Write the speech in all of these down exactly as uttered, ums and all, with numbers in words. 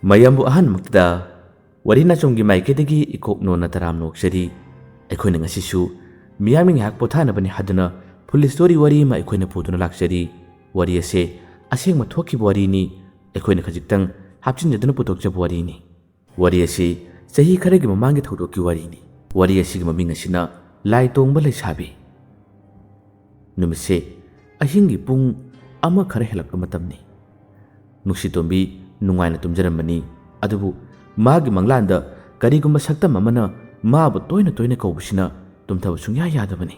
ꯃꯌꯥꯝꯕꯨ ꯑꯍꯥꯟꯕꯃꯛꯇꯗ ꯋꯥꯔꯤ ꯅꯥꯆꯣꯝꯒꯤ ꯃꯥꯏꯀꯩꯗꯒꯤ ꯏꯀꯣꯛ ꯅꯣꯟꯅ ꯇꯔꯥꯝꯅ ꯑꯣꯛꯆꯔꯤ꯫ ꯑꯩꯈꯣꯏꯅ ꯉꯁꯤꯁꯨ ꯃꯤꯌꯥꯝꯒꯤ ꯉꯥꯏꯍꯥꯛ ꯄꯣꯊꯥꯅꯕꯅꯤ ꯍꯥꯏꯗꯨꯅ ꯐꯨꯜ ꯁ꯭ꯇꯣꯔꯤ ꯋꯥꯔꯤ ꯑꯃ ꯑꯩꯈꯣꯏꯅ ꯄꯨꯗꯨꯅ ꯂꯥꯛꯆꯔꯤ꯫ ꯋꯥꯔꯤ ꯑꯁꯦ ꯑꯁꯦꯡꯕ ꯊꯣꯛꯈꯤꯕ ꯋꯥꯔꯤꯅꯤ꯫ ꯑꯩꯈꯣꯏꯅ ꯈꯖꯤꯛꯇꯪ ꯍꯥꯞꯆꯤꯟꯖꯗꯨꯅ ꯄꯨꯊꯣꯛꯆꯕ ꯋꯥꯔꯤꯅꯤ꯫ ꯋꯥꯔꯤ ꯑꯁꯤ ꯆꯍꯤ ꯈꯔꯒꯤ ꯃꯃꯥꯡꯒꯤ ꯊꯧꯗꯣꯛꯀꯤ ꯋꯥꯔꯤꯅꯤ꯫ ꯋꯥꯔꯤ ꯑꯁꯤꯒꯤ ꯃꯃꯤꯡ ꯑꯁꯤꯅ ꯂꯥꯏ ꯇꯣꯡꯕ ꯂꯩꯁꯥꯕꯤ꯫ ꯅꯨꯃꯤꯠꯁꯦ ꯑꯍꯤꯡꯒꯤ ꯄꯨꯡ ꯑꯃ ꯈꯔ ꯍꯦꯜꯂꯛꯄ ꯃꯇꯝꯅꯤ꯫ ꯅꯨꯡꯁꯤꯇꯣꯝꯕꯤ ꯅꯨꯡꯉꯥꯏꯅ ꯇꯨꯝꯖꯔꯝꯕꯅꯤ꯫ ꯑꯗꯨꯕꯨ ꯃꯥꯒꯤ ꯃꯪꯂꯥꯟꯗ ꯀꯔꯤꯒꯨꯝꯕ ꯁꯛꯇꯝ ꯑꯃꯅ ꯃꯥꯕꯨ ꯇꯣꯏꯅ ꯇꯣꯏꯅ ꯀꯧꯕꯁꯤꯅ ꯇꯨꯝꯊꯕ ꯁꯨꯡꯌꯥ ꯌꯥꯗꯕꯅꯤ꯫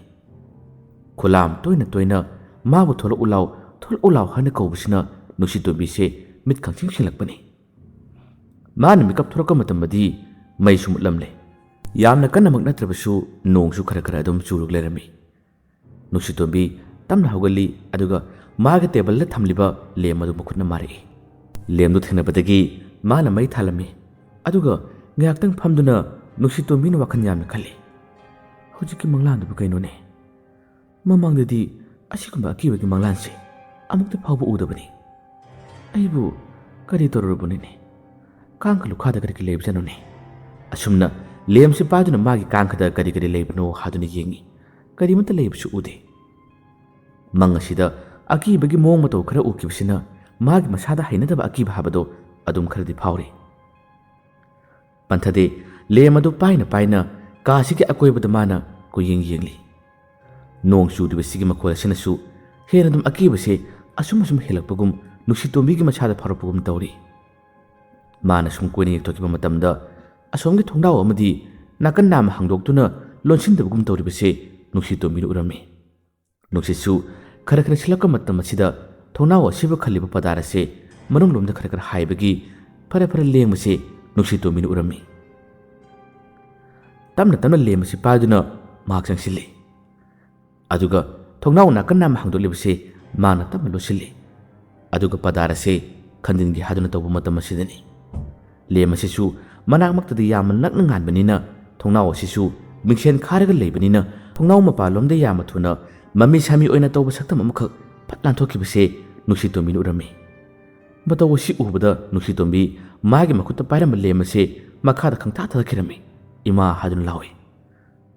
ꯈꯨꯂꯥꯝ ꯇꯣꯏꯅ ꯇꯣꯏꯅ ꯃꯥꯕꯨ "ꯊꯣꯛꯂꯛꯎ ꯂꯥꯎ, ꯊꯣꯛꯂꯛꯎ ꯂꯥꯎ" ꯍꯥꯏꯅ ꯀꯧꯕꯁꯤꯅ ꯅꯨꯡꯁꯤꯇꯣꯝꯕꯤꯁꯦ ꯃꯤꯠ ꯈꯪꯁꯤꯡ ꯁꯤꯡꯂꯛꯄꯅꯤ꯫ ꯃꯥꯅ ꯃꯤꯀꯞ ꯊꯣꯔꯛꯄ ꯃꯇꯝꯗꯗꯤ ꯃꯩꯁꯨ ꯃꯨꯠꯂꯝꯂꯦ꯫ ꯌꯥꯝꯅ ꯀꯟꯅꯃꯛ ꯅꯠꯇ꯭ꯔꯕꯁꯨ ꯅꯣꯡꯁꯨ ꯈꯔ ꯈꯔ ꯑꯗꯨꯝ ꯆꯨꯔꯒ ꯂꯩꯔꯝꯃꯤ꯫ ꯅꯨꯡꯁꯤꯇꯣꯝꯕꯤ ꯇꯞꯅ ꯍꯧꯒꯠꯂꯤ, ꯑꯗꯨꯒ ꯃꯥꯒꯤ ꯇꯦꯕꯜꯗ ꯊꯝꯂꯤꯕ ꯂꯦꯝ ꯑꯗꯨ ꯃꯈꯨꯠꯅ ꯃꯥꯔꯛꯏ꯫ ꯂꯦꯝꯗꯨ ꯊꯦꯡꯅꯕꯗꯒꯤ ꯃꯥꯅ ꯃꯩ ꯊꯥꯜꯂꯝꯃꯤ, ꯑꯗꯨꯒ ꯉꯥꯏꯍꯥꯛꯇꯪ ꯐꯝꯗꯨꯅ ꯅꯨꯡꯁꯤꯇꯣꯝꯕꯤꯅ ꯋꯥꯈꯜ ꯌꯥꯝꯅ ꯈꯜꯂꯤ꯫ "ꯍꯧꯖꯤꯛꯀꯤ ꯃꯪꯂꯥꯟꯗꯨꯕꯨ ꯀꯩꯅꯣꯅꯦ? ꯃꯃꯥꯡꯗꯗꯤ ꯑꯁꯤꯒꯨꯝꯕ ꯑꯀꯤꯕꯒꯤ ꯃꯪꯂꯥꯟꯁꯦ ꯑꯃꯨꯛꯇ ꯐꯥꯎꯕ ꯎꯗꯕꯅꯤ꯫ ꯑꯩꯕꯨ ꯀꯔꯤ ꯇꯧꯔꯨꯔꯕꯅꯤꯅꯦ? ꯀꯥꯡꯈ ꯂꯨꯈꯥꯗ ꯀꯔꯤ ꯀꯔꯤ ꯂꯩꯕꯖꯥꯠꯅꯣꯅꯦ?" ꯑꯁꯨꯝꯅ ꯂꯦꯝꯁꯤ ꯄꯥꯏꯗꯨꯅ ꯃꯥꯒꯤ ꯀꯥꯡꯈꯗ ꯀꯔꯤ ꯀꯔꯤ ꯂꯩꯕꯅꯣ ꯍꯥꯏꯗꯨꯅ ꯌꯦꯡꯉꯤ꯫ ꯀꯔꯤꯃꯠꯇ ꯂꯩꯕꯁꯨ ꯎꯗꯦ꯫ ꯃꯪ ꯑꯁꯤꯗ ꯑꯀꯤꯕꯒꯤ ꯃꯑꯣꯡ ꯃꯇꯧ ꯈꯔ ꯎꯈꯤꯕꯁꯤꯅ ꯃꯥꯒꯤ ꯃꯁꯥꯗ ꯍꯩꯅꯗꯕ ꯑꯀꯤꯕ ꯍꯥꯏꯕꯗꯣ ꯑꯗꯨꯝ ꯈꯔꯗꯤ ꯐꯥꯎꯔꯤ꯫ ꯄꯟꯊꯗꯦ, ꯂꯦꯝ ꯑꯗꯨ ꯄꯥꯏꯅ ꯄꯥꯏꯅ ꯀꯥꯁꯤꯒꯤ ꯑꯀꯣꯏꯕꯗ ꯃꯥꯅ ꯀꯣꯏꯌꯦꯡ ꯌꯦꯡꯂꯤ꯫ ꯅꯣꯡ ꯆꯨꯔꯤꯕꯁꯤꯒꯤ ꯃꯈꯣꯜ ꯑꯁꯤꯅꯁꯨ ꯍꯦꯟꯅ ꯑꯗꯨꯝ ꯑꯀꯤꯕꯁꯦ ꯑꯁꯨꯝ ꯑꯁꯨꯝ ꯍꯦꯜꯂꯛꯄꯒꯨꯝ, ꯅꯨꯡꯁꯤꯇꯣꯝꯕꯤꯒꯤ ꯃꯁꯥꯗ ꯐꯥꯎꯔꯛꯄꯒꯨꯝ ꯇꯧꯔꯤ꯫ ꯃꯥꯅ ꯁꯨꯝ ꯀꯣꯏꯅ ꯌꯦꯡꯊꯣꯛꯈꯤꯕ ꯃꯇꯝꯗ, ꯑꯁꯣꯝꯒꯤ ꯊꯣꯡꯅꯥꯎ ꯑꯃꯗꯤ ꯅꯥꯀꯟ ꯅꯥꯝꯃ ꯍꯥꯡꯗꯣꯛꯇꯨꯅ ꯂꯣꯟꯁꯤꯟꯗꯕꯒꯨꯝ ꯇꯧꯔꯤꯕꯁꯦ ꯅꯨꯡꯁꯤꯇꯣꯝꯕꯤꯅ ꯎꯔꯝꯃꯤ꯫ ꯅꯨꯡꯁꯤꯠꯁꯨ ꯈꯔ ꯈꯔ ꯁꯤꯠꯂꯛꯄ ꯃꯇꯝ ꯑꯁꯤꯗ ꯊꯣꯡꯅꯥꯎ ꯑꯁꯤꯕꯨ ꯈꯜꯂꯤꯕ ꯄꯗꯥꯔ ꯑꯁꯦ ꯃꯅꯨꯡꯂꯣꯝꯗ ꯈꯔ ꯈꯔ ꯍꯥꯏꯕꯒꯤ ꯐꯔ ꯐꯔ ꯂꯦꯡꯕꯁꯦ ꯅꯨꯡꯁꯤꯇꯣꯝꯕꯤꯅ ꯎꯔꯝꯃꯤ꯫ ꯇꯞꯅ ꯇꯞꯅ ꯂꯦꯝ ꯑꯁꯤ ꯄꯥꯏꯗꯨꯅ ꯃꯍꯥꯛ ꯆꯪꯁꯤꯜꯂꯤ꯫ ꯑꯗꯨꯒ ꯊꯣꯡꯅꯥꯎ ꯅꯥꯀꯟ ꯅꯥꯝꯃ ꯍꯥꯡꯗꯣꯛꯂꯤꯕꯁꯦ ꯃꯥꯅ ꯇꯞꯅ ꯂꯣꯠꯁꯤꯜꯂꯤ꯫ ꯑꯗꯨꯒ ꯄꯗꯥꯔ ꯑꯁꯦ ꯈꯟꯖꯤꯟꯒꯦ ꯍꯥꯏꯗꯨꯅ ꯇꯧꯕ ꯃꯇꯝ ꯑꯁꯤꯗꯅꯤ꯫ ꯂꯦꯝ ꯑꯁꯤꯁꯨ ꯃꯅꯥꯛꯃꯛꯇꯗꯤ ꯌꯥꯝꯅ ꯅꯛꯅ ꯉꯥꯟꯕꯅꯤꯅ ꯊꯣꯡꯅꯥꯎ ꯑꯁꯤꯁꯨ ꯃꯤꯡꯁꯦꯟ ꯈꯥꯔꯒ ꯂꯩꯕꯅꯤꯅ ꯊꯣꯡꯅꯥꯎ ꯃꯄꯥꯟꯂꯣꯝꯗ ꯌꯥꯝꯅ ꯊꯨꯅ ꯃꯃꯤ ꯁꯥꯃꯤ ꯑꯣꯏꯅ ꯇꯧꯕ ꯁꯛꯇꯝ ꯑꯃꯈꯛ ꯐꯠ ꯂꯥꯟꯊꯣꯛꯈꯤꯕꯁꯦ ꯅꯨꯡꯁꯤꯇꯣꯝꯕꯤꯅ ꯎꯔꯝꯃꯤ꯫ ꯃꯇꯧ ꯑꯁꯤ ꯎꯕꯗ ꯅꯨꯡꯁꯤꯇꯣꯝꯕꯤ ꯃꯥꯒꯤ ꯃꯈꯨꯠꯇ ꯄꯥꯏꯔꯝꯕ ꯂꯦꯝ ꯑꯁꯤ ꯃꯈꯥꯗ ꯈꯪꯊꯥ ꯊꯥꯗꯈꯤꯔꯝꯃꯤ꯫ "ꯏꯃꯥ!" ꯍꯥꯏꯗꯨꯅ ꯂꯥꯎꯏ꯫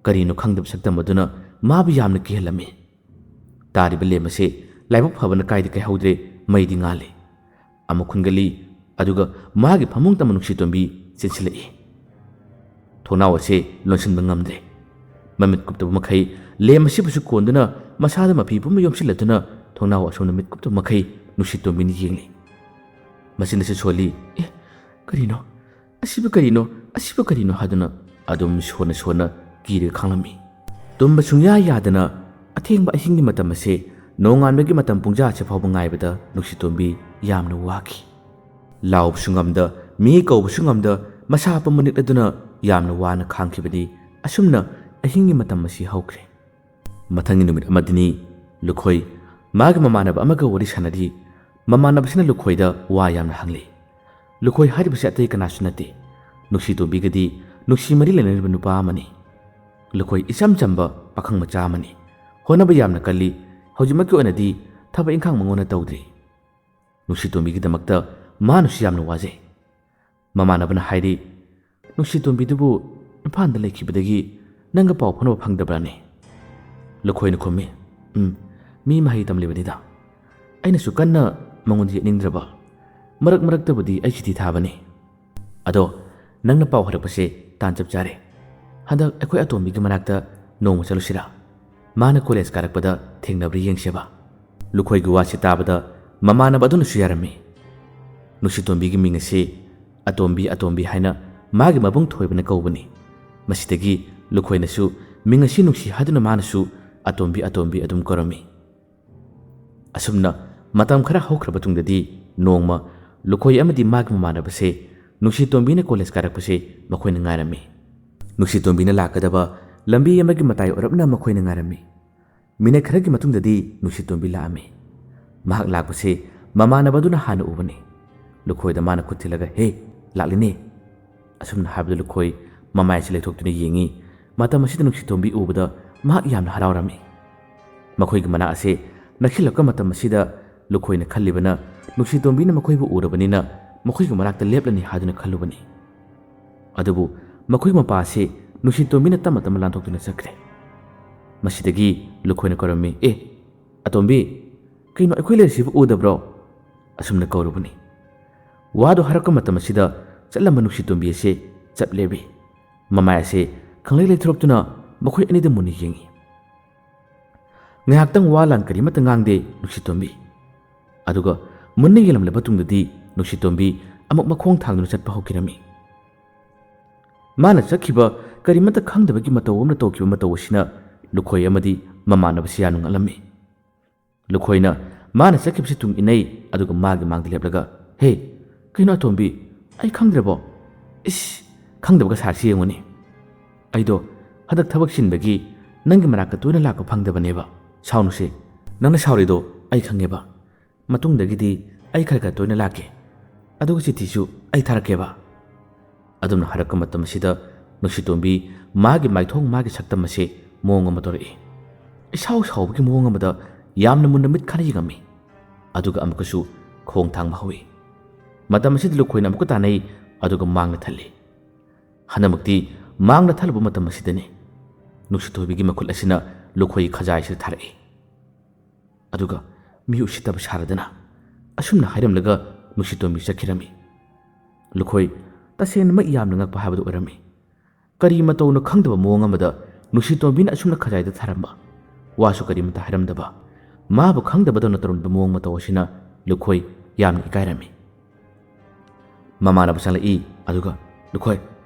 ꯀꯔꯤꯅꯣ ꯈꯪꯗꯕ ꯁꯛꯇꯝ ꯑꯗꯨꯅ ꯃꯥꯕꯨ ꯌꯥꯝꯅ ꯀꯤꯍꯜꯂꯝꯃꯤ꯫ ꯇꯥꯔꯤꯕ ꯂꯦꯝ ꯑꯁꯤ ꯂꯥꯏꯕꯛ ꯐꯕꯅ ꯀꯥꯏꯗꯤ ꯀꯥꯏꯍꯧꯗ꯭ꯔꯦ, ꯃꯩꯗꯤ ꯉꯥꯜꯂꯤ꯫ ꯑꯃꯨꯛ ꯈꯨꯟꯒꯠꯂꯤ, ꯑꯗꯨꯒ ꯃꯥꯒꯤ ꯐꯃꯨꯡ ꯇꯝꯕ ꯅꯨꯡꯁꯤꯇꯣꯝꯕꯤ ꯆꯦꯟꯁꯤꯜꯂꯛꯏ꯫ ꯊꯣꯡꯅꯥꯎ ꯑꯁꯤ ꯂꯣꯟꯁꯤꯟꯕ ꯉꯝꯗ꯭ꯔꯦ꯫ ꯃꯃꯤꯠ ꯀꯨꯞꯇꯕ ꯃꯈꯩ ꯂꯦꯝ ꯑꯁꯤꯕꯨꯁꯨ ꯀꯣꯟꯗꯨꯅ ꯃꯁꯥꯗ ꯃꯐꯤ ꯄꯨꯝꯕ ꯌꯣꯝꯁꯤꯜꯂꯗꯨꯅ ꯊꯣꯡꯅꯥꯎ ꯑꯁꯣꯝꯗ ꯃꯤꯠ ꯀꯨꯞꯇꯕ ꯃꯈꯩ ꯅꯨꯡꯁꯤꯇꯣꯝꯕꯤꯅ ꯌꯦꯡꯂꯤ꯫ ꯃꯆꯤꯟ ꯑꯁꯤ ꯁꯣꯜꯂꯤ꯫ "ꯑꯦ, ꯀꯔꯤꯅꯣ? ꯑꯁꯤꯕꯨ ꯀꯔꯤꯅꯣ? ꯑꯁꯤꯕꯨ ꯀꯔꯤꯅꯣ?" ꯍꯥꯏꯗꯨꯅ ꯑꯗꯨꯝ ꯁꯣꯟꯅ ꯁꯣꯟꯅ ꯀꯤꯔꯒ ꯈꯥꯡꯂꯝꯃꯤ꯫ ꯇꯨꯝꯕ ꯁꯨꯡꯌꯥ ꯌꯥꯗꯅ ꯑꯊꯦꯡꯕ ꯑꯍꯤꯡꯒꯤ ꯃꯇꯝ ꯑꯁꯤ ꯅꯣꯡꯉꯥꯟꯕꯒꯤ ꯃꯇꯝ ꯄꯨꯡꯖꯥ ꯑꯁꯤ ꯐꯥꯎꯕ ꯉꯥꯏꯕꯗ ꯅꯨꯡꯁꯤꯇꯣꯝꯕꯤ ꯌꯥꯝꯅ ꯋꯥꯈꯤ꯫ ꯂꯥꯎꯕꯁꯨ ꯉꯝꯗ, ꯃꯤ ꯀꯧꯕꯁꯨ ꯉꯝꯗ, ꯃꯁꯥ ꯄꯨꯝꯕ ꯅꯤꯛꯂꯗꯨꯅ ꯌꯥꯝꯅ ꯋꯥꯅ ꯈꯥꯡꯈꯤꯕꯅꯤ꯫ ꯑꯁꯨꯝꯅ ꯑꯍꯤꯡꯒꯤ ꯃꯇꯝ ꯑꯁꯤ ꯍꯧꯈ꯭ꯔꯦ꯫ ꯃꯊꯪꯒꯤ ꯅꯨꯃꯤꯠ ꯑꯃꯗꯤꯅꯤ, ꯂꯨꯈꯣꯏ ꯃꯥꯒꯤ ꯃꯃꯥꯟꯅꯕ ꯑꯃꯒ ꯋꯥꯔꯤ ꯁꯥꯟꯅꯔꯤ꯫ ꯃꯃꯥꯟꯅꯕꯁꯤꯅ ꯂꯨꯈꯣꯏꯗ ꯋꯥ ꯌꯥꯝꯅ ꯍꯪꯂꯤ꯫ ꯂꯨꯈꯣꯏ ꯍꯥꯏꯔꯤꯕꯁꯤ ꯑꯇꯩ ꯀꯅꯥꯁꯨ ꯅꯠꯇꯦ, ꯅꯨꯡꯁꯤꯇꯣꯝꯕꯤꯒꯗꯤ ꯅꯨꯡꯁꯤ ꯃꯔꯤ ꯂꯩꯅꯔꯤꯕ ꯅꯨꯄꯥ ꯑꯃꯅꯤ꯫ ꯂꯨꯈꯣꯏ ꯏꯆꯝ ꯆꯝꯕ ꯄꯥꯈꯪ ꯃꯆꯥ ꯑꯃꯅꯤ꯫ ꯍꯣꯠꯅꯕ ꯌꯥꯝꯅ ꯀꯜꯂꯤ꯫ ꯍꯧꯖꯤꯛꯃꯛꯀꯤ ꯑꯣꯏꯅꯗꯤ ꯊꯕꯛ ꯏꯪꯈꯥꯡ ꯃꯉꯣꯟꯗ ꯇꯧꯗ꯭ꯔꯤ꯫ ꯅꯨꯡꯁꯤꯇꯣꯝꯕꯤꯒꯤꯗꯃꯛꯇ ꯃꯥꯅꯁꯨ ꯌꯥꯝꯅ ꯋꯥꯖꯩ꯫ ꯃꯃꯥꯟꯅꯕꯅ ꯍꯥꯏꯔꯤ, "ꯅꯨꯡꯁꯤꯇꯣꯝꯕꯤꯗꯨꯕꯨ ꯏꯝꯐꯥꯜꯗ ꯂꯩꯈꯤꯕꯗꯒꯤ ꯅꯪꯒ ꯄꯥꯎ ꯐꯥꯎꯅꯕ ꯐꯪꯗꯕ꯭ꯔꯥꯅꯦ?" ꯂꯨꯈꯣꯏꯅ ꯈꯨꯝꯃꯤ, "ꯎꯝ, ꯃꯤ ꯃꯍꯩ ꯇꯝꯂꯤꯕꯅꯤꯗ꯫ ꯑꯩꯅꯁꯨ ꯀꯟꯅ ꯃꯉꯣꯟꯗ ꯌꯦꯠꯅꯤꯡꯗ꯭ꯔꯕ꯫ ꯃꯔꯛ ꯃꯔꯛꯇꯕꯨꯗꯤ ꯑꯩ ꯆꯤꯊꯤ ꯊꯥꯕꯅꯤ꯫ ꯑꯗꯣ ꯅꯪꯅ ꯄꯥꯎ ꯍꯥꯏꯔꯛꯄꯁꯦ ꯇꯥꯟ ꯆꯞ ꯆꯥꯔꯦ꯫ ꯍꯟꯗꯛ ꯑꯩꯈꯣꯏ ꯑꯇꯣꯝꯕꯤꯒꯤ ꯃꯅꯥꯛꯇ ꯅꯣꯡꯃ ꯆꯠꯂꯨꯁꯤꯔꯥ? ꯃꯥꯅ ꯀꯣꯂꯦꯖ ꯀꯥꯔꯛꯄꯗ ꯊꯦꯡꯅꯕ꯭ꯔꯥ ꯌꯦꯡꯁꯦꯕ꯫" ꯂꯨꯈꯣꯏꯒꯤ ꯋꯥꯁꯤ ꯇꯥꯕꯗ ꯃꯃꯥꯟꯅꯕ ꯑꯗꯨꯅꯁꯨ ꯌꯥꯔꯝꯃꯤ꯫ ꯅꯨꯡꯁꯤꯇꯣꯝꯕꯤꯒꯤ ꯃꯤꯡ ꯑꯁꯤ ꯑꯇꯣꯝꯕꯤ, ꯑꯇꯣꯝꯕꯤ ꯍꯥꯏꯅ ꯃꯥꯒꯤ ꯃꯕꯨꯡ ꯊꯣꯏꯕꯅ ꯀꯧꯕꯅꯤ꯫ ꯃꯁꯤꯗꯒꯤ ꯂꯨꯈꯣꯏꯅꯁꯨ ꯃꯤꯡ ꯑꯁꯤ ꯅꯨꯡꯁꯤ ꯍꯥꯏꯗꯨꯅ ꯃꯥꯅꯁꯨ ꯑꯇꯣꯝꯕꯤ, ꯑꯇꯣꯝꯕꯤ ꯑꯗꯨꯝ ꯀꯧꯔꯝꯃꯤ꯫ ꯑꯁꯨꯝꯅ ꯃꯇꯝ ꯈꯔ ꯍꯧꯈ꯭ꯔꯕ ꯇꯨꯡꯗꯗꯤ ꯅꯣꯡꯃ ꯂꯨꯈꯣꯏ ꯑꯃꯗꯤ ꯃꯥꯒꯤ ꯃꯃꯥꯟꯅꯕꯁꯦ ꯅꯨꯡꯁꯤꯇꯣꯝꯕꯤꯅ ꯀꯣꯂꯦꯖ ꯀꯥꯔꯛꯄꯁꯦ ꯃꯈꯣꯏꯅ ꯉꯥꯏꯔꯝꯃꯤ꯫ ꯅꯨꯡꯁꯤꯇꯣꯝꯕꯤꯅ ꯂꯥꯛꯀꯗꯕ ꯂꯝꯕꯤ ꯑꯃꯒꯤ ꯃꯇꯥꯏ ꯑꯣꯏꯔꯞꯅ ꯃꯈꯣꯏꯅ ꯉꯥꯏꯔꯝꯃꯤ꯫ ꯃꯤꯅꯠ ꯈꯔꯒꯤ ꯃꯇꯨꯡꯗꯗꯤ ꯅꯨꯡꯁꯤꯇꯣꯝꯕꯤ ꯂꯥꯛꯑꯝꯃꯤ꯫ ꯃꯍꯥꯛ ꯂꯥꯛꯄꯁꯤ ꯃꯃꯥꯟꯅꯕꯗꯨꯅ ꯍꯥꯟꯅ ꯎꯕꯅꯤ꯫ ꯂꯨꯈꯣꯏꯗ ꯃꯥꯅ ꯈꯨꯠ ꯊꯤꯜꯂꯒ, "ꯍꯦ, ꯂꯥꯛꯂꯤꯅꯦ!" ꯑꯁꯨꯝꯅ ꯍꯥꯏꯕꯗ ꯂꯨꯈꯣꯏ ꯃꯃꯥꯏ ꯑꯁꯤ ꯂꯩꯊꯣꯛꯇꯨꯅ ꯌꯦꯡꯉꯤ꯫ ꯃꯇꯝ ꯑꯁꯤꯗ ꯅꯨꯡꯁꯤꯇꯣꯝꯕꯤ ꯎꯕꯗ ꯃꯍꯥꯛ ꯌꯥꯝꯅ ꯍꯔꯥꯎꯔꯝꯃꯤ꯫ ꯃꯈꯣꯏꯒꯤ ꯃꯅꯥꯛ ꯑꯁꯤ ꯅꯛꯁꯤꯜꯂꯛꯄ ꯃꯇꯝ ꯑꯁꯤꯗ ꯂꯨꯈꯣꯏꯅ ꯈꯜꯂꯤꯕꯅ ꯅꯨꯡꯁꯤꯇꯣꯝꯕꯤꯅ ꯃꯈꯣꯏꯕꯨ ꯎꯔꯕꯅꯤꯅ ꯃꯈꯣꯏꯒꯤ ꯃꯅꯥꯛꯇ ꯂꯦꯞꯂꯅꯤ ꯍꯥꯏꯗꯨꯅ ꯈꯜꯂꯨꯕꯅꯤ꯫ ꯑꯗꯨꯕꯨ ꯃꯈꯣꯏꯒꯤ ꯃꯄꯥ ꯑꯁꯤ ꯅꯨꯡꯁꯤꯇꯣꯝꯕꯤꯅ ꯇꯞꯅ ꯇꯞꯅ ꯂꯥꯟꯊꯣꯛꯇꯨꯅ ꯆꯠꯈ꯭ꯔꯦ꯫ ꯃꯁꯤꯗꯒꯤ ꯂꯨꯈꯣꯏꯅ ꯀꯧꯔꯝꯃꯤ, "ꯑꯦ, ꯑꯇꯣꯝꯕꯤ, ꯀꯩꯅꯣ ꯑꯩꯈꯣꯏ ꯂꯩꯔꯤꯁꯤꯕꯨ ꯎꯗꯕ꯭ꯔꯣ?" ꯑꯁꯨꯝꯅ ꯀꯧꯔꯨꯕꯅꯤ꯫ ꯋꯥꯗꯨ ꯍꯥꯏꯔꯛꯄ ꯃꯇꯝ ꯑꯁꯤꯗ ꯆꯠꯂꯝꯕ ꯅꯨꯡꯁꯤꯇꯣꯝꯕꯤ ꯑꯁꯤ ꯆꯞ ꯂꯦꯞꯄꯤ꯫ ꯃꯃꯥꯏ ꯑꯁꯤ ꯈꯪꯂꯩ ꯂꯩꯊꯣꯔꯛꯇꯨꯅ ꯃꯈꯣꯏ ꯑꯅꯤꯗ ꯃꯨꯟꯅ ꯌꯦꯡꯏ꯫ ꯉꯥꯏꯍꯥꯛꯇꯪ ꯋꯥ ꯂꯥꯟ ꯀꯔꯤꯃꯠꯇ ꯉꯥꯡꯗꯦ ꯅꯨꯡꯁꯤꯇꯣꯝꯕꯤ꯫ ꯑꯗꯨꯒ ꯃꯨꯟꯅ ꯌꯦꯡꯂꯝꯂꯕ ꯇꯨꯡꯗꯗꯤ ꯅꯨꯡꯁꯤꯇꯣꯝꯕꯤ ꯑꯃꯨꯛ ꯃꯈꯣꯡ ꯊꯥꯡꯗꯨꯅ ꯆꯠꯄ ꯍꯧꯈꯤꯔꯝꯃꯤ꯫ ꯃꯥꯅ ꯆꯠꯈꯤꯕ ꯀꯔꯤꯃꯠꯇ ꯈꯪꯗꯕꯒꯤ ꯃꯇꯧ ꯑꯃꯅ ꯇꯧꯈꯤꯕ ꯃꯇꯧ ꯑꯁꯤꯅ ꯂꯨꯈꯣꯏ ꯑꯃꯗꯤ ꯃꯃꯥꯟꯅꯕꯁꯤ ꯌꯥꯝꯅ ꯉꯛꯂꯝꯃꯤ꯫ ꯂꯨꯈꯣꯏꯅ ꯃꯥꯅ ꯆꯠꯈꯤꯕꯁꯤ ꯇꯨꯡ ꯏꯟꯅꯩ, ꯑꯗꯨꯒ ꯃꯥꯒꯤ ꯃꯥꯡꯗ ꯂꯦꯞꯂꯒ, "ꯍꯦ, ꯀꯩꯅꯣ ꯑꯇꯣꯝꯕꯤ, ꯑꯩ ꯈꯪꯗ꯭ꯔꯕꯣ? ꯏꯁ, ꯈꯪꯗꯕꯒ ꯁꯥꯔꯤꯁꯤ ꯌꯦꯡꯉꯨꯅꯦ꯫ ꯑꯩꯗꯣ ꯍꯟꯗꯛ ꯊꯕꯛ ꯆꯤꯟꯕꯒꯤ ꯅꯪꯒꯤ ꯃꯅꯥꯛꯇ ꯇꯣꯏꯅ ꯂꯥꯛꯄ ꯐꯪꯗꯕꯅꯦꯕ꯫ ꯁꯥꯎꯅꯨꯁꯦ, ꯅꯪꯅ ꯁꯥꯎꯔꯤꯗꯣ ꯑꯩ ꯈꯪꯉꯦꯕ꯫ ꯃꯇꯨꯡꯗꯒꯤꯗꯤ ꯑꯩ ꯈꯔ ꯈꯔ ꯇꯣꯏꯅ ꯂꯥꯛꯀꯦ꯫ ꯑꯗꯨꯒ ꯆꯤꯊꯤꯁꯨ ꯑꯩ ꯊꯥꯔꯛꯀꯦꯕ"꯫ ꯑꯗꯨꯝꯅ ꯍꯥꯏꯔꯛꯄ ꯃꯇꯝ ꯑꯁꯤꯗ ꯅꯨꯡꯁꯤꯇꯣꯝꯕꯤ ꯃꯥꯒꯤ ꯃꯥꯏꯊꯣꯡ, ꯃꯥꯒꯤ ꯁꯛꯇꯝ ꯑꯁꯦ ꯃꯑꯣꯡ ꯑꯃ ꯇꯧꯔꯛꯏ꯫ ꯏꯁꯥꯎ ꯁꯥꯎꯕꯒꯤ ꯃꯑꯣꯡ ꯑꯃꯗ ꯌꯥꯝꯅ ꯃꯨꯟꯅ ꯃꯤꯠ ꯈꯥꯅ ꯌꯦꯡꯉꯝꯃꯤ꯫ ꯑꯗꯨꯒ ꯑꯃꯨꯛꯀꯁꯨ ꯈꯣꯡ ꯊꯥꯡꯕ ꯍꯧꯏ꯫ ꯃꯇꯝ ꯑꯁꯤꯗ ꯂꯨꯈꯣꯏꯅ ꯑꯃꯨꯛꯀ ꯇꯥꯟꯅꯩ, ꯑꯗꯨꯒ ꯃꯥꯡꯅ ꯊꯜꯂꯤ꯫ ꯍꯟꯗꯛꯃꯛꯇꯤ ꯃꯥꯡꯅ ꯊꯜꯂꯨꯕ ꯃꯇꯝ ꯑꯁꯤꯗꯅꯤ ꯅꯨꯡꯁꯤꯇꯣꯝꯕꯤꯒꯤ ꯃꯈꯨꯠ ꯑꯁꯤꯅ ꯂꯨꯈꯣꯏꯒꯤ ꯈꯖꯥꯏꯁꯤꯗ ꯊꯥꯔꯛꯏ꯫ ꯑꯗꯨꯒ ꯃꯤ ꯎꯁꯤꯠꯇꯕ ꯁꯥꯔꯗꯅ ꯑꯁꯨꯝꯅ ꯍꯥꯏꯔꯝꯂꯒ ꯅꯨꯡꯁꯤꯇꯣꯝꯕꯤ ꯆꯠꯈꯤꯔꯝꯃꯤ꯫ ꯂꯨꯈꯣꯏ ꯇꯁꯦꯡꯅꯃꯛ ꯌꯥꯝꯅ ꯉꯛꯄ ꯍꯥꯏꯕꯗꯨ ꯑꯣꯏꯔꯝꯃꯤ꯫ ꯀꯔꯤ ꯃꯇꯧꯅꯣ ꯈꯪꯗꯕ ꯃꯑꯣꯡ ꯑꯃꯗ ꯅꯨꯡꯁꯤꯇꯣꯝꯕꯤꯅ ꯑꯁꯨꯝꯅ ꯈꯖꯥꯏꯗ ꯊꯥꯔꯝꯕ, ꯋꯥꯁꯨ ꯀꯔꯤꯃꯇ ꯍꯥꯏꯔꯝꯗꯕ, ꯃꯥꯕꯨ ꯈꯪꯗꯕꯗꯧꯅ ꯇꯧꯔꯝꯕ ꯃꯑꯣꯡ ꯃꯇꯧ ꯑꯁꯤꯅ ꯂꯨꯈꯣꯏ ꯌꯥꯝꯅ ꯏꯀꯥꯏꯔꯝꯃꯤ꯫ ꯃꯃꯥꯟꯅꯕ ꯆꯪꯂꯛꯏ, ꯑꯗꯨꯒ, "ꯂꯨꯈꯣꯏ,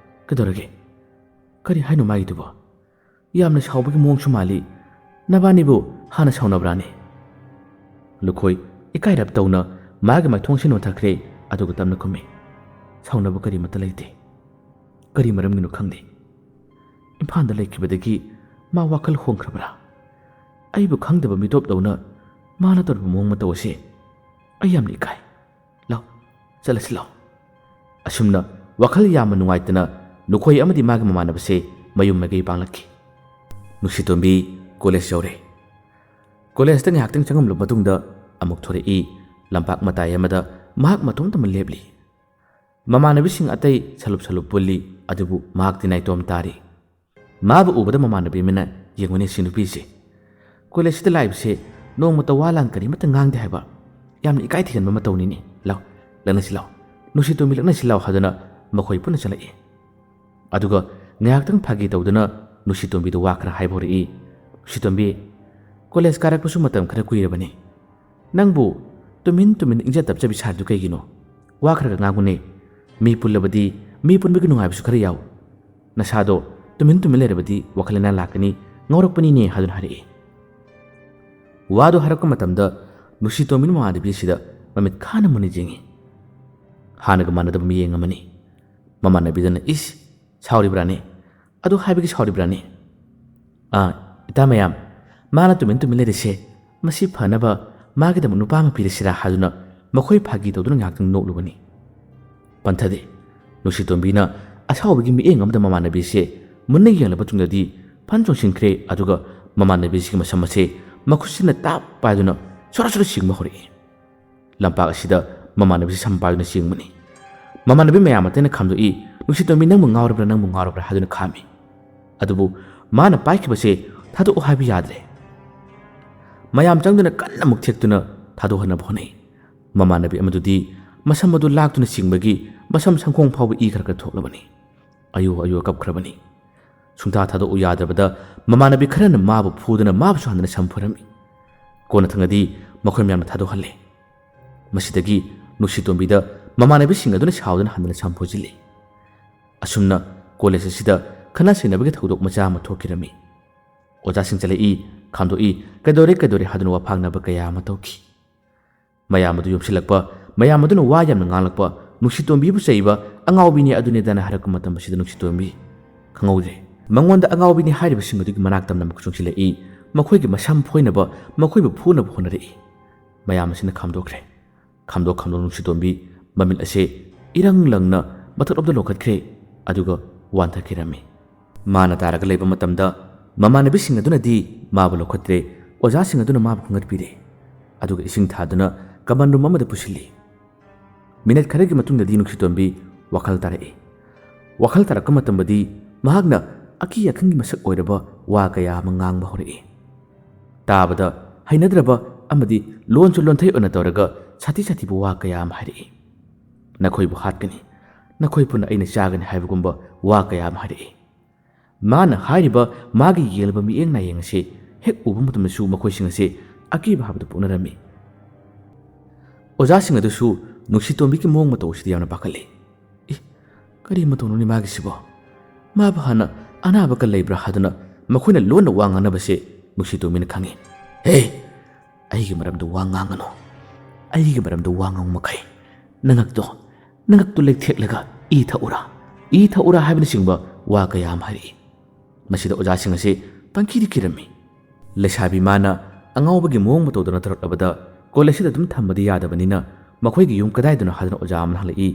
ꯀꯩꯗꯧꯔꯒꯦ? ꯀꯔꯤ ꯍꯥꯏꯅꯣ ꯃꯥꯒꯤꯗꯨꯕꯣ? ꯌꯥꯝꯅ ꯁꯥꯎꯕꯒꯤ ꯃꯑꯣꯡꯁꯨ ꯃꯥꯜꯂꯤ꯫ ꯅꯕꯥꯅꯤꯕꯨ ꯍꯥꯟꯅ ꯁꯥꯎꯅꯕ꯭ꯔꯥꯅꯦ?" ꯂꯨꯈꯣꯏ ꯏꯀꯥꯏꯔꯞ ꯇꯧꯅ ꯃꯥꯒꯤ ꯃꯥꯏꯊꯣꯡꯁꯤ ꯅꯣꯟꯊꯈ꯭ꯔꯦ, ꯑꯗꯨꯒ ꯇꯞꯅ ꯈꯨꯝꯃꯤ, "ꯁꯥꯎꯅꯕ ꯀꯔꯤꯃꯠꯇ ꯂꯩꯇꯦ꯫ ꯀꯔꯤ ꯃꯔꯝꯒꯤꯅꯣ ꯈꯪꯗꯦ꯫ ꯏꯝꯐꯥꯜꯗ ꯂꯩꯈꯤꯕꯗꯒꯤ ꯃꯥ ꯋꯥꯈꯜ ꯍꯣꯡꯈ꯭ꯔꯕ꯭ꯔꯥ? ꯑꯩꯕꯨ ꯈꯪꯗꯕ ꯃꯤꯇꯣꯞꯇꯧꯅ ꯃꯥꯅ ꯇꯧꯔꯤꯕ ꯃꯑꯣꯡ ꯃꯇꯧ ꯑꯁꯦ ꯑꯩ ꯌꯥꯝꯅ ꯏꯀꯥꯏ꯫ ꯂꯥꯎ, ꯆꯠꯂꯁꯤ ꯂꯥꯎ"꯫ ꯑꯁꯨꯝꯅ ꯋꯥꯈꯜ ꯌꯥꯝꯅ ꯅꯨꯡꯉꯥꯏꯇꯅ ꯂꯨꯈꯣꯏ ꯑꯃꯗꯤ ꯃꯥꯒꯤ ꯃꯃꯥꯟꯅꯕꯁꯦ ꯃꯌꯨꯝ ꯃꯥꯏꯀꯩ ꯄꯥꯡꯂꯛꯈꯤ꯫ ꯅꯨꯡꯁꯤꯇꯣꯝꯕꯤ ꯀꯣꯂꯦꯖ ꯌꯧꯔꯦ꯫ ꯀꯣꯂꯦꯖꯇ ꯉꯥꯏꯍꯥꯛꯇꯪ ꯆꯪꯉꯝꯂꯕ ꯃꯇꯨꯡꯗ ꯑꯃꯨꯛ ꯊꯣꯔꯛꯏ꯫ ꯂꯝꯄꯥꯛ ꯃꯇꯥꯏ ꯑꯃꯗ ꯃꯍꯥꯛ ꯃꯇꯣꯝꯇꯃꯛ ꯂꯦꯞꯂꯤ꯫ ꯃꯃꯥꯟꯅꯕꯤꯁꯤꯡ ꯑꯇꯩ ꯁꯂꯨꯞ ꯁꯂꯨꯞ ꯄꯨꯜꯂꯤ, ꯑꯗꯨꯕꯨ ꯃꯍꯥꯛꯇꯤ ꯅꯥꯏꯇꯣꯝ ꯇꯥꯔꯤ꯫ ꯃꯥꯕꯨ ꯎꯕꯗ ꯃꯃꯥꯟꯅꯕꯤ ꯑꯃꯅ, "ꯌꯦꯡꯉꯨꯅꯦ ꯁꯤ ꯅꯨꯄꯤꯁꯦ, ꯀꯣꯂꯦꯖꯁꯤꯗ ꯂꯥꯛꯏꯕꯁꯦ ꯅꯣꯡꯃꯇ ꯋꯥ ꯂꯥꯟ ꯀꯔꯤꯃꯠꯇ ꯉꯥꯡꯗꯦ ꯍꯥꯏꯕ, ꯌꯥꯝꯅ ꯏꯀꯥꯏ ꯊꯤꯒꯟꯕ ꯃꯇꯧꯅꯤꯅꯦ꯫ ꯂꯥꯎ, ꯂꯛꯅꯁꯤ ꯂꯥꯎ, ꯅꯨꯡꯁꯤ ꯇꯣꯝꯕꯤ ꯂꯛꯅꯁꯤ ꯂꯥꯎ" ꯍꯥꯏꯗꯨꯅ ꯃꯈꯣꯏ ꯄꯨꯟꯅ ꯆꯠꯂꯛꯏ꯫ ꯑꯗꯨꯒ ꯉꯥꯏꯍꯥꯛꯇꯪ ꯐꯥꯒꯤ ꯇꯧꯗꯨꯅ ꯅꯨꯡꯁꯤ ꯇꯣꯝꯕꯤꯗ ꯋꯥ ꯈꯔ ꯍꯥꯏꯕ ꯍꯧꯔꯛꯏ꯫ "ꯅꯨꯡꯁꯤ ꯇꯣꯝꯕꯤ, ꯀꯣꯂꯦꯖ ꯀꯥꯔꯛꯄꯁꯨ ꯃꯇꯝ ꯈꯔ ꯀꯨꯏꯔꯕꯅꯤ꯫ ꯅꯪꯕꯨ ꯇꯨꯃꯤꯟ ꯇꯨꯃꯤꯟ ꯏꯪꯖ ꯇꯞꯆꯕꯤ ꯁꯥꯔꯤꯗꯨ ꯀꯩꯒꯤꯅꯣ? ꯋꯥ ꯈꯔꯒ ꯉꯥꯡꯉꯨꯅꯦ꯫ ꯃꯤ ꯄꯨꯜꯂꯕꯗꯤ ꯃꯤ ꯄꯨꯟꯕꯒꯤ ꯅꯨꯡꯉꯥꯏꯕꯁꯨ ꯈꯔ ꯌꯥꯎ꯫ ꯅꯁꯥꯗꯣ ꯇꯨꯃꯤꯟ ꯇꯨꯃꯤꯟ ꯂꯩꯔꯕꯗꯤ ꯋꯥꯈꯜ ꯂꯩꯅꯥ ꯂꯥꯛꯀꯅꯤ, ꯉꯥꯎꯔꯛꯄꯅꯤꯅꯦ" ꯍꯥꯏꯗꯨꯅ ꯍꯥꯏꯔꯛꯏ꯫ ꯋꯥꯗꯨ ꯍꯥꯏꯔꯛꯄ ꯃꯇꯝꯗ ꯅꯨꯡꯁꯤ ꯇꯣꯝꯕꯤꯅ ꯃꯃꯥꯟꯅꯕꯤ ꯑꯁꯤꯗ ꯃꯃꯤꯠ ꯈꯥꯅ ꯃꯨꯟꯅ ꯌꯦꯡꯉꯤ꯫ ꯍꯥꯟꯅꯒ ꯃꯥꯟꯅꯗꯕ ꯃꯤꯠꯌꯦꯡ ꯑꯃꯅꯤ꯫ ꯃꯃꯥꯟꯅꯕꯤꯗꯨꯅ, "ꯏꯁ, ꯁꯥꯎꯔꯤꯕ꯭ꯔꯥꯅꯦ? ꯑꯗꯨ ꯍꯥꯏꯕꯒꯤ ꯁꯥꯎꯔꯤꯕ꯭ꯔꯥꯅꯦ? ꯑꯥ, ꯏꯇꯥ ꯃꯌꯥꯝ, ꯃꯥꯅ ꯇꯨꯃꯤꯟ ꯇꯨꯃꯤꯟ ꯂꯩꯔꯤꯁꯦ, ꯃꯁꯤ ꯐꯅꯕ ꯃꯥꯒꯤꯗꯃꯛ ꯅꯨꯄꯥ ꯑꯃ ꯄꯤꯔꯁꯤꯔꯥ?" ꯍꯥꯏꯗꯨꯅ ꯃꯈꯣꯏ ꯐꯥꯒꯤ ꯇꯧꯗꯨꯅ ꯉꯥꯏꯍꯥꯛꯇꯪ ꯅꯣꯛꯂꯨꯕꯅꯤ꯫ ꯄꯟꯊꯗꯦ꯫ ꯅꯨꯡꯁꯤꯇꯣꯝꯕꯤꯅ ꯑꯁꯥꯎꯕꯒꯤ ꯃꯤꯠꯌꯦꯡ ꯑꯃꯗ ꯃꯃꯥꯟꯅꯕꯤꯁꯦ ꯃꯨꯟꯅ ꯌꯦꯡꯂꯕ ꯇꯨꯡꯗꯗꯤ ꯐꯟ ꯆꯣꯡꯁꯤꯟꯈ꯭ꯔꯦ, ꯑꯗꯨꯒ ꯃꯃꯥꯟꯅꯕꯤꯁꯤꯒꯤ ꯃꯁꯝ ꯑꯁꯦ ꯃꯈꯨꯠꯁꯤꯅ ꯇꯥꯞ ꯄꯥꯏꯗꯨꯅ ꯁꯣꯔꯥ ꯁꯣꯔꯥ ꯆꯤꯡꯕ ꯍꯧꯔꯛꯏ꯫ ꯂꯝꯄꯥꯛ ꯑꯁꯤꯗ ꯃꯃꯥꯟꯅꯕꯤꯁꯤ ꯁꯝ ꯄꯥꯏꯗꯨꯅ ꯆꯦꯟꯕꯅꯤ꯫ ꯃꯃꯥꯟꯅꯕꯤ ꯃꯌꯥꯝ ꯑꯇꯩꯅ ꯈꯥꯝꯗꯣꯛꯏ, "ꯅꯨꯡꯁꯤꯇꯣꯝꯕꯤ, ꯅꯪꯕꯨ ꯉꯥꯎꯔꯕ꯭ꯔꯥ, ꯅꯪꯕꯨ ꯉꯥꯎꯔꯕ꯭ꯔꯥ?" ꯍꯥꯏꯗꯨꯅ ꯈꯥꯝꯃꯤ꯫ ꯑꯗꯨꯕꯨ ꯃꯥꯅ ꯄꯥꯏꯈꯤꯕꯁꯦ ꯊꯥꯗꯣꯛꯎ ꯍꯥꯏꯕ ꯌꯥꯗ꯭ꯔꯦ꯫ ꯃꯌꯥꯝ ꯆꯪꯗꯨꯅ ꯀꯟꯅ ꯑꯃꯨꯛ ꯊꯦꯛꯇꯨꯅ ꯊꯥꯗꯣꯛꯍꯟꯅꯕ ꯍꯣꯠꯅꯩ꯫ ꯃꯃꯥꯟꯅꯕꯤ ꯑꯃꯗꯨꯗꯤ ꯃꯁꯝ ꯑꯗꯨ ꯂꯥꯛꯇꯨꯅ ꯆꯤꯡꯕꯒꯤ ꯃꯁꯝ ꯁꯝꯈꯣꯡ ꯐꯥꯎꯕ ꯏ ꯈꯔ ꯈꯔ ꯊꯣꯛꯂꯕꯅꯤ꯫ ꯑꯌꯨ ꯑꯌꯨ ꯀꯞꯈ꯭ꯔꯕꯅꯤ꯫ ꯁꯨꯡꯊꯥ ꯊꯥꯗꯣꯛꯎ ꯌꯥꯗ꯭ꯔꯕꯗ ꯃꯃꯥꯟꯅꯕꯤ ꯈꯔꯅ ꯃꯥꯕꯨ ꯐꯨꯗꯨꯅ ꯃꯥꯕꯨꯁꯨ ꯍꯟꯗꯅ ꯁꯝ ꯐꯣꯏꯔꯝꯃꯤ꯫ ꯀꯣꯟꯅ ꯊꯪꯗꯗꯤ ꯃꯈꯣꯏ ꯃꯌꯥꯝꯅ ꯊꯥꯗꯣꯛꯍꯜꯂꯦ꯫ ꯃꯁꯤꯗꯒꯤ ꯅꯨꯡꯁꯤꯇꯣꯝꯕꯤꯗ ꯃꯃꯥꯟꯅꯕꯤꯁꯤꯡ ꯑꯗꯨꯅ ꯁꯥꯎꯗꯨꯅ ꯍꯟꯗꯅ ꯁꯝ ꯐꯣꯏꯖꯤꯜꯂꯤ꯫ ꯑꯁꯨꯝꯅ ꯀꯣꯂꯦꯖ ꯑꯁꯤꯗ ꯈꯠꯅ ꯆꯩꯅꯕꯒꯤ ꯊꯧꯗꯣꯛ ꯃꯆꯥ ꯑꯃ ꯊꯣꯛꯈꯤꯔꯝꯃꯤ꯫ ꯑꯣꯖꯥꯁꯤꯡ ꯆꯠꯂꯛꯏ, ꯈꯥꯝꯗꯣꯛꯏ, ꯀꯩꯗꯧꯔꯦ ꯀꯩꯗꯧꯔꯦ ꯍꯥꯏꯗꯨꯅ ꯋꯥꯐꯥꯡꯅꯕ ꯀꯌꯥ ꯑꯃ ꯇꯧꯈꯤ꯫ ꯃꯌꯥꯝ ꯑꯗꯨ ꯌꯣꯝꯁꯤꯜꯂꯛꯄ, ꯃꯌꯥꯝ ꯑꯗꯨꯅ ꯋꯥ ꯌꯥꯝꯅ ꯉꯥꯡꯂꯛꯄ, ꯅꯨꯡꯁꯤꯇꯣꯝꯕꯤꯕꯨ ꯆꯩꯕ, "ꯑꯉꯥꯎꯕꯤꯅꯤ ꯑꯗꯨꯅꯤꯗꯥꯅ" ꯍꯥꯏꯔꯛꯄ ꯃꯇꯝ ꯑꯁꯤꯗ ꯅꯨꯡꯁꯤꯇꯣꯝꯕꯤ ꯈꯪꯍꯧꯗ꯭ꯔꯦ꯫ ꯃꯉꯣꯟꯗ ꯑꯉꯥꯎꯕꯤꯅꯤ ꯍꯥꯏꯔꯤꯕꯁꯤꯡ ꯑꯗꯨꯒꯤ ꯃꯅꯥꯛ ꯇꯝꯅ ꯑꯃꯨꯛ ꯆꯪꯁꯤꯜꯂꯛꯏ, ꯃꯈꯣꯏꯒꯤ ꯃꯁꯝ ꯐꯣꯏꯅꯕ, ꯃꯈꯣꯏꯕꯨ ꯐꯨꯅꯕ ꯍꯣꯠꯅꯔꯛꯏ꯫ ꯃꯌꯥꯝ ꯑꯁꯤꯅ ꯈꯥꯝꯗꯣꯛꯈ꯭ꯔꯦ꯫ ꯈꯥꯝꯗꯣꯛ ꯈꯥꯝꯗꯣꯛ ꯅꯨꯡꯁꯤꯇꯣꯝꯕꯤ ꯃꯃꯤꯠ ꯑꯁꯦ ꯏꯔꯪ ꯂꯪꯅ ꯃꯊꯛꯂꯣꯝꯗ ꯂꯣꯡꯈꯠꯈ꯭ꯔꯦ, ꯑꯗꯨꯒ ꯋꯥꯟꯊꯈꯤꯔꯝꯃꯤ꯫ ꯃꯥꯅ ꯇꯥꯔꯒ ꯂꯩꯕ ꯃꯇꯝꯗ ꯃꯃꯥꯟꯅꯕꯤꯁꯤꯡ ꯑꯗꯨꯅꯗꯤ ꯃꯥꯕꯨ ꯂꯧꯈꯠꯇ꯭ꯔꯦ, ꯑꯣꯖꯥꯁꯤꯡ ꯑꯗꯨꯅ ꯃꯥꯕꯨ ꯈꯟꯒꯠꯄꯤꯔꯦ, ꯑꯗꯨꯒ ꯏꯁꯤꯡ ꯊꯥꯗꯨꯅ ꯀꯃꯟ ꯔꯨꯝ ꯑꯃꯗ ꯄꯨꯁꯤꯜꯂꯤ꯫ ꯃꯤꯅꯠ ꯈꯔꯒꯤ ꯃꯇꯨꯡꯗꯗꯤ ꯅꯨꯡꯁꯤꯇꯣꯝꯕꯤ ꯋꯥꯈꯜ ꯇꯥꯔꯛꯏ꯫ ꯋꯥꯈꯜ ꯇꯥꯔꯛꯄ ꯃꯇꯝꯗꯗꯤ ꯃꯍꯥꯛꯅ ꯑꯀꯤ ꯑꯈꯪꯒꯤ ꯃꯁꯛ ꯑꯣꯏꯔꯕ ꯋꯥ ꯀꯌꯥ ꯑꯃ ꯉꯥꯡꯕ ꯍꯧꯔꯛꯏ꯫ ꯇꯥꯕꯗ ꯍꯩꯅꯗ꯭ꯔꯕ ꯑꯃꯗꯤ ꯂꯣꯟꯁꯨ ꯂꯣꯟꯊꯩ ꯑꯣꯏꯅ ꯇꯧꯔꯒ ꯁꯥꯊꯤ ꯁꯥꯊꯤꯕ ꯋꯥ ꯀꯌꯥ ꯑꯃ ꯍꯥꯏꯔꯛꯏ꯫ "ꯅꯈꯣꯏꯕꯨ ꯍꯥꯠꯀꯅꯤ, ꯅꯈꯣꯏ ꯄꯨꯟꯅ ꯑꯩꯅ ꯆꯥꯒꯅꯤ" ꯍꯥꯏꯕꯒꯨꯝꯕ ꯋꯥ ꯀꯌꯥ ꯑꯃ ꯍꯥꯏꯔꯛꯏ꯫ ꯃꯥꯅ ꯍꯥꯏꯔꯤꯕ ꯃꯥꯒꯤ ꯌꯦꯡꯂꯕ ꯃꯤꯠꯌꯦꯡ ꯅꯥꯌꯦꯡ ꯑꯁꯤ ꯍꯦꯛ ꯎꯕ ꯃꯇꯝꯗꯁꯨ ꯃꯈꯣꯏꯁꯤꯡ ꯑꯁꯤ ꯑꯀꯤꯕ ꯍꯥꯏꯕꯗꯨ ꯄꯣꯛꯅꯔꯝꯃꯤ꯫ ꯑꯣꯖꯥꯁꯤꯡ ꯑꯗꯨꯁꯨ ꯅꯨꯡꯁꯤꯇꯣꯝꯕꯤꯒꯤ ꯃꯑꯣꯡ ꯃꯇꯧ ꯑꯁꯤꯗ ꯌꯥꯝꯅ ꯄꯥꯈꯠꯂꯤ꯫ "ꯏ, ꯀꯔꯤ ꯃꯇꯧꯅꯣꯅꯦ ꯃꯥꯒꯤꯁꯤꯕꯣ? ꯃꯥꯕꯨ ꯍꯥꯟꯅ ꯑꯅꯥꯕꯒ ꯂꯩꯕ꯭ꯔꯥ?" ꯍꯥꯏꯗꯨꯅ ꯃꯈꯣꯏꯅ ꯂꯣꯟꯅ ꯋꯥ ꯉꯥꯡꯅꯕꯁꯦ ꯅꯨꯡꯁꯤꯇꯣꯝꯕꯤꯅ ꯈꯪꯏ꯫ "ꯍꯦ, ꯑꯩꯒꯤ ꯃꯔꯝꯗ ꯋꯥ ꯉꯥꯡꯒꯅꯨ꯫ ꯑꯩꯒꯤ ꯃꯔꯝꯗ ꯋꯥ ꯉꯥꯡꯕ ꯃꯈꯩ ꯅꯉꯛꯇꯣ, ꯅꯉꯛꯇꯣ ꯂꯩꯊꯦꯛꯂꯒ ꯏ ꯊꯛꯎꯔꯥ, ꯏ ꯊꯛꯎꯔꯥ" ꯍꯥꯏꯕꯅꯆꯤꯡꯕ ꯋꯥ ꯀꯌꯥ ꯑꯃ ꯍꯥꯏꯔꯛꯏ꯫ ꯃꯁꯤꯗ ꯑꯣꯖꯥꯁꯤꯡ ꯑꯁꯤ ꯄꯪꯀꯤꯗ ꯀꯤꯔꯝꯃꯤ꯫ ꯂꯩꯁꯥꯕꯤ ꯃꯥꯅ ꯑꯉꯥꯎꯕꯒꯤ ꯃꯑꯣꯡ ꯃꯇꯧꯗꯅ ꯇꯧꯔꯛꯂꯕꯗ ꯀꯣꯂꯦꯖꯁꯤꯗ ꯑꯗꯨꯝ ꯊꯝꯕꯗꯤ ꯌꯥꯗꯕꯅꯤꯅ ꯃꯈꯣꯏꯒꯤ ꯌꯨꯝ ꯀꯗꯥꯏꯗꯅꯣ ꯍꯥꯏꯗꯨꯅ ꯑꯣꯖꯥ ꯑꯃꯅ ꯍꯪꯂꯛꯏ꯫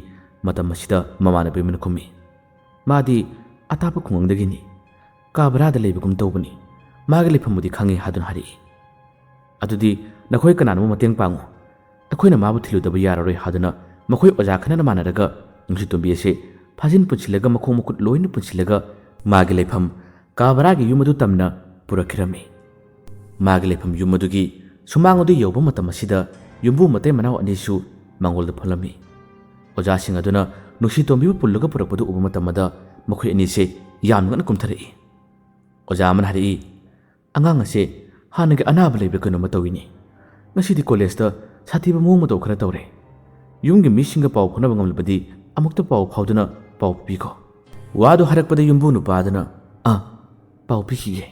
ꯃꯇꯝ ꯑꯁꯤꯗ ꯃꯃꯥꯟꯅꯕꯤ ꯑꯃꯅ ꯈꯨꯝꯃꯤ, "ꯃꯥꯗꯤ ꯑꯇꯥꯞꯄ ꯈꯨꯡꯒꯪꯗꯒꯤꯅꯤ, ꯀꯥ ꯚꯔꯥꯗ ꯂꯩꯕꯒꯨꯝ ꯇꯧꯕꯅꯤ, ꯃꯥꯒꯤ ꯂꯩꯐꯝꯕꯨꯗꯤ ꯈꯪꯉꯤ" ꯍꯥꯏꯗꯨꯅ ꯍꯥꯏꯔꯛꯏ꯫ "ꯑꯗꯨꯗꯤ ꯅꯈꯣꯏ ꯀꯅꯥꯅꯣꯝ ꯃꯇꯦꯡ ꯄꯥꯡꯉꯨ, ꯑꯩꯈꯣꯏꯅ ꯃꯥꯕꯨ ꯊꯤꯜꯂꯨꯗꯕ ꯌꯥꯔꯔꯣꯏ" ꯍꯥꯏꯗꯨꯅ ꯃꯈꯣꯏ ꯑꯣꯖꯥ ꯈꯔꯅ ꯃꯥꯟꯅꯔꯒ ꯅꯨꯡꯁꯤꯇꯣꯝꯕꯤ ꯑꯁꯤ ꯐꯥꯖꯤꯟ ꯄꯨꯟꯁꯤꯜꯂꯒ ꯃꯈꯣꯡ ꯃꯈꯨꯠ ꯂꯣꯏꯅ ꯄꯨꯟꯁꯤꯜꯂꯒ ꯃꯥꯒꯤ ꯂꯩꯐꯝ ꯀꯥ ꯚꯔꯥꯒꯤ ꯌꯨꯝ ꯑꯗꯨ ꯇꯝꯅ ꯄꯨꯔꯛꯈꯤꯔꯝꯃꯤ꯫ ꯃꯥꯒꯤ ꯂꯩꯐꯝ ꯌꯨꯝ ꯑꯗꯨꯒꯤ ꯁꯨꯃꯥꯡ ꯑꯗꯨ ꯌꯧꯕ ꯃꯇꯝ ꯑꯁꯤꯗ ꯌꯨꯝꯕꯨ ꯃꯇꯩ ꯃꯅꯥꯎ ꯑꯅꯤꯁꯨ ꯃꯥꯡꯒꯣꯜꯗ ꯐꯝꯂꯝꯃꯤ꯫ ꯑꯣꯖꯥꯁꯤꯡ ꯑꯗꯨꯅ ꯅꯨꯡꯁꯤꯇꯣꯝꯕꯤꯕꯨ ꯄꯨꯜꯂꯒ ꯄꯨꯔꯛꯄꯗꯨ ꯎꯕ ꯃꯇꯝꯗ ꯃꯈꯣꯏ ꯑꯅꯤꯁꯦ ꯌꯥꯝꯅ ꯉꯟꯅ ꯀꯨꯝꯊꯔꯛꯏ꯫ ꯑꯣꯖꯥ ꯑꯃꯅ ꯍꯥꯏꯔꯛꯏ, "ꯑꯉꯥꯡ ꯑꯁꯦ ꯍꯥꯟꯅꯒꯤ ꯑꯅꯥꯕ ꯂꯩꯕ꯭ꯔꯥ ꯀꯩꯅꯣꯝꯃ ꯇꯧꯏꯅꯦ꯫ ꯉꯁꯤꯗꯤ ꯀꯣꯂꯦꯖꯇ ꯁꯥꯊꯤꯕ ꯃꯑꯣꯡ ꯃꯇꯧ ꯈꯔ ꯇꯧꯔꯦ꯫ ꯌꯨꯝꯒꯤ ꯃꯤꯁꯤꯡꯒ ꯄꯥꯎ ꯐꯥꯎꯅꯕ ꯉꯝꯂꯕꯗꯤ ꯑꯃꯨꯛꯇ ꯄꯥꯎ ꯐꯥꯎꯗꯨꯅ ꯄꯥꯎ ꯄꯤꯕꯤꯈꯣ"꯫ ꯋꯥꯗꯨ ꯍꯥꯏꯔꯛꯄꯗ ꯌꯨꯝꯕꯨ ꯅꯨꯄꯥꯗꯨꯅ, "ꯑꯥ, ꯄꯥꯎ ꯄꯤꯈꯤꯒꯦ꯫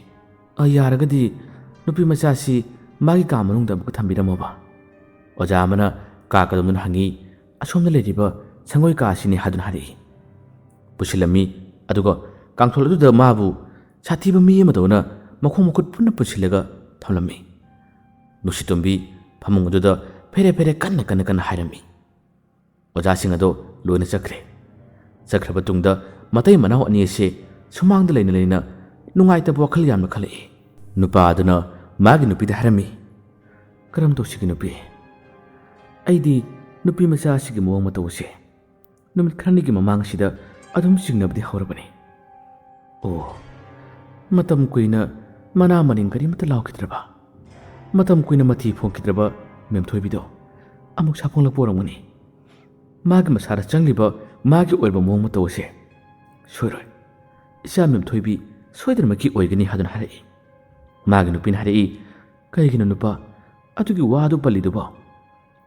ꯑꯥ, ꯌꯥꯔꯒꯗꯤ ꯅꯨꯄꯤ ꯃꯆꯥꯁꯤ ꯃꯥꯒꯤ ꯀꯥ ꯃꯅꯨꯡꯗ ꯑꯃꯨꯛꯀ ꯊꯝꯕꯤꯔꯝꯃꯣꯕ"꯫ ꯑꯣꯖꯥ ꯑꯃꯅ ꯀꯥ ꯀꯗꯣꯝꯗꯨꯅ ꯍꯪꯉꯤ, "ꯑꯁꯣꯝꯗ ꯂꯩꯔꯤꯕ ꯁꯪꯒꯣꯏ ꯀꯥ ꯑꯁꯤꯅꯤ" ꯍꯥꯏꯗꯨꯅ ꯍꯥꯏꯔꯛꯏ꯫ ꯄꯨꯁꯤꯜꯂꯝꯃꯤ, ꯑꯗꯨꯒ ꯀꯥꯡꯊꯣꯜ ꯑꯗꯨꯗ ꯃꯥꯕꯨ ꯁꯥꯊꯤꯕ ꯃꯤ ꯑꯃꯗꯧꯅ ꯃꯈꯣꯡ ꯃꯈꯨꯠ ꯄꯨꯟꯅ ꯄꯨꯟꯁꯤꯜꯂꯒ ꯊꯝꯂꯝꯃꯤ꯫ ꯅꯨꯡꯁꯤꯇꯣꯝꯕꯤ ꯐꯃꯨꯡ ꯑꯗꯨꯗ ꯐꯦꯔꯦ ꯐꯦꯔꯦ ꯀꯟꯅ ꯀꯟꯅ ꯀꯟꯅ ꯍꯥꯏꯔꯝꯃꯤ꯫ ꯑꯣꯖꯥꯁꯤꯡ ꯑꯗꯣ ꯂꯣꯏꯅ ꯆꯠꯈ꯭ꯔꯦ꯫ ꯆꯠꯈ꯭ꯔꯕ ꯇꯨꯡꯗ ꯃꯇꯩ ꯃꯅꯥꯎ ꯑꯅꯤ ꯑꯁꯦ ꯁꯨꯃꯥꯡꯗ ꯂꯩꯅ ꯂꯩꯅ ꯅꯨꯡꯉꯥꯏꯇꯕ ꯋꯥꯈꯜ ꯌꯥꯝꯅ ꯈꯜꯂꯛꯏ꯫ ꯅꯨꯄꯥ ꯑꯗꯨꯅ ꯃꯥꯒꯤ ꯅꯨꯄꯤꯗ ꯍꯥꯏꯔꯝꯃꯤ, "ꯀꯔꯝ ꯇꯧꯁꯤꯒꯦ ꯅꯨꯄꯤ? ꯑꯩꯗꯤ ꯅꯨꯄꯤ ꯃꯆꯥ ꯑꯁꯤꯒꯤ ꯃꯑꯣꯡ ꯃꯇꯧ ꯑꯁꯦ ꯅꯨꯃꯤꯠ ꯈꯔꯅꯤꯒꯤ ꯃꯃꯥꯡ ꯑꯁꯤꯗ ꯑꯗꯨꯝ ꯆꯤꯡꯅꯕꯗꯤ ꯍꯧꯔꯕꯅꯤ꯫ ꯑꯣ, ꯃꯇꯝ ꯀꯨꯏꯅ ꯃꯅꯥ ꯃꯅꯤꯡ ꯀꯔꯤꯃꯠꯇ ꯂꯥꯎꯈꯤꯗ꯭ꯔꯕ, ꯃꯇꯝ ꯀꯨꯏꯅ ꯃꯊꯤ ꯐꯣꯡꯈꯤꯗ꯭ꯔꯕ ꯃꯦꯝꯊꯣꯏꯕꯤꯗꯣ ꯑꯃꯨꯛ ꯁꯥꯐꯣꯡꯂꯛꯄ ꯑꯣꯏꯔꯝꯒꯅꯤ꯫ ꯃꯥꯒꯤ ꯃꯁꯥꯗ ꯆꯪꯂꯤꯕ ꯃꯥꯒꯤ ꯑꯣꯏꯕ ꯃꯑꯣꯡ ꯃꯇꯧ ꯑꯁꯦ ꯁꯣꯏꯔꯣꯏ, ꯏꯆꯥ ꯃꯦꯝꯊꯣꯏꯕꯤ ꯁꯣꯏꯗꯅꯃꯛꯀꯤ ꯑꯣꯏꯒꯅꯤ ꯍꯥꯏꯗꯨꯅ ꯍꯥꯏꯔꯛꯏ꯫ ꯃꯥꯒꯤ ꯅꯨꯄꯤꯅ ꯍꯥꯏꯔꯛꯏ, "ꯀꯩꯒꯤꯅꯣ ꯅꯨꯄꯥ, ꯑꯗꯨꯒꯤ ꯋꯥꯗꯨ ꯄꯜꯂꯤꯗꯨꯕꯣ?"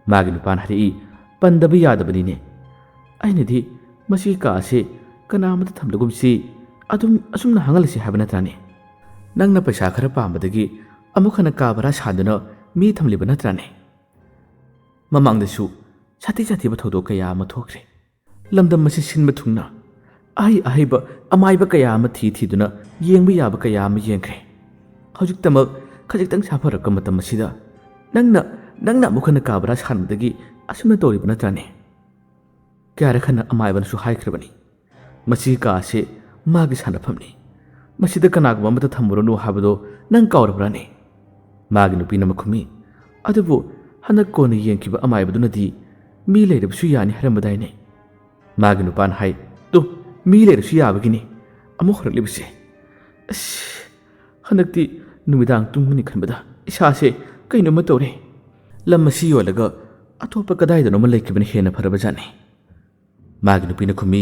ꯃꯥꯒꯤ ꯅꯨꯄꯥꯅ ꯍꯥꯏꯔꯛꯏ, "ꯄꯟꯗꯕ ꯌꯥꯗꯕꯅꯤꯅꯦ꯫ ꯑꯩꯅꯗꯤ ꯃꯁꯤꯒꯤ ꯀꯥ ꯑꯁꯤ ꯀꯅꯥ ꯑꯃꯠꯇ ꯊꯝꯗꯒꯨꯝꯁꯤ, ꯑꯗꯨꯝ ꯑꯁꯨꯝꯅ ꯍꯥꯡꯍꯜꯂꯁꯤ ꯍꯥꯏꯕ ꯅꯠꯇ꯭ꯔꯥꯅꯦ? ꯅꯪꯅ ꯄꯩꯁꯥ ꯈꯔ ꯄꯥꯝꯕꯗꯒꯤ ꯑꯃꯨꯛ ꯍꯟꯅ ꯀꯥ ꯚꯔꯥ ꯁꯥꯗꯨꯅ ꯃꯤ ꯊꯝꯂꯤꯕ ꯅꯠꯇ꯭ꯔꯥꯅꯦ?" ꯃꯃꯥꯡꯗꯁꯨ ꯁꯥꯊꯤ ꯁꯥꯊꯤꯕ ꯊꯧꯗꯣꯛ ꯀꯌꯥ ꯑꯃ ꯊꯣꯛꯈ꯭ꯔꯦ꯫ ꯂꯝꯗꯝ ꯑꯁꯤ ꯁꯤꯟꯕ ꯊꯨꯡꯅ ꯑꯍꯩ ꯑꯍꯩꯕ ꯑꯃꯥꯏꯕ ꯀꯌꯥ ꯑꯃ ꯊꯤ ꯊꯤꯗꯨꯅ ꯌꯦꯡꯕ ꯌꯥꯕ ꯀꯌꯥ ꯑꯃ ꯌꯦꯡꯈ꯭ꯔꯦ꯫ ꯍꯧꯖꯤꯛꯇꯃꯛ ꯈꯖꯤꯛꯇꯪ ꯁꯥꯐꯔꯛꯄ ꯃꯇꯝ ꯑꯁꯤꯗ ꯅꯪꯅ, ꯅꯪꯅ ꯑꯃꯨꯛ ꯍꯟꯅ ꯀꯥ ꯚꯔꯥ ꯁꯥꯟꯕꯗꯒꯤ ꯑꯁꯨꯝꯅ ꯇꯧꯔꯤꯕ ꯅꯠꯇ꯭ꯔꯥꯅꯦ? ꯀꯌꯥꯔꯛ ꯍꯟꯅ ꯑꯃꯥꯏꯕꯅꯁꯨ ꯍꯥꯏꯈ꯭ꯔꯕꯅꯤ, ꯃꯁꯤꯒꯤ ꯀꯥ ꯑꯁꯤ ꯃꯥꯒꯤ ꯁꯥꯟꯅꯐꯝꯅꯤ, ꯃꯁꯤꯗ ꯀꯅꯥꯒꯨꯝꯕ ꯑꯃꯠꯇ ꯊꯝꯃꯨꯔꯅꯨ ꯍꯥꯏꯕꯗꯣ ꯅꯪ ꯀꯥꯎꯔꯕ꯭ꯔꯥꯅꯦ? ꯃꯥꯒꯤ ꯅꯨꯄꯤꯅ ꯑꯃꯨꯛ ꯈꯨꯝꯃꯤ, "ꯑꯗꯨꯕꯨ ꯍꯟꯗꯛ ꯀꯣꯟꯅ ꯌꯦꯡꯈꯤꯕ ꯑꯃꯥꯏꯕꯗꯨꯅꯗꯤ ꯃꯤ ꯂꯩꯔꯕꯁꯨ ꯌꯥꯅꯤ ꯍꯥꯏꯔꯝꯕꯗꯥꯏꯅꯦ?" ꯃꯥꯒꯤ ꯅꯨꯄꯥꯅ ꯍꯥꯏ, "ꯇꯨ, ꯃꯤ ꯂꯩꯔꯁꯨ ꯌꯥꯕꯒꯤꯅꯤ ꯑꯃꯨꯛ ꯍꯧꯔꯛꯂꯤꯕꯁꯦ꯫ ꯑꯁ, ꯍꯟꯗꯛꯇꯤ ꯅꯨꯃꯤꯗꯥꯡ ꯇꯨꯝꯒꯅꯤ ꯈꯟꯕꯗ ꯏꯁꯥꯁꯦ ꯀꯩꯅꯣꯝꯃ ꯇꯧꯔꯦ꯫ ꯂꯝ ꯑꯁꯤ ꯌꯣꯜꯂꯒ ꯑꯇꯣꯞꯄ ꯀꯗꯥꯏꯗꯅꯣꯃ ꯂꯩꯈꯤꯕꯅ ꯍꯦꯟꯅ ꯐꯔꯕꯖꯥꯠꯅꯤ꯫" ꯃꯥꯒꯤ ꯅꯨꯄꯤꯅ ꯈꯨꯝꯃꯤ,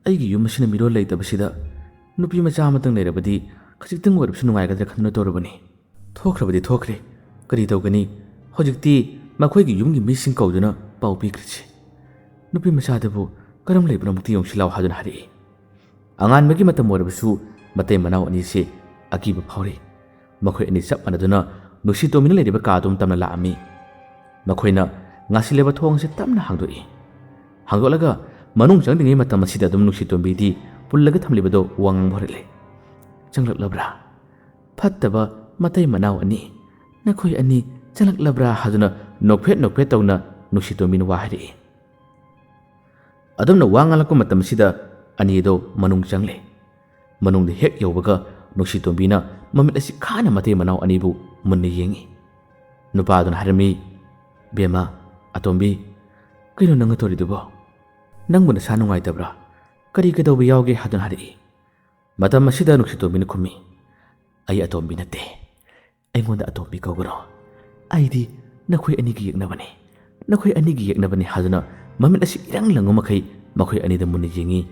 "ꯑꯩꯒꯤ ꯌꯨꯝ ꯑꯁꯤꯅ ꯃꯤꯔꯣꯜ ꯂꯩꯇꯕꯁꯤꯗ ꯅꯨꯄꯤ ꯃꯆꯥ ꯑꯃꯇꯪ ꯂꯩꯔꯕꯗꯤ ꯈꯖꯤꯛꯇꯪ ꯑꯣꯏꯔꯕꯁꯨ ꯅꯨꯡꯉꯥꯏꯒꯗ꯭ꯔꯥ ꯈꯟꯗꯨꯅ ꯇꯧꯔꯕꯅꯤ꯫ ꯊꯣꯛꯈ꯭ꯔꯕꯗꯤ ꯊꯣꯛꯈ꯭ꯔꯦ, ꯀꯔꯤ ꯇꯧꯒꯅꯤ? ꯍꯧꯖꯤꯛꯇꯤ ꯃꯈꯣꯏꯒꯤ ꯌꯨꯝꯒꯤ ꯃꯤꯁꯤꯡ ꯀꯧꯗꯨꯅ ꯄꯥꯎ ꯄꯤꯈ꯭ꯔꯁꯤ꯫ ꯅꯨꯄꯤ ꯃꯆꯥꯗꯨꯕꯨ ꯀꯔꯝ ꯂꯩꯕꯅꯣ ꯑꯃꯨꯛꯇ ꯌꯦꯡꯁꯤ ꯂꯥꯎ" ꯍꯥꯏꯗꯨꯅ ꯍꯥꯏꯔꯛꯏ꯫ ꯑꯉꯥꯟꯕꯒꯤ ꯃꯇꯝ ꯑꯣꯏꯔꯕꯁꯨ ꯃꯇꯩ ꯃꯅꯥꯎ ꯑꯅꯤꯁꯤ ꯑꯀꯤꯕ ꯐꯥꯎꯔꯤ꯫ ꯃꯈꯣꯏ ꯑꯅꯤ ꯆꯞ ꯃꯥꯟꯅꯗꯨꯅ ꯅꯨꯡꯁꯤ ꯇꯣꯝꯕꯤꯅ ꯂꯩꯔꯤꯕ ꯀꯥꯗꯨ ꯇꯝꯅ ꯂꯥꯛꯑꯝꯃꯤ꯫ ꯃꯈꯣꯏꯅ ꯉꯥꯁꯤꯜꯂꯕ ꯊꯣꯡ ꯑꯁꯤ ꯇꯞꯅ ꯍꯥꯡꯗꯣꯛꯏ꯫ ꯍꯥꯡꯗꯣꯛꯂꯒ ꯃꯅꯨꯡ ꯆꯪꯗ꯭ꯔꯤꯉꯩ ꯃꯇꯝ ꯑꯁꯤꯗ ꯑꯗꯨꯝ ꯅꯨꯡꯁꯤ ꯇꯣꯝꯕꯤꯗꯤ ꯄꯨꯜꯂꯒ ꯊꯝꯂꯤꯕꯗꯣ ꯋꯥ ꯉꯥꯡꯕ ꯍꯧꯔꯛꯂꯦ꯫ "ꯆꯪꯂꯛꯂꯕ꯭ꯔꯥ? ꯐꯠꯇꯕ ꯃꯇꯩ ꯃꯅꯥꯎ ꯑꯅꯤ, ꯅꯈꯣꯏ ꯑꯅꯤ ꯆꯪꯂꯛꯂꯕ꯭ꯔꯥ?" ꯍꯥꯏꯗꯨꯅ ꯅꯣꯛꯐꯦꯠ ꯅꯣꯛꯐꯦꯠ ꯇꯧꯅ ꯅꯨꯡꯁꯤ ꯇꯣꯝꯕꯤꯅ ꯋꯥ ꯍꯥꯏꯔꯛꯏ꯫ ꯑꯗꯨꯝꯅ ꯋꯥ ꯉꯥꯡꯂꯛꯄ ꯃꯇꯝꯁꯤꯗ ꯑꯅꯤꯗꯣ ꯃꯅꯨꯡ ꯆꯪꯂꯦ꯫ ꯃꯅꯨꯡꯗ ꯍꯦꯛ ꯌꯧꯕꯒ ꯅꯨꯡꯁꯤ ꯇꯣꯝꯕꯤꯅ ꯃꯃꯤꯠ ꯑꯁꯤ ꯈꯥꯅ ꯃꯇꯩ ꯃꯅꯥꯎ ꯑꯅꯤꯕꯨ ꯃꯨꯟꯅ ꯌꯦꯡꯉꯤ꯫ ꯅꯨꯄꯥꯗꯨꯅ ꯍꯥꯏꯔꯝꯃꯤ, "ꯕꯦꯝꯃ, ꯑꯇꯣꯝꯕꯤ, "ꯀꯩꯅꯣ ꯅꯪꯅ ꯇꯧꯔꯤꯗꯨꯕꯣ? ꯅꯪꯕꯨ ꯅꯁꯥ ꯅꯨꯡꯉꯥꯏꯇꯕ꯭ꯔꯥ? ꯀꯔꯤ ꯀꯩꯗꯧꯕ ꯌꯥꯎꯒꯦ?" ꯍꯥꯏꯗꯨꯅ ꯍꯥꯏꯔꯛꯏ꯫ ꯃꯇꯝ ꯑꯁꯤꯗ ꯅꯨꯡꯁꯤꯇꯣꯝꯕꯤꯅ ꯈꯨꯝꯃꯤ, "ꯑꯩ ꯑꯇꯣꯝꯕꯤ ꯅꯠꯇꯦ, ꯑꯩꯉꯣꯟꯗ ꯑꯇꯣꯝꯕꯤ ꯀꯧꯒꯅꯨ꯫ ꯑꯩꯗꯤ ꯅꯈꯣꯏ ꯑꯅꯤꯒꯤ ꯌꯦꯛꯅꯕꯅꯤ, ꯅꯈꯣꯏ ꯑꯅꯤꯒꯤ ꯌꯦꯛꯅꯕꯅꯤ" ꯍꯥꯏꯗꯨꯅ ꯃꯃꯤꯠ ꯑꯁꯤ ꯏꯔꯪ ꯂꯪꯉꯨ ꯃꯈꯩ ꯃꯈꯣꯏ ꯑꯅꯤꯗ ꯃꯨꯟꯅ ꯌꯦꯡꯉꯤ꯫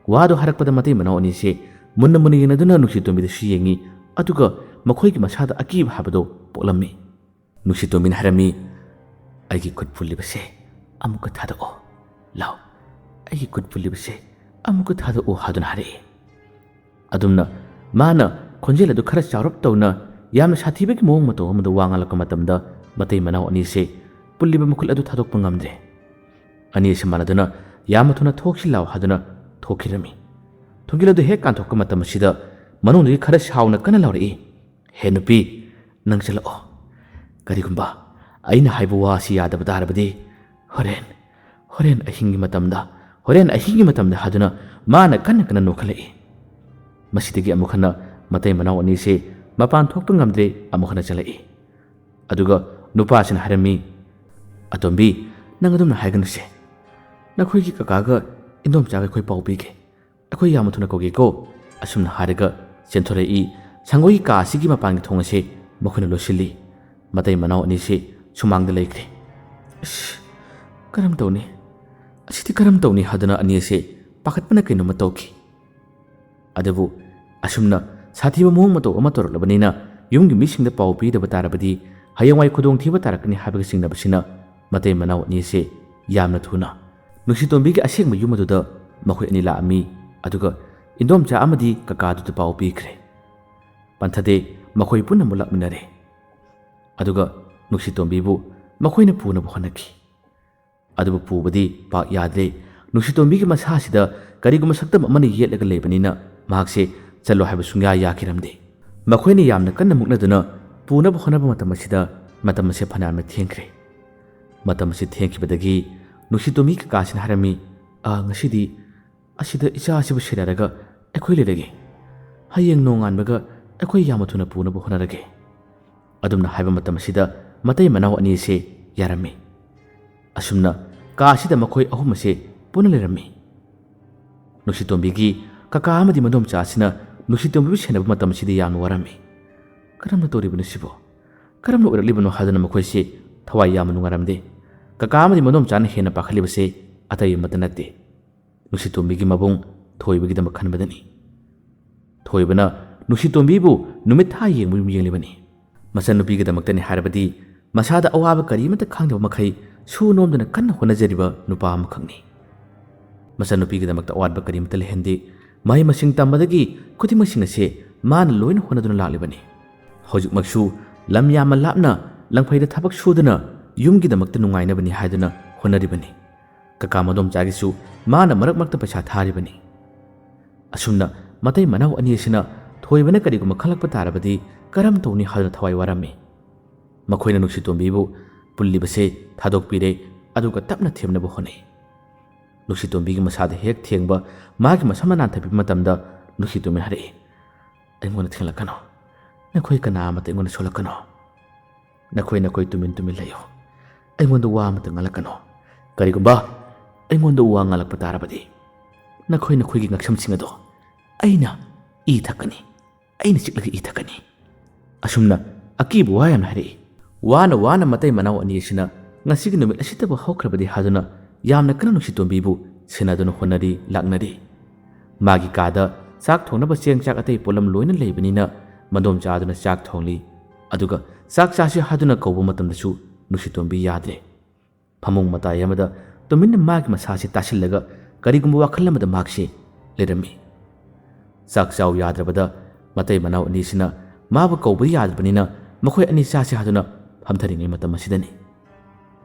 ꯋꯥꯗꯨ ꯍꯥꯏꯔꯛꯄꯗ ꯃꯇꯩ ꯃꯅꯥꯎ ꯑꯅꯤꯁꯦ ꯃꯨꯟꯅ ꯃꯨꯟꯅ ꯌꯦꯡꯅꯗꯨꯅ ꯅꯨꯡꯁꯤꯇꯣꯝꯕꯤꯗꯁꯨ ꯌꯦꯡꯉꯤ, ꯑꯗꯨꯒ ꯃꯈꯣꯏꯒꯤ ꯃꯁꯥꯗ ꯑꯀꯤꯕ ꯍꯥꯏꯕꯗꯨ ꯄꯣꯛꯂꯝꯃꯤ꯫ ꯅꯨꯡꯁꯤꯇꯣꯝꯕꯤꯅ ꯍꯥꯏꯔꯝꯃꯤ, "ꯑꯩꯒꯤ ꯈꯨꯠ ꯄꯨꯜꯂꯤꯕꯁꯦ ꯑꯃꯨꯛꯀ ꯊꯥꯗꯣꯛꯑꯣ꯫ ꯂꯥꯎ, ꯑꯩꯒꯤ ꯈꯨꯠ ꯄꯨꯜꯂꯤꯕꯁꯦ ꯑꯃꯨꯛꯀ ꯊꯥꯗꯣꯛꯑꯣ" ꯍꯥꯏꯗꯨꯅ ꯍꯥꯏꯔꯛꯏ꯫ ꯑꯗꯨꯝꯅ ꯃꯥꯅ ꯈꯣꯟꯖꯦꯜ ꯑꯗꯨ ꯈꯔ ꯆꯥꯎꯔꯞ ꯇꯧꯅ, ꯌꯥꯝꯅ ꯁꯥꯊꯤꯕꯒꯤ ꯃꯑꯣꯡ ꯃꯇꯧ ꯑꯃꯗ ꯋꯥ ꯉꯥꯡꯂꯛꯄ ꯃꯇꯝꯗ, ꯃꯇꯩ ꯃꯅꯥꯎ ꯑꯅꯤꯁꯦ ꯄꯨꯜꯂꯤꯕ ꯃꯈꯨꯠ ꯑꯗꯨ ꯊꯥꯗꯣꯛꯄ ꯉꯝꯗ꯭ꯔꯦ꯫ ꯑꯅꯤꯁꯤ ꯃꯥꯟꯅꯗꯨꯅ, "ꯌꯥꯝꯅ ꯊꯨꯅ ꯊꯣꯛꯁꯤ ꯂꯥꯎ" ꯍꯥꯏꯗꯨꯅ ꯊꯣꯛꯈꯤꯔꯝꯃꯤ꯫ ꯊꯣꯡꯖꯤꯜ ꯑꯗꯨ ꯍꯦꯛ ꯀꯥꯟꯊꯣꯛꯄ ꯃꯇꯝ ꯑꯁꯤꯗ, ꯃꯅꯨꯡꯗꯒꯤ ꯈꯔ ꯁꯥꯎꯅ ꯀꯟꯅ ꯂꯥꯎꯔꯛꯏ, "ꯍꯦ ꯅꯨꯄꯤ, ꯅꯪ ꯆꯠꯂꯛꯑꯣ꯫ ꯀꯔꯤꯒꯨꯝꯕ ꯑꯩꯅ ꯍꯥꯏꯕ ꯋꯥ ꯑꯁꯤ ꯌꯥꯗꯕ ꯇꯥꯔꯕꯗꯤ, ꯍꯣꯔꯦꯟ, ꯍꯣꯔꯦꯟ ꯑꯍꯤꯡꯒꯤ ꯃꯇꯝꯗ, ꯍꯣꯔꯦꯟ ꯑꯍꯤꯡꯒꯤ ꯃꯇꯝꯗ" ꯍꯥꯏꯗꯨꯅ ꯃꯥꯅ ꯀꯟꯅ ꯀꯟꯅ ꯅꯣꯛꯈꯠꯂꯛꯏ꯫ ꯃꯁꯤꯗꯒꯤ ꯑꯃꯨꯛ ꯍꯟꯅ ꯃꯇꯩ ꯃꯅꯥꯎ ꯑꯅꯤꯁꯦ ꯃꯄꯥꯟ ꯊꯣꯛꯄ ꯉꯝꯗ꯭ꯔꯦ꯫ ꯑꯃꯨꯛ ꯍꯟꯅ ꯆꯠꯂꯛꯏ꯫ ꯑꯗꯨꯒ ꯅꯨꯄꯥꯁꯤꯅ ꯍꯥꯏꯔꯝꯃꯤ, "ꯑꯇꯣꯝꯕꯤ, ꯅꯪ ꯑꯗꯨꯝꯅ ꯍꯥꯏꯒꯅꯨꯁꯦ꯫ ꯅꯈꯣꯏꯒꯤ ꯀꯀꯥꯒ ꯏꯟꯗꯣꯝꯆꯥꯒ ꯑꯩꯈꯣꯏ ꯄꯥꯎ ꯄꯤꯒꯦ꯫ ꯑꯩꯈꯣꯏ ꯌꯥꯝꯅ ꯊꯨꯅ ꯀꯧꯒꯦꯀꯣ"꯫ ꯑꯁꯨꯝꯅ ꯍꯥꯏꯔꯒ ꯆꯦꯟꯊꯣꯔꯛꯏ꯫ ꯁꯪꯒꯣꯏꯒꯤ ꯀꯥ ꯑꯁꯤꯒꯤ ꯃꯄꯥꯟꯒꯤ ꯊꯣꯡ ꯑꯁꯦ ꯃꯈꯣꯏꯅ ꯂꯣꯠꯁꯤꯜꯂꯤ꯫ ꯃꯇꯩ ꯃꯅꯥꯎ ꯑꯅꯤꯁꯦ ꯁꯨꯃꯥꯡꯗ ꯂꯩꯈ꯭ꯔꯦ꯫ "ꯑꯁ, ꯀꯔꯝ ꯇꯧꯅꯤ? ꯑꯁꯤꯗꯤ ꯀꯔꯝ ꯇꯧꯅꯤ?" ꯍꯥꯏꯗꯨꯅ ꯑꯅꯤ ꯑꯁꯦ ꯄꯥꯈꯠꯄꯅ ꯀꯩꯅꯣꯝꯃ ꯇꯧꯈꯤ꯫ ꯑꯗꯨꯕꯨ ꯑꯁꯨꯝꯅ ꯁꯥꯊꯤꯕ ꯃꯑꯣꯡ ꯃꯇꯧ ꯑꯃ ꯇꯧꯔꯛꯂꯕꯅꯤꯅ, ꯌꯨꯝꯒꯤ ꯃꯤꯁꯤꯡꯗ ꯄꯥꯎ ꯄꯤꯗꯕ ꯇꯥꯔꯕꯗꯤ ꯍꯌꯦꯡꯋꯥꯏ ꯈꯨꯗꯣꯡꯊꯤꯕ ꯇꯥꯔꯛꯀꯅꯤ ꯍꯥꯏꯕꯒꯤ ꯆꯤꯡꯅꯕꯁꯤꯅ ꯃꯇꯩ ꯃꯅꯥꯎ ꯑꯅꯤꯁꯦ ꯌꯥꯝꯅ ꯊꯨꯅ ꯅꯨꯡꯁꯤꯇꯣꯝꯕꯤꯒꯤ ꯑꯁꯦꯡꯕ ꯌꯨꯝ ꯑꯗꯨꯗ ꯃꯈꯣꯏ ꯑꯅꯤ ꯂꯥꯛꯑꯝꯃꯤ꯫ ꯑꯗꯨꯒ ꯏꯟꯗꯣꯝꯆꯥ ꯑꯃꯗꯤ ꯀꯀꯥꯗꯨꯗ ꯄꯥꯎ ꯄꯤꯈ꯭ꯔꯦ꯫ ꯄꯟꯊꯗꯦ, ꯃꯈꯣꯏ ꯄꯨꯟꯅꯃꯛ ꯂꯥꯛꯃꯤꯟꯅꯔꯦ꯫ ꯑꯗꯨꯒ ꯅꯨꯡꯁꯤꯇꯣꯝꯕꯤꯕꯨ ꯃꯈꯣꯏꯅ ꯄꯨꯅꯕ ꯍꯣꯠꯅꯈꯤ꯫ ꯑꯗꯨꯕꯨ ꯄꯨꯕꯗꯤ ꯄꯥꯛ ꯌꯥꯗ꯭ꯔꯦ꯫ ꯅꯨꯡꯁꯤꯇꯣꯝꯕꯤꯒꯤ ꯃꯁꯥꯁꯤꯗ ꯀꯔꯤꯒꯨꯝꯕ ꯁꯛꯇꯝ ꯑꯃꯅ ꯌꯦꯠꯂꯒ ꯂꯩꯕꯅꯤꯅ ꯃꯍꯥꯛꯁꯦ ꯆꯠꯂꯣ ꯍꯥꯏꯕ ꯁꯨꯡꯌꯥ ꯌꯥꯈꯤꯔꯝꯗꯦ꯫ ꯃꯈꯣꯏꯅ ꯌꯥꯝꯅ ꯀꯟꯅ ꯃꯨꯛꯅꯗꯨꯅ ꯄꯨꯅꯕ ꯍꯣꯠꯅꯕ ꯃꯇꯝ ꯑꯁꯤꯗ ꯃꯇꯝ ꯑꯁꯦ ꯐꯅꯌꯥꯝꯅ ꯊꯦꯡꯈ꯭ꯔꯦ꯫ ꯃꯇꯝ ꯑꯁꯤ ꯊꯦꯡꯈꯤꯕꯗꯒꯤ ꯅꯨꯡꯁꯤꯇꯣꯝꯕꯤ ꯀꯀꯥꯁꯤꯅ ꯍꯥꯏꯔꯝꯃꯤ, "ꯑꯥ, ꯉꯁꯤꯗꯤ ꯑꯁꯤꯗ ꯏꯆꯥ ꯑꯁꯤꯕꯨ ꯁꯦꯟꯅꯔꯒ ꯑꯩꯈꯣꯏ ꯂꯩꯔꯒꯦ꯫ ꯍꯌꯦꯡ ꯅꯣꯡꯉꯥꯟꯕꯒ ꯑꯩꯈꯣꯏ ꯌꯥꯝꯅ ꯊꯨꯅ ꯄꯨꯅꯕ ꯍꯣꯠꯅꯔꯒꯦ"꯫ ꯑꯗꯨꯝꯅ ꯍꯥꯏꯕ ꯃꯇꯝ ꯑꯁꯤꯗ ꯃꯇꯩ ꯃꯅꯥꯎ ꯑꯅꯤ ꯑꯁꯤ ꯌꯥꯔꯝꯃꯤ꯫ ꯑꯁꯨꯝꯅ ꯀꯥ ꯑꯁꯤꯗ ꯃꯈꯣꯏ ꯑꯍꯨꯝ ꯑꯁꯦ ꯄꯨꯟꯅ ꯂꯩꯔꯝꯃꯤ꯫ ꯅꯨꯡꯁꯤꯇꯣꯝꯕꯤꯒꯤ ꯀꯀꯥ ꯑꯃꯗꯤ ꯃꯗꯣꯝꯆꯥ ꯑꯁꯤꯅ ꯅꯨꯡꯁꯤꯇꯣꯝꯕꯤꯕꯨ ꯁꯦꯟꯅꯕ ꯃꯇꯝ ꯑꯁꯤꯗ ꯌꯥꯝꯅ ꯋꯥꯔꯝꯃꯤ꯫ "ꯀꯔꯝꯅ ꯇꯧꯔꯤꯕꯅꯣ ꯁꯤꯕꯣ? ꯀꯔꯝꯅ ꯑꯣꯏꯔꯛꯂꯤꯕꯅꯣ?" ꯍꯥꯏꯗꯨꯅ ꯃꯈꯣꯏꯁꯤ ꯊꯋꯥꯏ ꯌꯥꯝꯅ ꯅꯨꯡꯉꯥꯏꯔꯝꯗꯦ꯫ ꯀꯀꯥ ꯑꯃꯗꯤ ꯃꯗꯣꯝꯆꯥꯅ ꯍꯦꯟꯅ ꯄꯥꯈꯠꯂꯤꯕꯁꯦ ꯑꯇꯩ ꯑꯃꯠꯇ ꯅꯠꯇꯦ, ꯅꯨꯡꯁꯤꯇꯣꯝꯕꯤꯒꯤ ꯃꯕꯨꯡ ꯊꯣꯏꯕꯒꯤꯗꯃꯛ ꯈꯟꯕꯗꯅꯤ꯫ ꯊꯣꯏꯕꯅ ꯅꯨꯡꯁꯤꯇꯣꯝꯕꯤꯕꯨ ꯅꯨꯃꯤꯠ ꯊꯥ ꯌꯦꯡꯕꯒꯨꯝ ꯌꯦꯡꯂꯤꯕꯅꯤ꯫ ꯃꯆꯟꯅꯨꯄꯤꯒꯤꯗꯃꯛꯇꯅꯤ ꯍꯥꯏꯔꯕꯗꯤ ꯃꯁꯥꯗ ꯑꯋꯥꯕ ꯀꯔꯤꯃꯠꯇ ꯈꯪꯗꯕ ꯃꯈꯩ ꯁꯨ ꯅꯣꯝꯗꯨꯅ ꯀꯟꯅ ꯍꯣꯠꯅꯖꯔꯤꯕ ꯅꯨꯄꯥ ꯑꯃꯈꯛꯅꯤ꯫ ꯃꯆꯟꯅꯨꯄꯤꯒꯤꯗꯃꯛꯇ ꯑꯋꯥꯠꯄ ꯀꯔꯤꯃꯠꯇ ꯂꯩꯍꯟꯗꯦ꯫ ꯃꯍꯩ ꯃꯁꯤꯡ ꯇꯝꯕꯗꯒꯤ ꯈꯨꯗꯤꯡꯃꯛꯁꯤꯡ ꯑꯁꯦ ꯃꯥꯅ ꯂꯣꯏꯅ ꯍꯣꯠꯅꯗꯨꯅ ꯂꯥꯛꯂꯤꯕꯅꯤ꯫ ꯍꯧꯖꯤꯛꯃꯛꯁꯨ ꯂꯝ ꯌꯥꯝꯅ ꯂꯥꯞꯅ ꯂꯪꯐꯩꯗ ꯊꯕꯛ ꯁꯨꯗꯨꯅ ꯌꯨꯝꯒꯤꯗꯃꯛꯇ ꯅꯨꯡꯉꯥꯏꯅꯕꯅꯤ ꯍꯥꯏꯗꯨꯅ ꯍꯣꯠꯅꯔꯤꯕꯅꯤ꯫ ꯀꯀꯥ ꯃꯗꯣꯝꯆꯥꯒꯤꯁꯨ ꯃꯥꯅ ꯃꯔꯛ ꯃꯔꯛꯇ ꯄꯩꯁꯥ ꯊꯥꯔꯤꯕꯅꯤ꯫ ꯑꯁꯨꯝꯅ ꯃꯇꯩ ꯃꯅꯥꯎ ꯑꯅꯤ ꯑꯁꯤꯅ ꯊꯣꯏꯕꯅ ꯀꯔꯤꯒꯨꯝꯕ ꯈꯪꯂꯛꯄ ꯇꯥꯔꯕꯗꯤ ꯀꯔꯝ ꯇꯧꯅꯤ ꯍꯥꯏꯗꯨꯅ ꯊꯋꯥꯏ ꯋꯥꯔꯝꯃꯤ꯫ ꯃꯈꯣꯏꯅ ꯅꯨꯡꯁꯤꯇꯣꯝꯕꯤꯕꯨ ꯄꯨꯜꯂꯤꯕꯁꯦ ꯊꯥꯗꯣꯛꯄꯤꯔꯦ, ꯑꯗꯨꯒ ꯇꯞꯅ ꯊꯦꯝꯅꯕ ꯍꯣꯠꯅꯩ꯫ ꯅꯨꯡꯁꯤꯇꯣꯝꯕꯤꯒꯤ ꯃꯁꯥꯗ ꯍꯦꯛ ꯊꯦꯡꯕ, ꯃꯥꯒꯤ ꯃꯁꯝꯅ ꯅꯥꯟꯊꯕꯤꯕ ꯃꯇꯝꯗ ꯅꯨꯡꯁꯤꯇꯣꯝꯕꯤ ꯍꯥꯏꯔꯛꯏ, "ꯑꯩꯉꯣꯟꯗ ꯊꯦꯡꯂꯛꯀꯅꯨ꯫ ꯅꯈꯣꯏ ꯀꯅꯥ ꯑꯃꯠꯇ ꯑꯩꯉꯣꯟꯗ ꯁꯣꯜꯂꯛꯀꯅꯨ꯫ ꯅꯈꯣꯏ ꯅꯈꯣꯏ ꯇꯨꯃꯤꯟ ꯇꯨꯃꯤꯟ ꯂꯩꯌꯨ꯫ ꯑꯩꯉꯣꯟꯗ ꯋꯥ ꯑꯃꯠꯇ ꯉꯥꯡꯂꯛꯀꯅꯨ꯫ ꯀꯔꯤꯒꯨꯝꯕ ꯑꯩꯉꯣꯟꯗ ꯋꯥ ꯉꯥꯡꯂꯛꯄ ꯇꯥꯔꯕꯗꯤ ꯅꯈꯣꯏ ꯅꯈꯣꯏꯒꯤ ꯉꯛꯁꯝꯁꯤꯡ ꯑꯗꯣ ꯑꯩꯅ ꯏ ꯊꯛꯀꯅꯤ꯫ ꯑꯩꯅ ꯆꯤꯛꯂꯒ ꯏ ꯊꯛꯀꯅꯤ꯫" ꯑꯁꯨꯝꯅ ꯑꯀꯤꯕ ꯋꯥ ꯌꯥꯝꯅ ꯍꯥꯏꯔꯛꯏ꯫ ꯋꯥꯅ ꯋꯥꯅ ꯃꯇꯩ ꯃꯅꯥꯎ ꯑꯅꯤ ꯑꯁꯤꯅ ꯉꯁꯤꯒꯤ ꯅꯨꯃꯤꯠ ꯑꯁꯤꯇꯕꯨ ꯍꯧꯈ꯭ꯔꯕꯗꯤ ꯍꯥꯏꯗꯨꯅ ꯌꯥꯝꯅ ꯀꯟꯅ ꯅꯨꯡꯁꯤꯇꯣꯝꯕꯤꯕꯨ ꯁꯦꯟꯅꯗꯨꯅ ꯍꯣꯠꯅꯔꯤ, ꯂꯥꯛꯅꯔꯤ꯫ ꯃꯥꯒꯤ ꯀꯥꯗ ꯆꯥꯛ ꯊꯣꯡꯅꯕ ꯆꯦꯡ ꯆꯥꯛ ꯑꯇꯩ ꯄꯣꯠꯂꯝ ꯂꯣꯏꯅ ꯂꯩꯕꯅꯤꯅ ꯃꯗꯣꯝꯆꯥꯗꯨꯅ ꯆꯥꯛ ꯊꯣꯡꯂꯤ꯫ ꯑꯗꯨꯒ ꯆꯥꯛ ꯆꯥꯁꯤ ꯍꯥꯏꯗꯨꯅ ꯀꯧꯕ ꯃꯇꯝꯗꯁꯨ ꯅꯨꯡꯁꯤꯇꯣꯝꯕꯤ ꯌꯥꯗ꯭ꯔꯦ꯫ ꯐꯃꯨꯡ ꯃꯇꯥꯏ ꯑꯃꯗ ꯇꯨꯃꯤꯟꯅ ꯃꯥꯒꯤ ꯃꯁꯥꯁꯤ ꯇꯥꯁꯤꯜꯂꯒ ꯀꯔꯤꯒꯨꯝꯕ ꯋꯥꯈꯜ ꯑꯃꯗ ꯃꯍꯥꯛꯁꯤ ꯂꯩꯔꯝꯃꯤ꯫ ꯆꯥꯛ ꯆꯥꯎ ꯌꯥꯗ꯭ꯔꯕꯗ ꯃꯇꯩ ꯃꯅꯥꯎ ꯑꯅꯤꯁꯤꯅ ꯃꯥꯕꯨ ꯀꯧꯕ ꯌꯥꯗ꯭ꯔꯕꯅꯤꯅ ꯃꯈꯣꯏ ꯑꯅꯤ ꯆꯥꯁꯤ ꯍꯥꯏꯗꯨꯅ ꯐꯝꯊꯔꯤꯉꯩ ꯃꯇꯝ ꯑꯁꯤꯗꯅꯤ꯫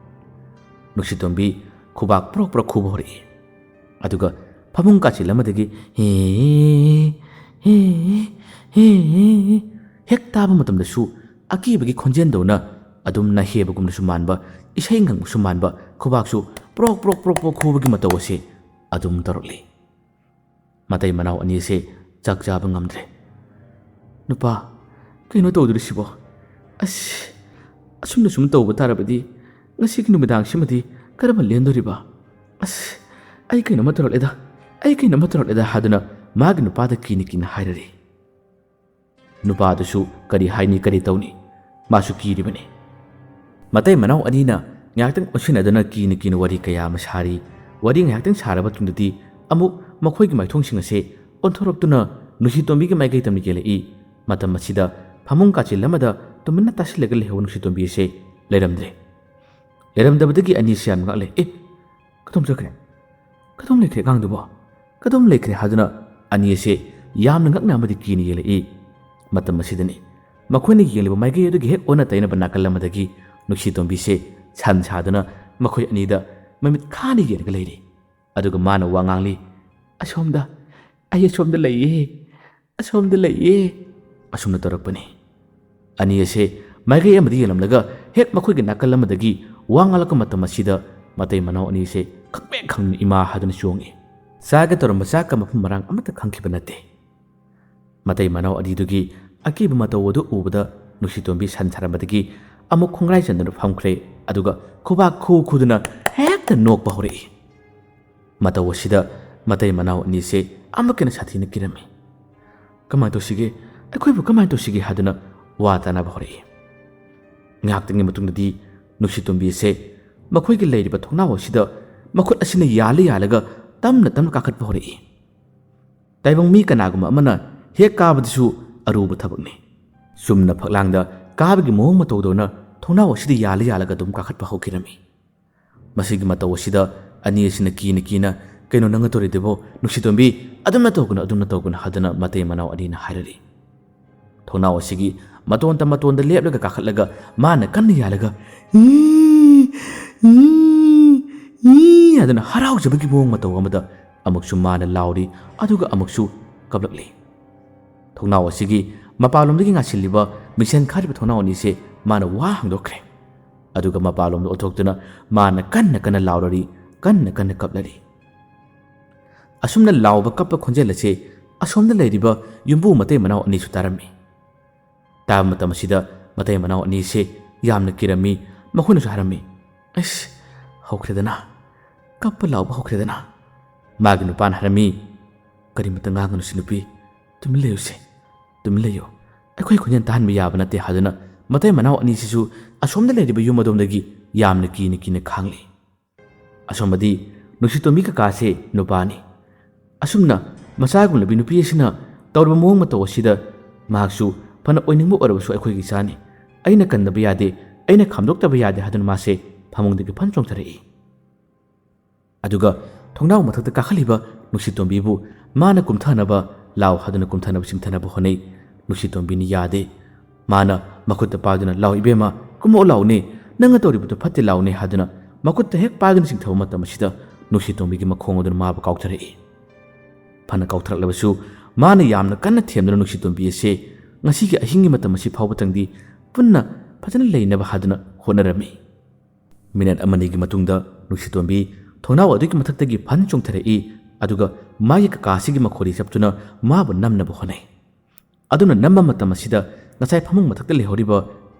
ꯅꯨꯡꯁꯤꯇꯣꯝꯕꯤ ꯈꯨꯕꯥꯛ ꯄ꯭ꯔꯣꯛ ꯄ꯭ꯔꯣꯛ ꯈꯨꯕ ꯍꯧꯔꯛꯏ꯫ ꯑꯗꯨꯒ ꯐꯃꯨꯡ ꯀꯥꯆꯤꯜ ꯑꯃꯗꯒꯤ "ꯍꯦ, ꯍꯦ, ꯍꯦ" ꯍꯦꯛ ꯇꯥꯕ ꯃꯇꯝꯗꯁꯨ ꯑꯀꯤꯕꯒꯤ ꯈꯣꯟꯖꯦꯜꯗꯧꯅ ꯑꯗꯨꯝ ꯅꯍꯦꯕꯒꯨꯝꯅꯁꯨ ꯃꯥꯟꯕ, ꯏꯁꯩ ꯉꯪꯕꯁꯨ ꯃꯥꯟꯕ, ꯈꯨꯕꯥꯛꯁꯨ ꯄ꯭ꯔꯣꯛ ꯄ꯭ꯔꯣꯛ ꯄ꯭ꯔꯣꯛ ꯄ꯭ꯔꯣꯛ ꯈꯨꯕꯒꯤ ꯃꯇꯧ ꯑꯁꯤ ꯑꯗꯨꯝ ꯇꯧꯔꯛꯂꯤ꯫ ꯃꯇꯩ ꯃꯅꯥꯎ ꯑꯅꯤꯁꯦ ꯆꯥꯛ ꯆꯥꯕ ꯉꯝꯗ꯭ꯔꯦ꯫ "ꯅꯨꯄꯥ, ꯀꯩꯅꯣ ꯇꯧꯗꯣꯔꯤꯁꯤꯕꯣ? ꯑꯁ, ꯑꯁꯨꯝꯅ ꯁꯨꯝ ꯇꯧꯕ ꯇꯥꯔꯕꯗꯤ ꯉꯁꯤꯒꯤ ꯅꯨꯃꯤꯗꯥꯡꯁꯤꯃꯗꯤ ꯀꯔꯝꯅ ꯂꯦꯟꯗꯣꯔꯤꯕ? ꯑꯁ, ꯑꯩ ꯀꯩꯅꯣꯝꯃ ꯇꯧꯔꯛꯂꯦꯗ, ꯑꯩ ꯀꯩꯅꯣꯝꯃ ꯇꯧꯔꯛꯂꯦꯗ" ꯍꯥꯏꯗꯨꯅ ꯃꯥꯒꯤ ꯅꯨꯄꯥꯗ ꯀꯤꯅ ꯀꯤꯅ ꯍꯥꯏꯔꯔꯤ꯫ ꯅꯨꯄꯥꯗꯨꯁꯨ ꯀꯔꯤ ꯍꯥꯏꯅꯤ, ꯀꯔꯤ ꯇꯧꯅꯤ? ꯃꯥꯁꯨ ꯀꯤꯔꯤꯕꯅꯤ꯫ ꯃꯇꯩ ꯃꯅꯥꯎ ꯑꯅꯤꯅ ꯉꯥꯏꯍꯥꯛꯇꯪ ꯑꯣꯟꯁꯤꯟꯅꯗꯨꯅ ꯀꯤꯅ ꯀꯤꯅ ꯋꯥꯔꯤ ꯀꯌꯥ ꯑꯃ ꯁꯥꯔꯤ꯫ ꯋꯥꯔꯤ ꯉꯥꯏꯍꯥꯛꯇꯪ ꯁꯥꯔꯕ ꯃꯇꯨꯡꯗꯗꯤ ꯑꯃꯨꯛ ꯃꯈꯣꯏꯒꯤ ꯃꯥꯏꯊꯣꯡꯁꯤꯡ ꯑꯁꯦ ꯑꯣꯟꯊꯣꯔꯛꯇꯨꯅ ꯅꯨꯡꯁꯤꯇꯣꯝꯕꯤꯒꯤ ꯃꯥꯏꯀꯩ ꯇꯝꯅ ꯌꯦꯡꯂꯛꯏ꯫ ꯃꯇꯝ ꯑꯁꯤꯗ ꯐꯃꯨꯡ ꯀꯥꯆꯤꯜ ꯑꯃꯗ ꯇꯨꯃꯤꯟꯅ ꯇꯥꯁꯤꯜꯂꯒ ꯂꯩꯍꯧꯕ ꯅꯨꯡꯁꯤꯇꯣꯝꯕꯤ ꯑꯁꯦ ꯂꯩꯔꯝꯗ꯭ꯔꯦ꯫ ꯂꯩꯔꯝꯗꯕꯗꯒꯤ ꯑꯅꯤꯁꯤ ꯌꯥꯝ ꯉꯛꯂꯦ꯫ "ꯑꯦ, ꯀꯗꯣꯝ ꯆꯠꯈ꯭ꯔꯦ? ꯀꯗꯣꯝ ꯂꯩꯈ꯭ꯔꯦ ꯑꯉꯥꯡꯗꯨꯕꯣ? ꯀꯗꯣꯝ ꯂꯩꯈ꯭ꯔꯦ?" ꯍꯥꯏꯗꯨꯅ ꯑꯅꯤ ꯑꯁꯦ ꯌꯥꯝꯅ ꯉꯛꯅ ꯑꯃꯗꯤ ꯀꯤꯅ ꯌꯦꯡꯂꯛꯏ꯫ ꯃꯇꯝ ꯑꯁꯤꯗꯅꯤ ꯃꯈꯣꯏꯅ ꯌꯦꯡꯂꯤꯕ ꯃꯥꯏꯀꯩ ꯑꯗꯨꯒꯤ ꯍꯦꯛ ꯑꯣꯟꯅ ꯇꯩꯅꯕ ꯅꯥꯀꯜ ꯑꯃꯗꯒꯤ ꯅꯨꯡꯁꯤꯇꯣꯝꯕꯤꯁꯦ ꯁꯟ ꯁꯥꯗꯨꯅ ꯃꯈꯣꯏ ꯑꯅꯤꯗ ꯃꯃꯤꯠ ꯈꯥꯅ ꯌꯦꯡꯂꯒ ꯂꯩꯔꯤ꯫ ꯑꯗꯨꯒ ꯃꯥꯅ ꯋꯥ ꯉꯥꯡꯂꯤ, "ꯑꯁꯣꯝꯗ, ꯑꯩ ꯑꯁꯣꯝꯗ ꯂꯩꯌꯦ, ꯑꯁꯣꯝꯗ ꯂꯩꯌꯦ," ꯑꯁꯨꯝꯅ ꯇꯧꯔꯛꯄꯅꯤ꯫ ꯑꯅꯤ ꯑꯁꯦ ꯃꯥꯏꯀꯩ ꯑꯃꯗ ꯌꯦꯡꯂꯝꯂꯒ ꯍꯦꯛ ꯃꯈꯣꯏꯒꯤ ꯅꯥꯀꯜ ꯑꯃꯗꯒꯤ ꯋꯥ ꯉꯥꯡꯂꯛꯄ ꯃꯇꯝ ꯑꯁꯤꯗ ꯃꯇꯩ ꯃꯅꯥꯎ ꯑꯅꯤꯁꯦ ꯈꯪꯄ꯭ꯔꯦꯛ ꯈꯪꯗꯨꯅ "ꯏꯃꯥ" ꯍꯥꯏꯗꯨꯅ ꯆꯣꯡꯉꯤ꯫ ꯆꯥꯒꯦ ꯇꯧꯔꯝꯕ ꯆꯥꯛꯀ ꯃꯐꯝ ꯃꯔꯥꯡ ꯑꯃꯠꯇ ꯈꯪꯈꯤꯕ ꯅꯠꯇꯦ꯫ ꯃꯇꯩ ꯃꯅꯥꯎ ꯑꯅꯤꯗꯨꯒꯤ ꯑꯀꯤꯕ ꯃꯇꯧ ꯑꯗꯨ ꯎꯕꯗ ꯅꯨꯡꯁꯤꯇꯣꯝꯕꯤ ꯁꯟ ꯁꯥꯔꯝꯕꯗꯒꯤ ꯑꯃꯨꯛ ꯈꯣꯡꯒ꯭ꯔꯥꯏ ꯆꯟꯗꯨꯅ ꯐꯝꯈ꯭ꯔꯦ, ꯑꯗꯨꯒ ꯈꯨꯕꯥꯛ ꯈꯨ ꯈꯨꯗꯨꯅ ꯍꯦꯛꯇ ꯅꯣꯛꯄ ꯍꯧꯔꯛꯏ꯫ ꯃꯇꯧ ꯑꯁꯤꯗ ꯃꯇꯩ ꯃꯅꯥꯎ ꯑꯅꯤꯁꯦ ꯑꯃꯨꯛꯀ ꯍꯦꯟꯅ ꯁꯥꯊꯤꯅ ꯀꯤꯔꯝꯃꯤ꯫ "ꯀꯃꯥꯏꯅ ꯇꯧꯁꯤꯒꯦ? ꯑꯩꯈꯣꯏꯕꯨ ꯀꯃꯥꯏꯅ ꯇꯧꯁꯤꯒꯦ?" ꯍꯥꯏꯗꯨꯅ ꯋꯥ ꯇꯥꯅꯕ ꯍꯧꯔꯛꯏ꯫ ꯉꯥꯏꯍꯥꯛꯇꯪꯒꯤ ꯃꯇꯨꯡꯗꯗꯤ ꯅꯨꯡꯁꯤꯇꯣꯝꯕꯤ ꯑꯁꯦ ꯃꯈꯣꯏꯒꯤ ꯂꯩꯔꯤꯕ ꯊꯣꯡꯅꯥꯎ ꯑꯁꯤꯗ ꯃꯈꯨꯠ ꯑꯁꯤꯅ ꯌꯥꯜꯂ ꯌꯥꯜꯂꯒ ꯇꯞꯅ ꯇꯞꯅ ꯀꯥꯈꯠꯄ ꯍꯧꯔꯛꯏ꯫ ꯇꯥꯏꯕꯪ ꯃꯤ ꯀꯅꯥꯒꯨꯝꯕ ꯑꯃꯅ ꯍꯦꯛ ꯀꯥꯕꯗꯁꯨ ꯑꯔꯨꯕ ꯊꯕꯛꯅꯤ꯫ ꯆꯨꯝꯅ ꯐꯛꯂꯥꯡꯗ ꯀꯥꯕꯒꯤ ꯃꯑꯣꯡ ꯃꯇꯧꯗꯧꯅ ꯊꯣꯡꯅꯥꯎ ꯑꯁꯤꯗ ꯌꯥꯜꯂ ꯌꯥꯜꯂꯒ ꯑꯗꯨꯝ ꯀꯥꯈꯠꯄ ꯍꯧꯈꯤꯔꯝꯃꯤ꯫ ꯃꯁꯤꯒꯤ ꯃꯇꯧ ꯑꯁꯤꯗ ꯑꯅꯤ ꯑꯁꯤꯅ ꯀꯤꯅ ꯀꯤꯅ, "ꯀꯩꯅꯣ ꯅꯪꯅ ꯇꯧꯔꯤꯗꯨꯕꯣ? ꯅꯨꯡꯁꯤꯇꯣꯝꯕꯤ, ꯑꯗꯨꯝꯅ ꯇꯧꯒꯅꯨ, ꯑꯗꯨꯝꯅ ꯇꯧꯒꯅꯨ," ꯍꯥꯏꯗꯨꯅ ꯃꯇꯩ ꯃꯅꯥꯎ ꯑꯅꯤꯅ ꯍꯥꯏꯔꯔꯤ꯫ ꯊꯣꯡꯅꯥꯎ ꯑꯁꯤꯒꯤ ꯃꯇꯣꯟꯗ ꯃꯇꯣꯟꯗ ꯂꯦꯞꯂꯒ ꯀꯥꯈꯠꯂꯒ ꯃꯥꯅ ꯀꯟꯅ ꯌꯥꯜꯂꯒ, "ꯏ, ꯏ, ꯏ" ꯍꯥꯏꯗꯨꯅ ꯍꯔꯥꯎꯖꯕꯒꯤ ꯃꯑꯣꯡ ꯃꯇꯧ ꯑꯃꯗ ꯑꯃꯨꯛꯁꯨ ꯃꯥꯅ ꯂꯥꯎꯔꯤ, ꯑꯗꯨꯒ ꯑꯃꯨꯛꯁꯨ ꯀꯞꯂꯛꯂꯤ꯫ ꯊꯣꯡꯅꯥꯎ ꯑꯁꯤꯒꯤ ꯃꯄꯥꯟꯂꯣꯝꯗꯒꯤ ꯉꯥꯁꯤꯜꯂꯤꯕ ꯃꯤꯡꯁꯦꯟ ꯈꯥꯔꯤꯕ ꯊꯣꯡꯅꯥꯎ ꯑꯅꯤꯁꯦ ꯃꯥꯅ ꯋꯥ ꯍꯥꯡꯗꯣꯛꯈ꯭ꯔꯦ꯫ ꯑꯗꯨꯒ ꯃꯄꯥꯟꯂꯣꯝꯗ ꯑꯣꯟꯊꯣꯛꯇꯨꯅ ꯃꯥꯅ ꯀꯟꯅ ꯀꯟꯅ ꯂꯥꯎꯔꯔꯤ, ꯀꯟꯅ ꯀꯟꯅ ꯀꯞꯂꯔꯤ꯫ ꯑꯁꯨꯝꯅ ꯂꯥꯎꯕ ꯀꯞꯄ ꯈꯣꯟꯖꯦꯜ ꯑꯁꯦ ꯑꯁꯣꯝꯗ ꯂꯩꯔꯤꯕ ꯌꯨꯝꯕꯨ ꯃꯇꯩ ꯃꯅꯥꯎ ꯑꯅꯤꯁꯨ ꯇꯥꯔꯝꯃꯤ꯫ ꯇꯥꯕ ꯃꯇꯝ ꯑꯁꯤꯗ ꯃꯇꯩ ꯃꯅꯥꯎ ꯑꯅꯤꯁꯦ ꯌꯥꯝꯅ ꯀꯤꯔꯝꯃꯤ꯫ ꯃꯈꯣꯏꯅꯁꯨ ꯍꯥꯏꯔꯝꯃꯤ, "ꯑꯁ, ꯍꯧꯈ꯭ꯔꯦꯗꯅ, ꯀꯞꯄ ꯂꯥꯎꯕ ꯍꯧꯈ꯭ꯔꯦꯗꯅ꯫ ꯃꯥꯒꯤ ꯅꯨꯄꯥꯅ ꯍꯥꯏꯔꯝꯃꯤ, "ꯀꯔꯤꯃꯇ ꯉꯥꯡꯒꯅꯨꯁꯤ ꯅꯨꯄꯤ, ꯇꯨꯃꯤꯟ ꯂꯩꯌꯨꯁꯦ, ꯇꯨꯃꯤꯟ ꯂꯩꯌꯨ꯫ ꯑꯩꯈꯣꯏ ꯈꯣꯟꯖꯦꯜ ꯇꯥꯍꯟꯕ ꯌꯥꯕ ꯅꯠꯇꯦ" ꯍꯥꯏꯗꯨꯅ ꯃꯇꯩ ꯃꯅꯥꯎ ꯑꯅꯤꯁꯤꯁꯨ ꯑꯁꯣꯝꯗ ꯂꯩꯔꯤꯕ ꯌꯨꯝ ꯑꯗꯣꯝꯗꯒꯤ ꯌꯥꯝꯅ ꯀꯤꯅ ꯀꯤꯅ ꯈꯥꯡꯂꯤ꯫ ꯑꯁꯣꯝꯗꯗꯤ ꯅꯨꯡꯁꯤꯇꯣꯝꯕꯤ ꯀꯀꯥꯁꯦ ꯅꯨꯄꯥꯅꯤ꯫ ꯑꯁꯨꯝꯅ ꯃꯆꯥꯒꯨꯝꯂꯕꯤ ꯅꯨꯄꯤ ꯑꯁꯤꯅ ꯇꯧꯔꯤꯕ ꯃꯑꯣꯡ ꯃꯇꯧ ꯑꯁꯤꯗ ꯃꯍꯥꯛꯁꯨ ꯐꯅ ꯑꯣꯏꯅꯤꯡꯕ ꯑꯣꯏꯔꯕꯁꯨ ꯑꯩꯈꯣꯏꯒꯤ ꯏꯆꯥꯅꯤ, ꯑꯩꯅ ꯀꯟꯗꯕ ꯌꯥꯗꯦ, ꯑꯩꯅ ꯈꯥꯝꯗꯣꯛꯇꯕ ꯌꯥꯗꯦ ꯍꯥꯏꯗꯨꯅ ꯃꯥꯁꯦ ꯐꯃꯨꯡꯗꯒꯤ ꯐꯟ ꯆꯣꯡꯊꯔꯛꯏ꯫ ꯑꯗꯨꯒ ꯊꯣꯡꯅꯥꯎ ꯃꯊꯛꯇ ꯀꯥꯈꯠꯂꯤꯕ ꯅꯨꯡꯁꯤꯇꯣꯝꯕꯤꯕꯨ ꯃꯥꯅ ꯀꯨꯝꯊꯅꯕ ꯂꯥꯎ ꯍꯥꯏꯗꯨꯅ ꯀꯨꯝꯊꯅꯕ ꯆꯤꯡꯊꯅꯕ ꯍꯣꯠꯅꯩ꯫ ꯅꯨꯡꯁꯤꯇꯣꯝꯕꯤꯅ ꯌꯥꯗꯦ꯫ ꯃꯥꯅ ꯃꯈꯨꯠꯇ ꯄꯥꯏꯗꯨꯅ, "ꯂꯥꯎ ꯏꯕꯦꯝꯃ, ꯀꯨꯝꯃꯛꯑꯣ ꯂꯥꯎꯅꯦ, ꯅꯪꯅ ꯇꯧꯔꯤꯕꯗꯨ ꯐꯠꯇꯦ ꯂꯥꯎꯅꯦ" ꯍꯥꯏꯗꯨꯅ ꯃꯈꯨꯠꯇ ꯍꯦꯛ ꯄꯥꯏꯗꯨꯅ ꯆꯤꯡꯊꯕ ꯃꯇꯝ ꯑꯁꯤꯗ ꯅꯨꯡꯁꯤꯇꯣꯝꯕꯤꯒꯤ ꯃꯈꯣꯡ ꯑꯗꯨꯅ ꯃꯥꯕꯨ ꯀꯥꯎꯊꯔꯛꯏ꯫ ꯐꯅ ꯀꯥꯎꯊꯔꯛꯂꯕꯁꯨ ꯃꯥꯅ ꯌꯥꯝꯅ ꯀꯟꯅ ꯊꯦꯝꯗꯨꯅ ꯅꯨꯡꯁꯤꯇꯣꯝꯕꯤ ꯑꯁꯦ ꯉꯁꯤꯒꯤ ꯑꯍꯤꯡꯒꯤ ꯃꯇꯝ ꯑꯁꯤ ꯐꯥꯎꯕꯇꯪꯗꯤ ꯄꯨꯟꯅ ꯐꯖꯅ ꯂꯩꯅꯕ ꯍꯥꯏꯗꯨꯅ ꯍꯣꯠꯅꯔꯝꯃꯤ꯫ ꯃꯤꯅꯠ ꯑꯃꯅꯤꯒꯤ ꯃꯇꯨꯡꯗ ꯅꯨꯡꯁꯤꯇꯣꯝꯕꯤ ꯊꯣꯡꯅꯥꯎ ꯑꯗꯨꯒꯤ ꯃꯊꯛꯇꯒꯤ ꯐꯟ ꯆꯣꯡꯊꯔꯛꯏ, ꯑꯗꯨꯒ ꯃꯥꯒꯤ ꯀꯀꯥ ꯑꯁꯤꯒꯤ ꯃꯈꯣꯔꯤ ꯆꯞꯇꯨꯅ ꯃꯥꯕꯨ ꯅꯝꯅꯕ ꯍꯣꯠꯅꯩ꯫ ꯑꯗꯨꯅ ꯅꯝꯕ ꯃꯇꯝ ꯑꯁꯤꯗ ꯉꯁꯥꯏ ꯐꯃꯨꯡ ꯃꯊꯛꯇ ꯂꯩꯍꯧꯔꯤꯕ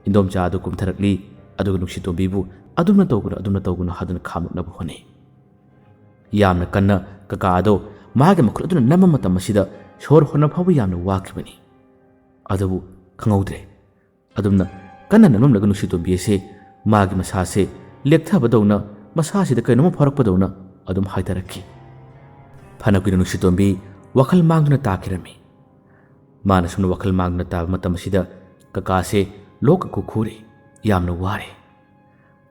ꯏꯟꯗꯣꯝꯆꯥ ꯑꯗꯨ ꯀꯨꯝꯊꯔꯛꯂꯤ, ꯑꯗꯨꯒ ꯅꯨꯡꯁꯤꯇꯣꯝꯕꯤꯕꯨ "ꯑꯗꯨꯝꯅ ꯇꯧꯒꯅꯨ, ꯑꯗꯨꯝꯅ ꯇꯧꯒꯅꯨ" ꯍꯥꯏꯗꯨꯅ ꯈꯥꯝꯂꯛꯅꯕ ꯍꯣꯠꯅꯩ꯫ ꯌꯥꯝꯅ ꯀꯟꯅ ꯀꯀꯥ ꯑꯗꯣ ꯃꯥꯒꯤ ꯃꯈꯨꯠ ꯑꯗꯨꯅ ꯅꯝꯕ ꯃꯇꯝ ꯑꯁꯤꯗ ꯁꯣꯔ ꯍꯣꯟꯕ ꯐꯥꯎꯕ ꯌꯥꯝꯅ ꯋꯥꯈꯤꯕꯅꯤ꯫ ꯑꯗꯨꯕꯨ ꯈꯪꯍꯧꯗ꯭ꯔꯦ꯫ ꯑꯗꯨꯝꯅ ꯀꯟꯅ ꯅꯝꯂꯝꯂꯒ ꯅꯨꯡꯁꯤꯇꯣꯝꯕꯤ ꯑꯁꯦ ꯃꯥꯒꯤ ꯃꯁꯥꯁꯦ ꯂꯦꯛꯊꯕꯗꯧꯅ, ꯃꯁꯥꯁꯤꯗ ꯀꯩꯅꯣꯝꯃ ꯐꯥꯎꯔꯛꯄꯗꯧꯅ ꯑꯗꯨꯝ ꯍꯥꯏꯊꯔꯛꯈꯤ꯫ ꯐꯅ ꯀꯨꯏꯅ ꯅꯨꯡꯁꯤꯇꯣꯝꯕꯤ ꯋꯥꯈꯜ ꯃꯥꯡꯗꯨꯅ ꯇꯥꯈꯤꯔꯝꯃꯤ꯫ ꯃꯥꯅ ꯁꯨꯝꯅ ꯋꯥꯈꯜ ꯃꯥꯡꯗꯨꯅ ꯇꯥꯕ ꯃꯇꯝ ꯑꯁꯤꯗ ꯀꯀꯥꯁꯦ ꯂꯣꯛꯀ ꯈꯨꯈꯨꯔꯦ, ꯌꯥꯝꯅ ꯋꯥꯔꯦ꯫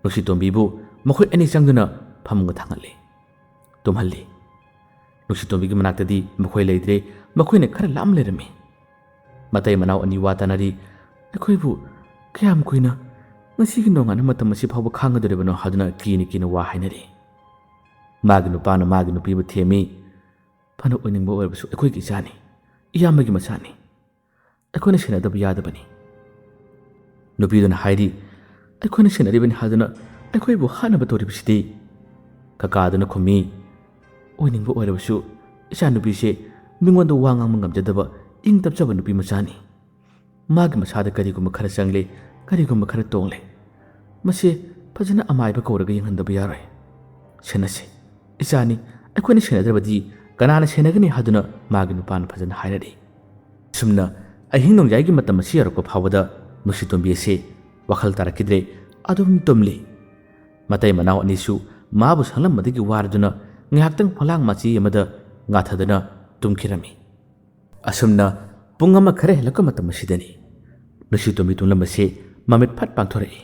ꯅꯨꯡꯁꯤꯇꯣꯝꯕꯤꯕꯨ ꯃꯈꯣꯏ ꯑꯅꯤ ꯆꯪꯗꯨꯅ ꯐꯃꯨꯡꯗ ꯊꯥꯡꯒꯠꯂꯦ, ꯇꯨꯝꯍꯜꯂꯤ꯫ ꯅꯨꯡꯁꯤꯇꯣꯝꯕꯤꯒꯤ ꯃꯅꯥꯛꯇꯗꯤ ꯃꯈꯣꯏ ꯂꯩꯇ꯭ꯔꯦ, ꯃꯈꯣꯏꯅ ꯈꯔ ꯂꯥꯞꯅ ꯂꯩꯔꯝꯃꯤ꯫ ꯃꯇꯩ ꯃꯅꯥꯎ ꯑꯅꯤ ꯋꯥ ꯇꯥꯅꯔꯤ꯫ "ꯑꯩꯈꯣꯏꯕꯨ ꯀꯌꯥꯝ ꯀꯨꯏꯅ, ꯉꯁꯤꯒꯤ ꯅꯣꯡꯉꯥꯟꯕ ꯃꯇꯝ ꯑꯁꯤ ꯐꯥꯎꯕ ꯈꯥꯡꯒꯗꯧꯔꯤꯕꯅꯣ?" ꯍꯥꯏꯗꯨꯅ ꯀꯤꯅ ꯀꯤꯅ ꯋꯥ ꯍꯥꯏꯅꯔꯤ꯫ ꯃꯥꯒꯤ ꯅꯨꯄꯥꯅ ꯃꯥꯒꯤ ꯅꯨꯄꯤꯕꯨ ꯊꯦꯝꯃꯤ꯫ "ꯐꯅ ꯑꯣꯏꯅꯤꯡꯕ ꯑꯣꯏꯔꯕꯁꯨ ꯑꯩꯈꯣꯏꯒꯤ ꯏꯆꯥꯅꯤ, ꯏꯌꯥꯝꯕꯒꯤ ꯃꯆꯥꯅꯤ꯫ ꯑꯩꯈꯣꯏꯅ ꯁꯦꯟꯅꯗꯕ ꯌꯥꯗꯕꯅꯤ꯫" ꯅꯨꯄꯤꯗꯨꯅ ꯍꯥꯏꯔꯤ, "ꯑꯩꯈꯣꯏꯅ ꯁꯦꯟꯅꯔꯤꯕꯅꯤ ꯍꯥꯏꯗꯨꯅ ꯑꯩꯈꯣꯏꯕꯨ ꯍꯥꯠꯅꯕ ꯇꯧꯔꯤꯕꯁꯤꯗꯤ?" ꯀꯀꯥꯗꯨꯅ ꯈꯨꯝꯃꯤ, "ꯑꯣꯏꯅꯤꯡꯕ ꯑꯣꯏꯔꯕꯁꯨ ꯏꯆꯥꯅꯨꯄꯤꯁꯦ ꯃꯤꯉꯣꯟꯗ ꯋꯥ ꯉꯥꯡꯕ ꯉꯝꯖꯗꯕ ꯏꯪ ꯇꯞꯆꯕ ꯅꯨꯄꯤ ꯃꯆꯥꯅꯤ꯫ ꯃꯥꯒꯤ ꯃꯁꯥꯗ ꯀꯔꯤꯒꯨꯝꯕ ꯈꯔ ꯆꯪꯂꯦ, ꯀꯔꯤꯒꯨꯝꯕ ꯈꯔ ꯇꯣꯡꯂꯦ꯫ ꯃꯁꯦ ꯐꯖꯅ ꯑꯃꯥꯏꯕ ꯀꯧꯔꯒ ꯌꯦꯡꯍꯟꯗꯕ ꯌꯥꯔꯣꯏ꯫ "ꯁꯦꯟꯅꯁꯤ, ꯏꯆꯥꯅꯤ, ꯑꯩꯈꯣꯏꯅ ꯁꯦꯟꯅꯗ꯭ꯔꯕꯗꯤ ꯀꯅꯥꯅ ꯁꯦꯟꯅꯒꯅꯤ?" ꯍꯥꯏꯗꯨꯅ ꯃꯥꯒꯤ ꯅꯨꯄꯥꯅ ꯐꯖꯅ ꯍꯥꯏꯔꯛꯏ꯫ ꯑꯁꯨꯝꯅ ꯑꯍꯤꯡ ꯅꯣꯡꯌꯥꯏꯒꯤ ꯃꯇꯝ ꯑꯁꯤ ꯌꯧꯔꯛꯄ ꯐꯥꯎꯕꯗ ꯅꯨꯡꯁꯤꯇꯣꯝꯕꯤ ꯑꯁꯤ ꯋꯥꯈꯜ ꯇꯥꯔꯛꯈꯤꯗ꯭ꯔꯦ, ꯑꯗꯨꯝ ꯇꯨꯝꯂꯤ꯫ ꯃꯇꯩ ꯃꯅꯥꯎ ꯑꯅꯤꯁꯨ ꯃꯥꯕꯨ ꯁꯪꯂꯝꯕꯗꯒꯤ ꯋꯥꯔꯗꯨꯅ ꯉꯥꯏꯍꯥꯛꯇꯪ ꯐꯛꯂꯥꯡ ꯃꯆꯤ ꯑꯃꯗ ꯉꯥꯊꯗꯨꯅ ꯇꯨꯝꯈꯤꯔꯝꯃꯤ꯫ ꯑꯁꯨꯝꯅ ꯄꯨꯡ ꯑꯃ ꯈꯔ ꯍꯦꯜꯂꯛꯄ ꯃꯇꯝ ꯑꯁꯤꯗꯅꯤ ꯅꯨꯡꯁꯤꯇꯣꯝꯕꯤ ꯇꯨꯝꯂꯝꯕꯁꯤ ꯃꯃꯤꯠ ꯐꯠ ꯄꯥꯡꯊꯣꯔꯛꯏ꯫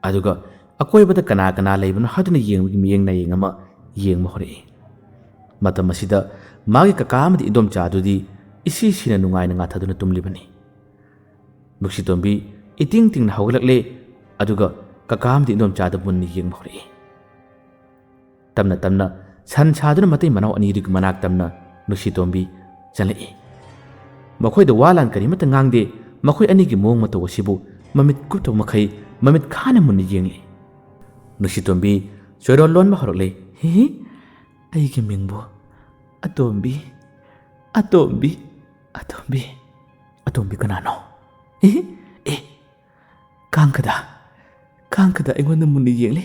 ꯑꯗꯨꯒ ꯑꯀꯣꯏꯕꯗ ꯀꯅꯥ ꯀꯅꯥ ꯂꯩꯕꯅꯣ ꯍꯥꯏꯗꯨꯅ ꯌꯦꯡꯕꯒꯤ ꯃꯤꯠꯌꯦꯡ ꯅꯥꯌꯦꯡ ꯑꯃ ꯌꯦꯡꯕ ꯍꯧꯔꯛꯏ꯫ ꯃꯇꯝ ꯑꯁꯤꯗ ꯃꯥꯒꯤ ꯀꯀꯥ ꯑꯃꯗꯤ ꯏꯗꯣꯝꯆꯥ ꯑꯗꯨꯗꯤ ꯏꯁꯤ ꯁꯤꯅ ꯅꯨꯡꯉꯥꯏꯅ ꯉꯥꯊꯗꯨꯅ ꯇꯨꯝꯂꯤꯕꯅꯤ꯫ ꯅꯨꯡꯁꯤꯇꯣꯝꯕꯤ ꯏꯇꯤꯡ ꯇꯤꯡꯅ ꯍꯧꯒꯠꯂꯛꯂꯦ, ꯑꯗꯨꯒ ꯀꯀꯥ ꯑꯃꯗꯤ ꯏꯗꯣꯝꯆꯥꯗ ꯃꯨꯟꯅ ꯌꯦꯡꯕ ꯍꯧꯔꯛꯏ꯫ ꯇꯞꯅ ꯇꯞꯅ ꯁꯟ ꯁꯥꯗꯨꯅ ꯃꯇꯩ ꯃꯅꯥꯎ ꯑꯅꯤꯗꯨꯒꯤ ꯃꯅꯥꯛ ꯇꯝꯅ ꯅꯨꯡꯁꯤꯇꯣꯝꯕꯤ ꯆꯪꯂꯛꯏ꯫ ꯃꯈꯣꯏꯗ ꯋꯥ ꯂꯥꯟ ꯀꯔꯤꯃꯠꯇ ꯉꯥꯡꯗꯦ꯫ ꯃꯈꯣꯏ ꯑꯅꯤꯒꯤ ꯃꯑꯣꯡ ꯃꯇꯧ ꯑꯁꯤꯕꯨ ꯃꯃꯤꯠ ꯀꯨꯞꯇꯕ ꯃꯈꯩ ꯃꯃꯤꯠ ꯈꯥꯅ ꯃꯨꯟꯅ ꯌꯦꯡꯂꯤ꯫ ꯅꯨꯡꯁꯤꯇꯣꯝꯕꯤ ꯆꯣꯏꯔꯣꯜ ꯂꯣꯟꯕ ꯍꯧꯔꯛꯂꯦ꯫ "ꯍꯤ ꯍꯤ, ꯑꯩꯒꯤ ꯃꯤꯡꯕꯨ ꯑꯇꯣꯝꯕꯤ, ꯑꯇꯣꯝꯕꯤ, ꯑꯇꯣꯝꯕꯤ, ꯑꯇꯣꯝꯕꯤ ꯀꯅꯥꯅꯣ? ꯍꯤ ꯍꯤ, ꯑꯦ, ꯀꯥꯡꯈꯗ, ꯀꯥꯡꯈꯗ ꯑꯩꯉꯣꯟꯗ ꯃꯨꯟꯅ ꯌꯦꯡꯂꯦ꯫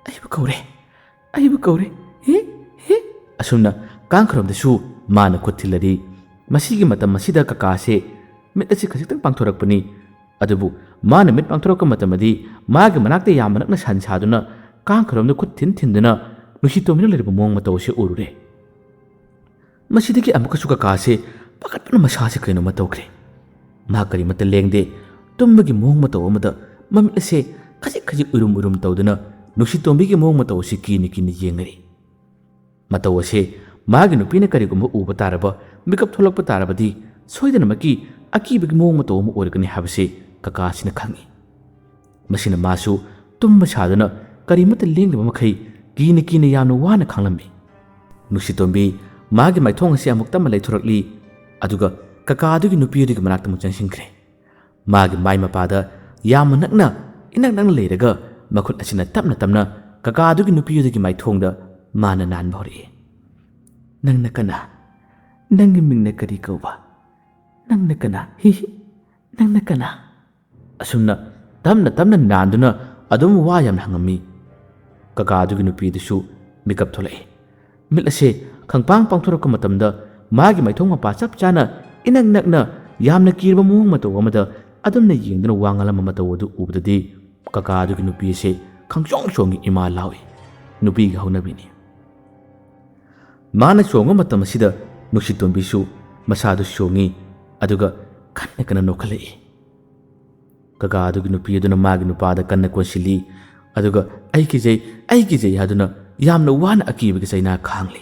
ꯑꯩꯕꯨ ꯀꯧꯔꯦ, ꯑꯩꯕꯨ ꯀꯧꯔꯦ꯫ ꯍꯤ ꯍꯤ"꯫ ꯑꯁꯨꯝꯅ ꯀꯥꯡꯈꯔꯣꯝꯗꯁꯨ ꯃꯥꯅ ꯈꯨꯠ ꯊꯤꯜꯂꯔꯤ꯫ ꯃꯁꯤꯒꯤ ꯃꯇꯝ ꯑꯁꯤꯗ ꯀꯀꯥꯁꯦ ꯃꯤꯠ ꯑꯁꯤ ꯈꯖꯤꯛꯇꯪ ꯄꯥꯡꯊꯣꯔꯛꯄꯅꯤ꯫ ꯑꯗꯨꯕꯨ ꯃꯥꯅ ꯃꯤꯠ ꯄꯥꯡꯊꯣꯔꯛꯄ ꯃꯇꯝꯗꯗꯤ ꯃꯥꯒꯤ ꯃꯅꯥꯛꯇ ꯌꯥꯝꯕ ꯅꯛꯅ ꯁꯟ ꯁꯥꯗꯨꯅ ꯀꯥꯡꯈꯔꯣꯝꯗ ꯈꯨꯠ ꯊꯤꯟ ꯊꯤꯟꯗꯨꯅ ꯅꯨꯡꯁꯤꯇꯣꯝꯕꯤꯅ ꯂꯩꯔꯤꯕ ꯃꯑꯣꯡ ꯃꯇꯧ ꯑꯁꯤ ꯎꯔꯨꯔꯦ꯫ ꯃꯁꯤꯗꯒꯤ ꯑꯃꯨꯛꯀꯁꯨ ꯀꯀꯥꯁꯦ ꯄꯥꯈꯠꯄꯅ ꯃꯁꯥꯁꯦ ꯀꯩꯅꯣꯝꯃ ꯇꯧꯈ꯭ꯔꯦ꯫ ꯃꯥ ꯀꯔꯤꯃꯠꯇ ꯂꯦꯡꯗꯦ꯫ ꯇꯨꯝꯕꯒꯤ ꯃꯑꯣꯡ ꯃꯇꯧ ꯑꯃꯗ ꯃꯃꯤꯠ ꯑꯁꯦ ꯈꯖꯤꯛ ꯈꯖꯤꯛ ꯎꯏꯔꯨꯝ ꯎꯏꯔꯨꯝ ꯇꯧꯗꯨꯅ ꯅꯨꯡꯁꯤꯇꯣꯝꯕꯤꯒꯤ ꯃꯑꯣꯡ ꯃꯇꯧ ꯑꯁꯤ ꯀꯤꯅ ꯀꯤꯅ ꯌꯦꯡꯅꯔꯤ꯫ ꯃꯇꯧ ꯑꯁꯦ ꯃꯥꯒꯤ ꯅꯨꯄꯤꯅ ꯀꯔꯤꯒꯨꯝꯕ ꯎꯕ ꯇꯥꯔꯕ, ꯃꯤꯀꯞ ꯊꯣꯛꯂꯛꯄ ꯇꯥꯔꯕꯗꯤ ꯁꯣꯏꯗꯅꯃꯛꯀꯤ ꯑꯀꯤꯕꯒꯤ ꯃꯑꯣꯡ ꯃꯇꯧ ꯑꯃ ꯑꯣꯏꯔꯒꯅꯤ ꯍꯥꯏꯕꯁꯤ ꯀꯀꯥꯁꯤꯅ ꯈꯪꯏ꯫ ꯃꯁꯤꯅ ꯃꯥꯁꯨ ꯇꯨꯝꯕ ꯁꯥꯗꯨꯅ ꯀꯔꯤꯃꯠꯇ ꯂꯦꯡꯗꯕ ꯃꯈꯩ ꯀꯤꯅ ꯀꯤꯅ ꯌꯥꯝꯅ ꯋꯥꯅ ꯈꯥꯡꯂꯝꯃꯤ꯫ ꯅꯨꯡꯁꯤꯇꯣꯝꯕꯤ ꯃꯥꯒꯤ ꯃꯥꯏꯊꯣꯡ ꯑꯁꯤ ꯑꯃꯨꯛ ꯇꯞꯅ ꯂꯩꯊꯣꯔꯛꯂꯤ, ꯑꯗꯨꯒ ꯀꯀꯥ ꯑꯗꯨꯒꯤ ꯅꯨꯄꯤ ꯑꯗꯨꯒꯤ ꯃꯅꯥꯛꯇ ꯑꯃꯨꯛ ꯆꯪꯁꯤꯟꯈ꯭ꯔꯦ꯫ ꯃꯥꯒꯤ ꯃꯥꯏ ꯃꯄꯥꯗ ꯌꯥꯝꯅ ꯅꯛꯅ ꯏꯅꯛ ꯅꯛꯅ ꯂꯩꯔꯒ ꯃꯈꯨꯠ ꯑꯁꯤꯅ ꯇꯞꯅ ꯇꯞꯅ ꯀꯀꯥ ꯑꯗꯨꯒꯤ ꯅꯨꯄꯤ ꯑꯗꯨꯒꯤ ꯃꯥꯏꯊꯣꯡꯗ ꯃꯥꯅ ꯅꯥꯟꯕ ꯍꯧꯔꯛꯏ꯫ "ꯅꯪꯅ ꯀꯅꯥ? ꯅꯪꯒꯤ ꯃꯤꯡꯅ ꯀꯔꯤ ꯀꯧꯕ? ꯅꯪꯅ ꯀꯅꯥ? ꯍꯤ ꯍꯤ, ꯅꯪꯅ ꯀꯅꯥ?" ꯑꯁꯨꯝꯅ ꯇꯞꯅ ꯇꯞꯅ ꯅꯥꯟꯗꯨꯅ ꯑꯗꯨꯝ ꯋꯥ ꯌꯥꯝꯅ ꯍꯪꯉꯝꯃꯤ꯫ ꯀꯀꯥ ꯑꯗꯨꯒꯤ ꯅꯨꯄꯤ ꯑꯗꯨꯁꯨ ꯃꯤꯀꯞ ꯊꯣꯛꯂꯛꯏ꯫ ꯃꯤꯠ ꯑꯁꯦ ꯈꯪꯄꯥꯡ ꯄꯥꯡꯊꯣꯔꯛꯄ ꯃꯇꯝꯗ ꯃꯥꯒꯤ ꯃꯥꯏꯊꯣꯡ ꯃꯄꯥ ꯆꯞ ꯆꯥꯅ ꯏꯅꯛ ꯅꯛꯅ ꯌꯥꯝꯅ ꯀꯤꯔꯕ ꯃꯑꯣꯡ ꯃꯇꯧ ꯑꯃꯗ ꯑꯗꯨꯝꯅ ꯌꯦꯡꯗꯨꯅ ꯋꯥ ꯉꯥꯡꯂꯝꯕ ꯃꯇꯧ ꯑꯗꯨ ꯎꯕꯗꯗꯤ ꯀꯀꯥ ꯑꯗꯨꯒꯤ ꯅꯨꯄꯤ ꯑꯁꯦ ꯈꯪꯆꯣꯡ ꯆꯣꯡꯉꯤ, ꯏꯃꯥ ꯂꯥꯎꯏ꯫ ꯅꯨꯄꯤꯒꯤ ꯍꯧꯅꯕꯤꯅꯤ꯫ ꯃꯥꯅ ꯆꯣꯡꯕ ꯃꯇꯝ ꯑꯁꯤꯗ ꯅꯨꯡꯁꯤꯇꯣꯝꯕꯤꯁꯨ ꯃꯁꯥꯗꯨ ꯆꯣꯡꯉꯤ, ꯑꯗꯨꯒ ꯀꯟꯅ ꯀꯟꯅ ꯅꯣꯛꯈꯠꯂꯛꯏ꯫ ꯀꯀꯥ ꯑꯗꯨꯒꯤ ꯅꯨꯄꯤ ꯑꯗꯨꯅ ꯃꯥꯒꯤ ꯅꯨꯄꯥꯗ ꯀꯟꯅ ꯀꯣꯟꯁꯤꯜꯂꯤ, ꯑꯗꯨꯒ "ꯑꯩ ꯀꯤꯖꯩ, ꯑꯩ ꯀꯤꯖꯩ" ꯍꯥꯏꯗꯨꯅ ꯌꯥꯝꯅ ꯋꯥꯅ ꯑꯀꯤꯕꯒꯤ ꯆꯩꯅꯥ ꯈꯥꯡꯂꯤ꯫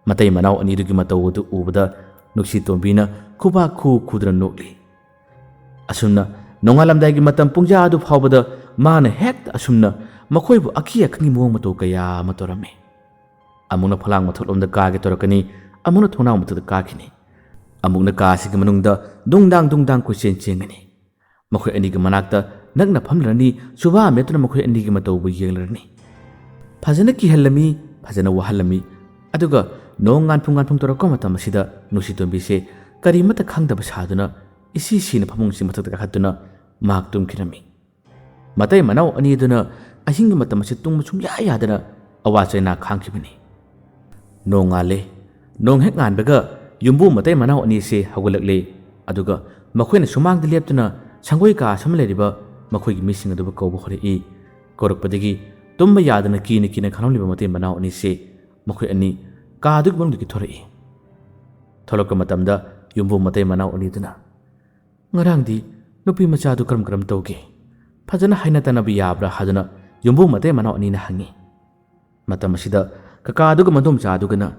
ꯃꯇꯩ ꯃꯅꯥꯎ ꯑꯅꯤꯗꯨꯒꯤ ꯃꯇꯧ ꯑꯗꯨ ꯎꯕꯗ ꯅꯨꯡꯁꯤꯇꯣꯝꯕꯤꯅ ꯈꯨꯕꯥꯛ ꯈꯨ ꯈꯨꯗꯨꯅ ꯅꯣꯛꯂꯤ꯫ ꯑꯁꯨꯝꯅ ꯅꯣꯡꯉꯥꯜꯂꯝꯗꯥꯏꯒꯤ ꯃꯇꯝ ꯄꯨꯡꯖꯥ ꯑꯗꯨ ꯐꯥꯎꯕꯗ ꯃꯥꯅ ꯍꯦꯛꯇ ꯑꯁꯨꯝꯅ ꯃꯈꯣꯏꯕꯨ ꯑꯀꯤ ꯑꯈꯪꯒꯤ ꯃꯑꯣꯡ ꯃꯇꯧ ꯀꯌꯥ ꯑꯃ ꯇꯧꯔꯝꯃꯤ꯫ ꯑꯃꯨꯛꯅ ꯐꯂꯥꯡ ꯃꯊꯛꯂꯣꯝꯗ ꯀꯥꯒꯦ ꯇꯧꯔꯛꯀꯅꯤ, ꯑꯃꯨꯛꯅ ꯊꯣꯡꯅꯥꯎ ꯃꯊꯛꯇ ꯀꯥꯈꯤꯅꯤ꯫ ꯑꯃꯨꯛꯅ ꯀꯥ ꯑꯁꯤꯒꯤ ꯃꯅꯨꯡꯗ ꯗꯨꯡꯗꯥꯡ ꯗꯨꯡꯗꯥꯡ ꯀꯣꯏꯆꯦꯟ ꯆꯦꯟꯒꯅꯤ꯫ ꯃꯈꯣꯏ ꯑꯅꯤꯒꯤ ꯃꯅꯥꯛꯇ ꯅꯛꯅ ꯐꯝꯂꯔꯅꯤ, ꯁꯨꯕꯥ ꯃꯦꯠꯇꯨꯅ ꯃꯈꯣꯏ ꯑꯅꯤꯒꯤ ꯃꯇꯧꯕꯨ ꯌꯦꯡꯂꯔꯅꯤ꯫ ꯐꯖꯅ ꯀꯤꯍꯜꯂꯝꯃꯤ, ꯐꯖꯅ ꯋꯥꯍꯜꯂꯝꯃꯤ꯫ ꯑꯗꯨꯒ ꯅꯣꯡ ꯉꯥꯟꯐꯨꯡ ꯉꯥꯟꯐꯨꯡ ꯇꯧꯔꯛꯄ ꯃꯇꯝ ꯑꯁꯤꯗ ꯅꯨꯡꯁꯤꯇꯣꯝꯕꯤꯁꯦ ꯀꯔꯤꯃꯠꯇ ꯈꯪꯗꯕ ꯁꯥꯗꯨꯅ ꯏꯁꯤ ꯁꯤꯅ ꯐꯃꯨꯡꯁꯤ ꯃꯊꯛꯇ ꯀꯥꯈꯠꯇꯨꯅ ꯃꯍꯥꯛ ꯇꯨꯝꯈꯤꯔꯝꯃꯤ꯫ ꯃꯇꯩ ꯃꯅꯥꯎ ꯑꯅꯤꯗꯨꯅ ꯑꯍꯤꯡꯒꯤ ꯃꯇꯝ ꯑꯁꯤ ꯇꯨꯝꯕ ꯁꯨꯡꯌꯥ ꯌꯥꯗꯅ ꯑꯋꯥ ꯆꯩꯅꯥ ꯈꯥꯡꯈꯤꯕꯅꯤ꯫ ꯅꯣꯡꯉꯥꯜꯂꯦ꯫ ꯅꯣꯡ ꯍꯦꯛ ꯉꯥꯟꯕꯒ ꯌꯨꯝꯕꯨ ꯃꯇꯩ ꯃꯅꯥꯎ ꯑꯅꯤꯁꯦ ꯍꯧꯒꯠꯂꯛꯂꯦ꯫ ꯑꯗꯨꯒ ꯃꯈꯣꯏꯅ ꯁꯨꯃꯥꯡꯗ ꯂꯦꯞꯇꯨꯅ ꯁꯪꯒꯣꯏ ꯀꯥ ꯑꯁꯨꯝ ꯂꯩꯔꯤꯕ ꯃꯈꯣꯏꯒꯤ ꯃꯤꯁꯤꯡ ꯑꯗꯨꯕꯨ ꯀꯧꯕ ꯍꯧꯔꯛꯏ꯫ ꯀꯧꯔꯛꯄꯗꯒꯤ ꯇꯨꯝꯕ ꯌꯥꯗꯅ ꯀꯤꯅ ꯀꯤꯅ ꯈꯥꯡꯂꯝꯂꯤꯕ ꯃꯇꯩ ꯃꯅꯥꯎ ꯑꯅꯤꯁꯦ ꯃꯈꯣꯏ ꯑꯅꯤ ꯀꯥ ꯑꯗꯨꯒꯤ ꯃꯅꯨꯡꯗꯒꯤ ꯊꯣꯔꯛꯏ꯫ ꯊꯣꯛꯂꯛꯄ ꯃꯇꯝꯗ ꯌꯨꯝꯕꯨ ꯃꯇꯩ ꯃꯅꯥꯎ ꯑꯅꯤꯗꯨꯅ, "ꯉꯔꯥꯡꯗꯤ ꯅꯨꯄꯤ ꯃꯆꯥꯗꯨ ꯀꯔꯝ ꯀꯔꯝ ꯇꯧꯒꯦ? ꯐꯖꯅ ꯍꯥꯏꯅ ꯇꯥꯅꯕ ꯌꯥꯕ꯭ꯔꯥ?" ꯍꯥꯏꯗꯨꯅ ꯌꯨꯝꯕꯨ ꯃꯇꯩ ꯃꯅꯥꯎ ꯑꯅꯤꯅ ꯍꯪꯉꯤ꯫ ꯃꯇꯝ ꯑꯁꯤꯗ ꯀꯀꯥ ꯑꯗꯨꯒ ꯃꯗꯣꯝꯆꯥ ꯑꯗꯨꯒꯅ,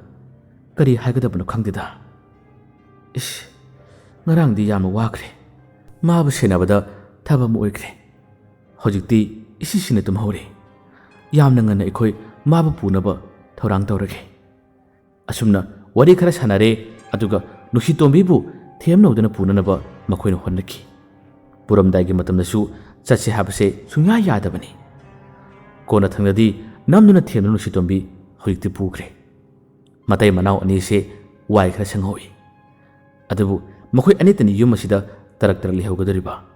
"ꯀꯔꯤ ꯍꯥꯏꯒꯗꯕꯅꯣ ꯈꯪꯗꯦꯗ꯫ ꯏꯁ, ꯉꯔꯥꯡꯗꯤ ꯌꯥꯝꯅ ꯋꯥꯈ꯭ꯔꯦ꯫ ꯃꯥꯕꯨ ꯁꯦꯟꯅꯕꯗ ꯊꯕꯛ ꯑꯃ ꯑꯣꯏꯈ꯭ꯔꯦ꯫ ꯍꯧꯖꯤꯛꯇꯤ ꯏꯁꯤ ꯁꯤꯅ ꯇꯨꯝꯍꯧꯔꯦ꯫ ꯌꯥꯝꯅ ꯉꯟꯅ ꯑꯩꯈꯣꯏ ꯃꯥꯕꯨ ꯄꯨꯅꯕ ꯊꯧꯔꯥꯡ ꯇꯧꯔꯒꯦ꯫" ꯑꯁꯨꯝꯅ ꯋꯥꯔꯤ ꯈꯔ ꯁꯥꯟꯅꯔꯦ, ꯑꯗꯨꯒ ꯅꯨꯡꯁꯤꯇꯣꯝꯕꯤꯕꯨ ꯊꯦꯝꯅꯧꯗꯨꯅ ꯄꯨꯅꯅꯕ ꯃꯈꯣꯏꯅ ꯍꯣꯠꯅꯈꯤ꯫ ꯄꯨꯔꯝꯗꯥꯏꯒꯤ ꯃꯇꯝꯗꯁꯨ ꯆꯠꯁꯦ ꯍꯥꯏꯕꯁꯦ ꯁꯨꯡꯌꯥ ꯌꯥꯗꯕꯅꯤ꯫ ꯀꯣꯟꯅꯊꯪꯗꯗꯤ ꯅꯝꯗꯨꯅ ꯊꯦꯝꯗꯨꯅ ꯅꯨꯡꯁꯤꯇꯣꯝꯕꯤ ꯍꯧꯖꯤꯛꯇꯤ ꯄꯨꯈ꯭ꯔꯦ꯫ ꯃꯇꯩ ꯃꯅꯥꯎ ꯑꯅꯤꯁꯦ ꯋꯥꯏ ꯈꯔ ꯁꯪꯍꯧꯏ꯫ ꯑꯗꯨꯕꯨ ꯃꯈꯣꯏ ꯑꯅꯤꯇꯅꯤ ꯌꯨꯝ ꯑꯁꯤꯗ ꯇꯔꯛ ꯇꯔꯛ ꯂꯩꯍꯧꯒꯗꯧꯔꯤꯕ꯫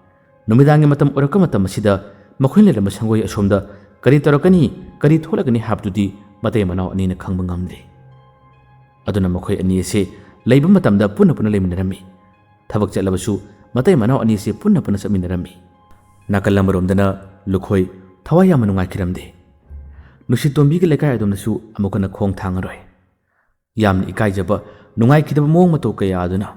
ꯅꯨꯃꯤꯗꯥꯡꯒꯤ ꯃꯇꯝ ꯑꯣꯏꯔꯛꯄ ꯃꯇꯝ ꯑꯁꯤꯗ ꯃꯈꯣꯏꯅ ꯂꯩꯔꯝꯕ ꯁꯪꯒꯣꯏ ꯑꯁꯣꯝꯗ ꯀꯔꯤ ꯇꯧꯔꯛꯀꯅꯤ, ꯀꯔꯤ ꯊꯣꯛꯂꯛꯀꯅꯤ ꯍꯥꯏꯕꯗꯨꯗꯤ ꯃꯇꯩ ꯃꯅꯥꯎ ꯑꯅꯤꯅ ꯈꯪꯕ ꯉꯝꯗꯦ꯫ ꯑꯗꯨꯅ ꯃꯈꯣꯏ ꯑꯅꯤ ꯑꯁꯤ ꯂꯩꯕ ꯃꯇꯝꯗ ꯄꯨꯟꯅ ꯄꯨꯟꯅ ꯂꯩꯃꯤꯟꯅꯔꯝꯃꯤ꯫ ꯊꯕꯛ ꯆꯠꯂꯕꯁꯨ ꯃꯇꯩ ꯃꯅꯥꯎ ꯑꯅꯤꯁꯦ ꯄꯨꯟꯅ ꯄꯨꯟꯅ ꯆꯠꯃꯤꯟꯅꯔꯝꯃꯤ꯫ ꯅꯥꯀꯜ ꯑꯃꯔꯣꯝꯗꯅ ꯂꯨꯈꯣꯏ ꯊꯋꯥꯏ ꯌꯥꯝꯅ ꯅꯨꯡꯉꯥꯏꯈꯤꯔꯝꯗꯦ꯫ ꯅꯨꯡꯁꯤꯇꯣꯝꯕꯤꯒꯤ ꯂꯩꯀꯥꯏ ꯑꯗꯣꯝꯗꯁꯨ ꯑꯃꯨꯛ ꯍꯟꯅ ꯈꯣꯡ ꯊꯥꯡꯉꯔꯣꯏ꯫ ꯌꯥꯝꯅ ꯏꯀꯥꯏꯖꯕ, ꯅꯨꯡꯉꯥꯏꯈꯤꯗꯕ ꯃꯑꯣꯡ ꯃꯇꯧ ꯀꯌꯥ ꯑꯗꯨꯅ,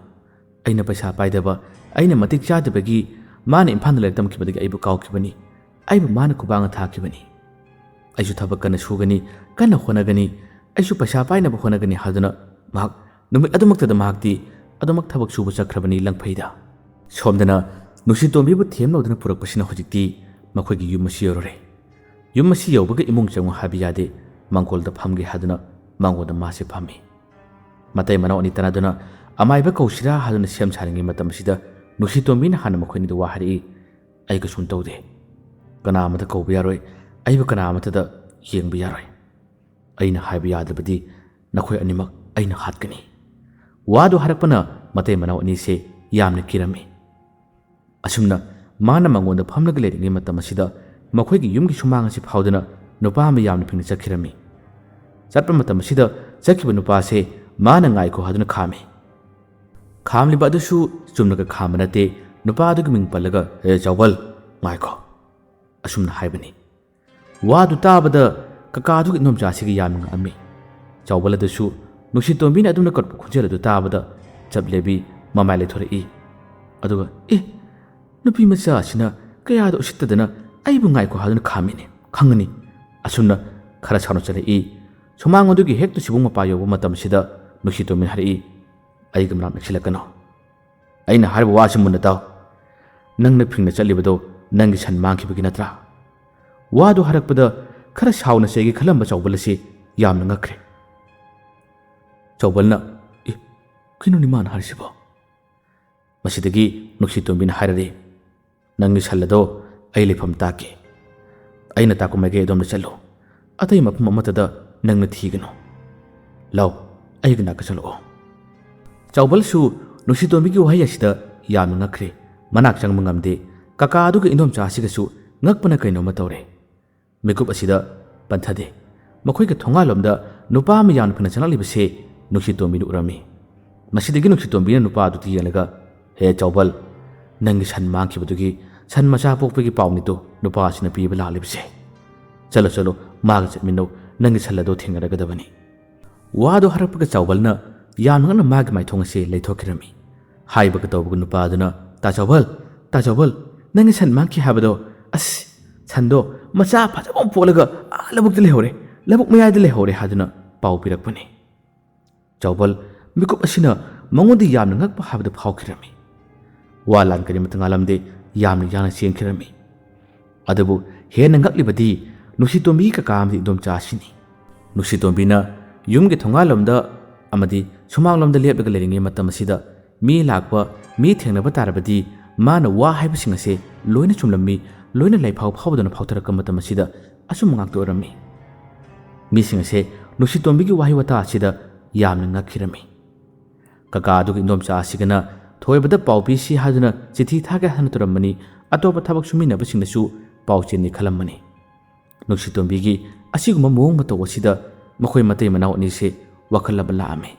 ꯑꯩꯅ ꯄꯩꯁꯥ ꯄꯥꯏꯗꯕ, ꯑꯩꯅ ꯃꯇꯤꯛ ꯆꯥꯗꯕꯒꯤ ꯃꯥꯅ ꯏꯝꯐꯥꯜꯗ ꯂꯥꯏꯔꯤꯛ ꯇꯝꯈꯤꯕꯗꯒꯤ ꯑꯩꯕꯨ ꯀꯥꯎꯈꯤꯕꯅꯤ, ꯑꯩꯕꯨ ꯃꯥꯅ ꯈꯨꯕꯥꯡꯅ ꯊꯥꯈꯤꯕꯅꯤ꯫ ꯑꯩꯁꯨ ꯊꯕꯛ ꯀꯟꯅ ꯁꯨꯒꯅꯤ, ꯀꯟꯅ ꯍꯣꯠꯅꯒꯅꯤ, ꯑꯩꯁꯨ ꯄꯩꯁꯥ ꯄꯥꯏꯅꯕ ꯍꯣꯠꯅꯒꯅꯤ ꯍꯥꯏꯗꯨꯅ ꯃꯍꯥꯛ ꯅꯨꯃꯤꯠ ꯑꯗꯨꯃꯛꯇꯗ ꯃꯍꯥꯛꯇꯤ ꯑꯗꯨꯃꯛ ꯊꯕꯛ ꯁꯨꯕ ꯆꯠꯈ꯭ꯔꯕꯅꯤ ꯂꯪꯐꯩꯗ꯫ ꯁꯣꯝꯗꯅ ꯅꯨꯡꯁꯤꯇꯣꯝꯕꯤꯕꯨ ꯊꯦꯝ ꯂꯧꯗꯨꯅ ꯄꯨꯔꯛꯄꯁꯤꯅ ꯍꯧꯖꯤꯛꯇꯤ ꯃꯈꯣꯏꯒꯤ ꯌꯨꯝ ꯑꯁꯤ ꯌꯧꯔꯨꯔꯦ꯫ ꯌꯨꯝ ꯑꯁꯤ ꯌꯧꯕꯒ ꯏꯃꯨꯡ ꯆꯪꯉꯨ ꯍꯥꯏꯕ ꯌꯥꯗꯦ, ꯃꯥꯡꯒꯣꯜꯗ ꯐꯝꯒꯦ ꯍꯥꯏꯗꯨꯅ ꯃꯥꯡꯒꯣꯜꯗ ꯃꯥꯁꯦ ꯐꯝꯃꯤ꯫ ꯃꯇꯩ ꯃꯅꯥꯎ ꯑꯅꯤ ꯇꯥꯟꯅꯗꯨꯅ ꯑꯃꯥꯏꯕ ꯀꯧꯁꯤꯔꯥ ꯍꯥꯏꯗꯨꯅ ꯁꯦꯝ ꯁꯥꯔꯤꯉꯩ ꯃꯇꯝ ꯑꯁꯤꯗ ꯅꯨꯡꯁꯤꯇꯣꯝꯕꯤꯅ ꯍꯥꯟꯅ ꯃꯈꯣꯏ ꯑꯅꯤꯗ ꯋꯥ ꯍꯥꯏꯔꯛꯏ, "ꯑꯩ ꯀꯩꯁꯨꯝ ꯇꯧꯗꯦ꯫ ꯀꯅꯥ ꯑꯃꯇ ꯀꯧꯕ ꯌꯥꯔꯣꯏ꯫ ꯑꯩꯕꯨ ꯀꯅꯥ ꯑꯃꯠꯇꯗ ꯌꯦꯡꯕ ꯌꯥꯔꯣꯏ꯫ ꯑꯩꯅ ꯍꯥꯏꯕ ꯌꯥꯗ꯭ꯔꯕꯗꯤ ꯅꯈꯣꯏ ꯑꯅꯤꯃꯛ ꯑꯩꯅ ꯍꯥꯠꯀꯅꯤ꯫" ꯋꯥꯗꯨ ꯍꯥꯏꯔꯛꯄꯅ ꯃꯇꯩ ꯃꯅꯥꯎ ꯑꯅꯤꯁꯦ ꯌꯥꯝꯅ ꯀꯤꯔꯝꯃꯤ꯫ ꯑꯁꯨꯝꯅ ꯃꯥꯅ ꯃꯉꯣꯟꯗ ꯐꯝꯂꯒ ꯂꯩꯔꯤꯉꯩ ꯃꯇꯝ ꯑꯁꯤꯗ ꯃꯈꯣꯏꯒꯤ ꯌꯨꯝꯒꯤ ꯁꯨꯃꯥꯡ ꯑꯁꯤ ꯐꯥꯎꯗꯨꯅ ꯅꯨꯄꯥ ꯑꯃ ꯌꯥꯝꯅ ꯐꯤꯡꯅ ꯆꯠꯈꯤꯔꯝꯃꯤ꯫ ꯆꯠꯄ ꯃꯇꯝ ꯑꯁꯤꯗ ꯆꯠꯈꯤꯕ ꯅꯨꯄꯥꯁꯦ ꯃꯥꯅ "ꯉꯥꯏꯈꯣ" ꯍꯥꯏꯗꯨꯅ ꯈꯥꯝꯃꯤ꯫ ꯈꯥꯝꯂꯤꯕ ꯑꯗꯨꯁꯨ ꯆꯨꯝꯅꯒ ꯈꯥꯝꯕ ꯅꯠꯇꯦ, ꯅꯨꯄꯥ ꯑꯗꯨꯒꯤ ꯃꯤꯡ ꯄꯜꯂꯒ, "ꯑꯦ ꯆꯥꯎꯕꯜ, ꯉꯥꯏꯈꯣ" ꯑꯁꯨꯝꯅ ꯍꯥꯏꯕꯅꯤ꯫ ꯋꯥꯗꯨ ꯇꯥꯕꯗ ꯀꯀꯥ ꯑꯗꯨꯒꯤ ꯏꯗꯣꯝꯆꯥꯁꯤꯒ ꯌꯥꯝꯅ ꯉꯛꯑꯝꯃꯤ꯫ ꯆꯥꯎꯕꯜ ꯑꯗꯨꯁꯨ ꯅꯨꯡꯁꯤꯇꯣꯝꯕꯤꯅ ꯑꯗꯨꯝꯅ ꯀꯧꯔꯛꯄ ꯈꯣꯟꯖꯦꯜ ꯑꯗꯨ ꯇꯥꯕꯗ ꯆꯞ ꯂꯦꯞꯄꯤ, ꯃꯃꯥꯏ ꯂꯩꯊꯣꯔꯛꯏ꯫ ꯑꯗꯨꯒ, "ꯑꯦ, ꯅꯨꯄꯤ ꯃꯆꯥ ꯑꯁꯤꯅ ꯀꯌꯥꯗ ꯎꯁꯤꯠꯇꯗꯅ ꯑꯩꯕꯨ ꯉꯥꯏꯈꯣ ꯍꯥꯏꯗꯨꯅ ꯈꯥꯝꯃꯤꯅꯦ, ꯈꯪꯒꯅꯤ꯫" ꯑꯁꯨꯝꯅ ꯈꯔ ꯁꯥꯎꯅ ꯆꯠꯂꯛꯏ꯫ ꯁꯨꯃꯥꯡ ꯑꯗꯨꯒꯤ ꯍꯦꯛꯇ ꯁꯤꯕꯨꯡ ꯃꯄꯥ ꯌꯧꯕ ꯃꯇꯝꯁꯤꯗ ꯅꯨꯡꯁꯤꯇꯣꯝꯕꯤꯅ ꯍꯥꯏꯔꯛꯏ, "ꯑꯩꯒ ꯃꯅꯥꯛ ꯅꯛꯁꯤꯜꯂꯛꯀꯅꯨ꯫ ꯑꯩꯅ ꯍꯥꯏꯔꯤꯕ ꯋꯥꯁꯤ ꯃꯨꯟꯅ ꯇꯥꯎ꯫ ꯅꯪꯅ ꯐꯤꯡꯅ ꯆꯠꯂꯤꯕꯗꯣ ꯅꯪꯒꯤ ꯁꯟ ꯃꯥꯡꯈꯤꯕꯒꯤ ꯅꯠꯇ꯭ꯔꯥ?" ꯋꯥꯗꯨ ꯍꯥꯏꯔꯛꯄꯗ ꯈꯔ ꯁꯥꯎꯅ ꯆꯩꯒꯦ ꯈꯜꯂꯝꯕ ꯆꯥꯎꯕꯜ ꯑꯁꯤ ꯌꯥꯝꯅ ꯉꯛꯈ꯭ꯔꯦ꯫ ꯆꯥꯎꯕꯜꯅ, "ꯑꯦ, ꯀꯩꯅꯣꯅꯤ ꯃꯥꯅ ꯍꯥꯏꯔꯤꯁꯤꯕꯣ?" ꯃꯁꯤꯗꯒꯤ ꯅꯨꯡꯁꯤꯇꯣꯝꯕꯤꯅ ꯍꯥꯏꯔꯔꯦ, "ꯅꯪꯒꯤ ꯁꯜ ꯑꯗꯣ ꯑꯩ ꯂꯩꯐꯝ ꯇꯥꯛꯀꯦ꯫ ꯑꯩꯅ ꯇꯥꯛꯄ ꯃꯥꯏꯀꯩ ꯑꯗꯣꯝꯗ ꯆꯠꯂꯨ꯫ ꯑꯇꯩ ꯃꯐꯝ ꯑꯃꯠꯇꯗ ꯅꯪꯅ ꯊꯤꯒꯅꯨ꯫ ꯂꯥꯎ, ꯑꯩꯒꯤ ꯅꯥꯛꯇ ꯆꯠꯂꯛꯑꯣ꯫" ꯆꯥꯎꯕꯜꯁꯨ ꯅꯨꯡꯁꯤꯇꯣꯝꯕꯤꯒꯤ ꯋꯥꯍꯩ ꯑꯁꯤꯗ ꯌꯥꯝꯅ ꯉꯛꯈ꯭ꯔꯦ꯫ ꯃꯅꯥꯛ ꯆꯪꯕ ꯉꯝꯗꯦ꯫ ꯀꯀꯥ ꯑꯗꯨꯒ ꯏꯟꯗꯣꯝꯆꯥ ꯑꯁꯤꯒꯁꯨ ꯉꯛꯄꯅ ꯀꯩꯅꯣꯝꯃ ꯇꯧꯔꯦ꯫ ꯃꯤꯀꯨꯞ ꯑꯁꯤꯗ ꯄꯟꯊꯗꯦ꯫ ꯃꯈꯣꯏꯒꯤ ꯊꯣꯡꯒꯥꯜꯂꯣꯝꯗ ꯅꯨꯄꯥ ꯑꯃ ꯌꯥꯝꯅ ꯊꯨꯅ ꯆꯪꯂꯛꯂꯤꯕꯁꯤ ꯅꯨꯡꯁꯤꯇꯣꯝꯕꯤꯅ ꯎꯔꯝꯃꯤ꯫ ꯃꯁꯤꯗꯒꯤ ꯅꯨꯡꯁꯤꯇꯣꯝꯕꯤꯅ ꯅꯨꯄꯥ ꯑꯗꯨꯗ ꯌꯦꯡꯂꯒ, "ꯍꯦ ꯆꯥꯎꯕꯜ, ꯅꯪꯒꯤ ꯁꯟ ꯃꯥꯡꯈꯤꯕꯗꯨꯒꯤ ꯁꯟ ꯃꯆꯥ ꯄꯣꯛꯄꯒꯤ ꯄꯥꯎꯅꯤꯗꯣ ꯅꯨꯄꯥ ꯑꯁꯤꯅ ꯄꯤꯕ ꯂꯥꯛꯂꯤꯕꯁꯦ꯫ ꯆꯠꯂꯣ ꯆꯠꯂꯣ, ꯃꯥꯒ ꯆꯠꯃꯤꯟꯅꯧ, ꯅꯪꯒꯤ ꯁꯟ ꯑꯗꯣ ꯊꯦꯡꯅꯔꯒꯗꯕꯅꯤ"꯫ ꯋꯥꯗꯣ ꯍꯥꯏꯔꯛꯄꯒ ꯆꯥꯎꯕꯜꯅ ꯌꯥꯝꯅ ꯉꯟꯅ ꯃꯥꯒꯤ ꯃꯥꯏꯊꯣꯡ ꯑꯁꯦ ꯂꯩꯊꯣꯛꯈꯤꯔꯝꯃꯤ꯫ ꯍꯥꯏꯕꯒ ꯇꯧꯕꯒ ꯅꯨꯄꯥ ꯑꯗꯨꯅ, "ꯇꯥ ꯆꯥꯎꯕꯜ, ꯇꯥ ꯆꯥꯎꯕꯜ, ꯅꯪꯒꯤ ꯁꯟ ꯃꯥꯡꯈꯤ ꯍꯥꯏꯕꯗꯣ, ꯑꯁ, ꯁꯟꯗꯣ ꯃꯆꯥ ꯐꯖꯕ ꯑꯃ ꯄꯣꯛꯂꯒ ꯑꯥ ꯂꯧꯕꯨꯛꯇ ꯂꯩꯍꯧꯔꯦ, ꯂꯧꯕꯨꯛ ꯃꯌꯥꯏꯗ ꯂꯩꯍꯧꯔꯦ" ꯍꯥꯏꯗꯨꯅ ꯄꯥꯎ ꯄꯤꯔꯛꯄꯅꯤ꯫ ꯆꯥꯎꯕꯜ ꯃꯤꯀꯨꯞ ꯑꯁꯤꯅ ꯃꯉꯣꯟꯗ ꯌꯥꯝꯅ ꯉꯛꯄ ꯍꯥꯏꯕꯗꯨ ꯐꯥꯎꯈꯤꯔꯝꯃꯤ꯫ ꯋꯥ ꯂꯥꯟ ꯀꯔꯤꯃꯇ ꯉꯥꯡꯂꯝꯗꯦ, ꯌꯥꯝꯅ ꯌꯥꯡꯅ ꯆꯦꯟꯈꯤꯔꯝꯃꯤ꯫ ꯑꯗꯨꯕꯨ ꯍꯦꯟꯅ ꯉꯛꯂꯤꯕꯗꯤ ꯅꯨꯡꯁꯤꯇꯣꯝꯕꯤꯒꯤ ꯀꯀꯥ ꯑꯃꯗꯤ ꯏꯗꯣꯝꯆꯥ ꯑꯁꯤꯅꯤ꯫ ꯅꯨꯡꯁꯤꯇꯣꯝꯕꯤꯅ ꯌꯨꯝꯒꯤ ꯊꯣꯡꯒꯥꯜꯂꯣꯝꯗ ꯑꯃꯗꯤ ꯁꯨꯃꯥꯡꯂꯣꯝꯗ ꯂꯦꯞꯂꯒ ꯂꯩꯔꯤꯉꯩ ꯃꯇꯝ ꯑꯁꯤꯗ ꯃꯤ ꯂꯥꯛꯄ, ꯃꯤ ꯊꯦꯡꯅꯕ ꯇꯥꯔꯕꯗꯤ ꯃꯥꯅ ꯋꯥ ꯍꯥꯏꯕꯁꯤꯡ ꯑꯁꯦ ꯂꯣꯏꯅ ꯆꯨꯝꯂꯝꯃꯤ, ꯂꯣꯏꯅ ꯂꯥꯏꯐꯥꯎ ꯐꯥꯎꯗꯨꯅ ꯐꯥꯎꯊꯔꯛꯄ ꯃꯇꯝ ꯑꯁꯤꯗ ꯑꯆꯨꯝꯕ ꯉꯥꯛꯇ ꯑꯣꯏꯔꯝꯃꯤ꯫ ꯃꯤꯁꯤꯡ ꯑꯁꯦ ꯅꯨꯡꯁꯤꯇꯣꯝꯕꯤꯒꯤ ꯋꯥꯍꯩ ꯋꯥꯇꯥ ꯑꯁꯤꯗ ꯌꯥꯝꯅ ꯉꯛꯈꯤꯔꯝꯃꯤ꯫ ꯀꯀꯥ ꯑꯗꯨꯒꯤ ꯏꯗꯣꯝꯆꯥ ꯑꯁꯤꯒꯅ ꯊꯣꯏꯕꯗ ꯄꯥꯎ ꯄꯤꯁꯤ ꯍꯥꯏꯗꯨꯅ ꯆꯤꯊꯤ ꯊꯥꯒꯦ ꯍꯥꯏꯅ ꯇꯧꯔꯝꯕꯅꯤ꯫ ꯑꯇꯣꯞꯄ ꯊꯕꯛ ꯁꯨꯃꯤꯟꯅꯕꯁꯤꯡꯅꯁꯨ ꯄꯥꯎ ꯆꯦꯟꯅꯤ ꯈꯜꯂꯝꯕꯅꯤ꯫ ꯅꯨꯡꯁꯤꯇꯣꯝꯕꯤꯒꯤ ꯑꯁꯤꯒꯨꯝꯕ ꯃꯑꯣꯡ ꯃꯇꯧ ꯑꯁꯤꯗ ꯃꯈꯣꯏ ꯃꯇꯩ ꯃꯅꯥꯎ ꯑꯅꯤꯁꯦ ꯋꯥꯈꯜ ꯑꯃ ꯂꯥꯛꯑꯝꯃꯤ꯫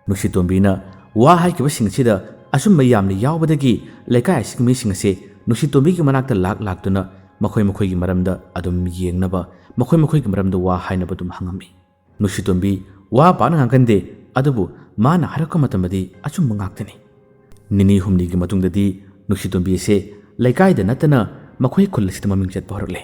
ꯅꯨꯡꯁꯤꯇꯣꯝꯕꯤꯅ ꯋꯥ ꯍꯥꯏꯈꯤꯕꯁꯤꯡ ꯑꯁꯤꯗ ꯑꯆꯨꯝꯕ ꯌꯥꯝꯅ ꯌꯥꯎꯕꯗꯒꯤ ꯂꯩꯀꯥꯏ ꯑꯁꯤꯒꯤ ꯃꯤꯁꯤꯡ ꯑꯁꯦ ꯅꯨꯡꯁꯤꯇꯣꯝꯕꯤꯒꯤ ꯃꯅꯥꯛꯇ ꯂꯥꯛ ꯂꯥꯛꯇꯨꯅ ꯃꯈꯣꯏ ꯃꯈꯣꯏꯒꯤ ꯃꯔꯝꯗ ꯑꯗꯨꯝ ꯌꯦꯡꯅꯕ, ꯃꯈꯣꯏ ꯃꯈꯣꯏꯒꯤ ꯃꯔꯝꯗ ꯋꯥ ꯍꯥꯏꯅꯕ ꯑꯗꯨꯝ ꯍꯪꯉꯝꯃꯤ꯫ ꯅꯨꯡꯁꯤꯇꯣꯝꯕꯤ ꯋꯥ ꯄꯥꯛꯅ ꯉꯥꯡꯒꯟꯗꯦ, ꯑꯗꯨꯕꯨ ꯃꯥꯅ ꯍꯥꯏꯔꯛꯄ ꯃꯇꯝꯗꯗꯤ ꯑꯆꯨꯝꯕ ꯉꯥꯛꯇꯅꯤ꯫ ꯅꯤꯅꯤ ꯍꯨꯝꯅꯤꯒꯤ ꯃꯇꯨꯡꯗꯗꯤ ꯅꯨꯡꯁꯤꯇꯣꯝꯕꯤ ꯑꯁꯦ ꯂꯩꯀꯥꯏꯗ ꯅꯠꯇꯅ ꯃꯈꯣꯏ ꯈꯨꯜ ꯑꯁꯤꯗ ꯃꯃꯤꯡ ꯆꯠꯄ ꯍꯧꯔꯛꯂꯦ꯫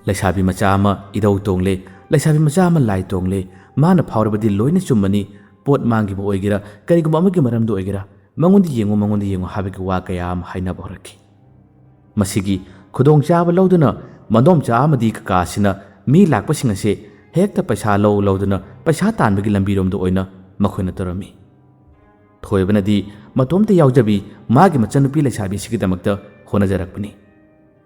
ꯂꯩꯁꯥꯕꯤ ꯃꯆꯥ ꯑꯃ ꯏꯙꯧ ꯇꯣꯡꯂꯦ, ꯂꯩꯁꯥꯕꯤ ꯃꯆꯥ ꯑꯃ ꯂꯥꯏ ꯇꯣꯡꯂꯦ, ꯃꯥꯅ ꯐꯥꯎꯔꯕꯗꯤ ꯂꯣꯏꯅ ꯆꯨꯝꯃꯅꯤ꯫ ꯄꯣꯠ ꯃꯥꯡꯈꯤꯕ ꯑꯣꯏꯒꯦꯔꯥ, ꯀꯔꯤꯒꯨꯝꯕ ꯑꯃꯒꯤ ꯃꯔꯝꯗ ꯑꯣꯏꯒꯦꯔꯥ, "ꯃꯉꯣꯟꯗ ꯌꯦꯡꯉꯨ, ꯃꯉꯣꯟꯗ ꯌꯦꯡꯉꯨ" ꯍꯥꯏꯕꯒꯤ ꯋꯥ ꯀꯌꯥ ꯑꯃ ꯍꯥꯏꯅꯕ ꯍꯧꯔꯛꯈꯤ꯫ ꯃꯁꯤꯒꯤ ꯈꯨꯗꯣꯡꯆꯥꯕ ꯂꯧꯗꯨꯅ ꯃꯗꯣꯝꯆꯥ ꯑꯃꯗꯤ ꯀꯀꯥ ꯑꯁꯤꯅ ꯃꯤ ꯂꯥꯛꯄꯁꯤꯡ ꯑꯁꯦ ꯍꯦꯛꯇ ꯄꯩꯁꯥ ꯂꯧ ꯂꯧꯗꯨꯅ ꯄꯩꯁꯥ ꯇꯥꯟꯕꯒꯤ ꯂꯝꯕꯤꯔꯣꯝꯗ ꯑꯣꯏꯅ ꯃꯈꯣꯏꯅ ꯇꯧꯔꯝꯃꯤ꯫ ꯊꯣꯏꯕꯅꯗꯤ ꯃꯇꯣꯝꯇ ꯌꯥꯎꯖꯕꯤ ꯃꯥꯒꯤ ꯃꯆꯟꯅꯨꯄꯤ ꯂꯩꯁꯥꯕꯤ ꯑꯁꯤꯒꯤꯗꯃꯛꯇ ꯍꯣꯠꯅꯖꯔꯛꯄꯅꯤ꯫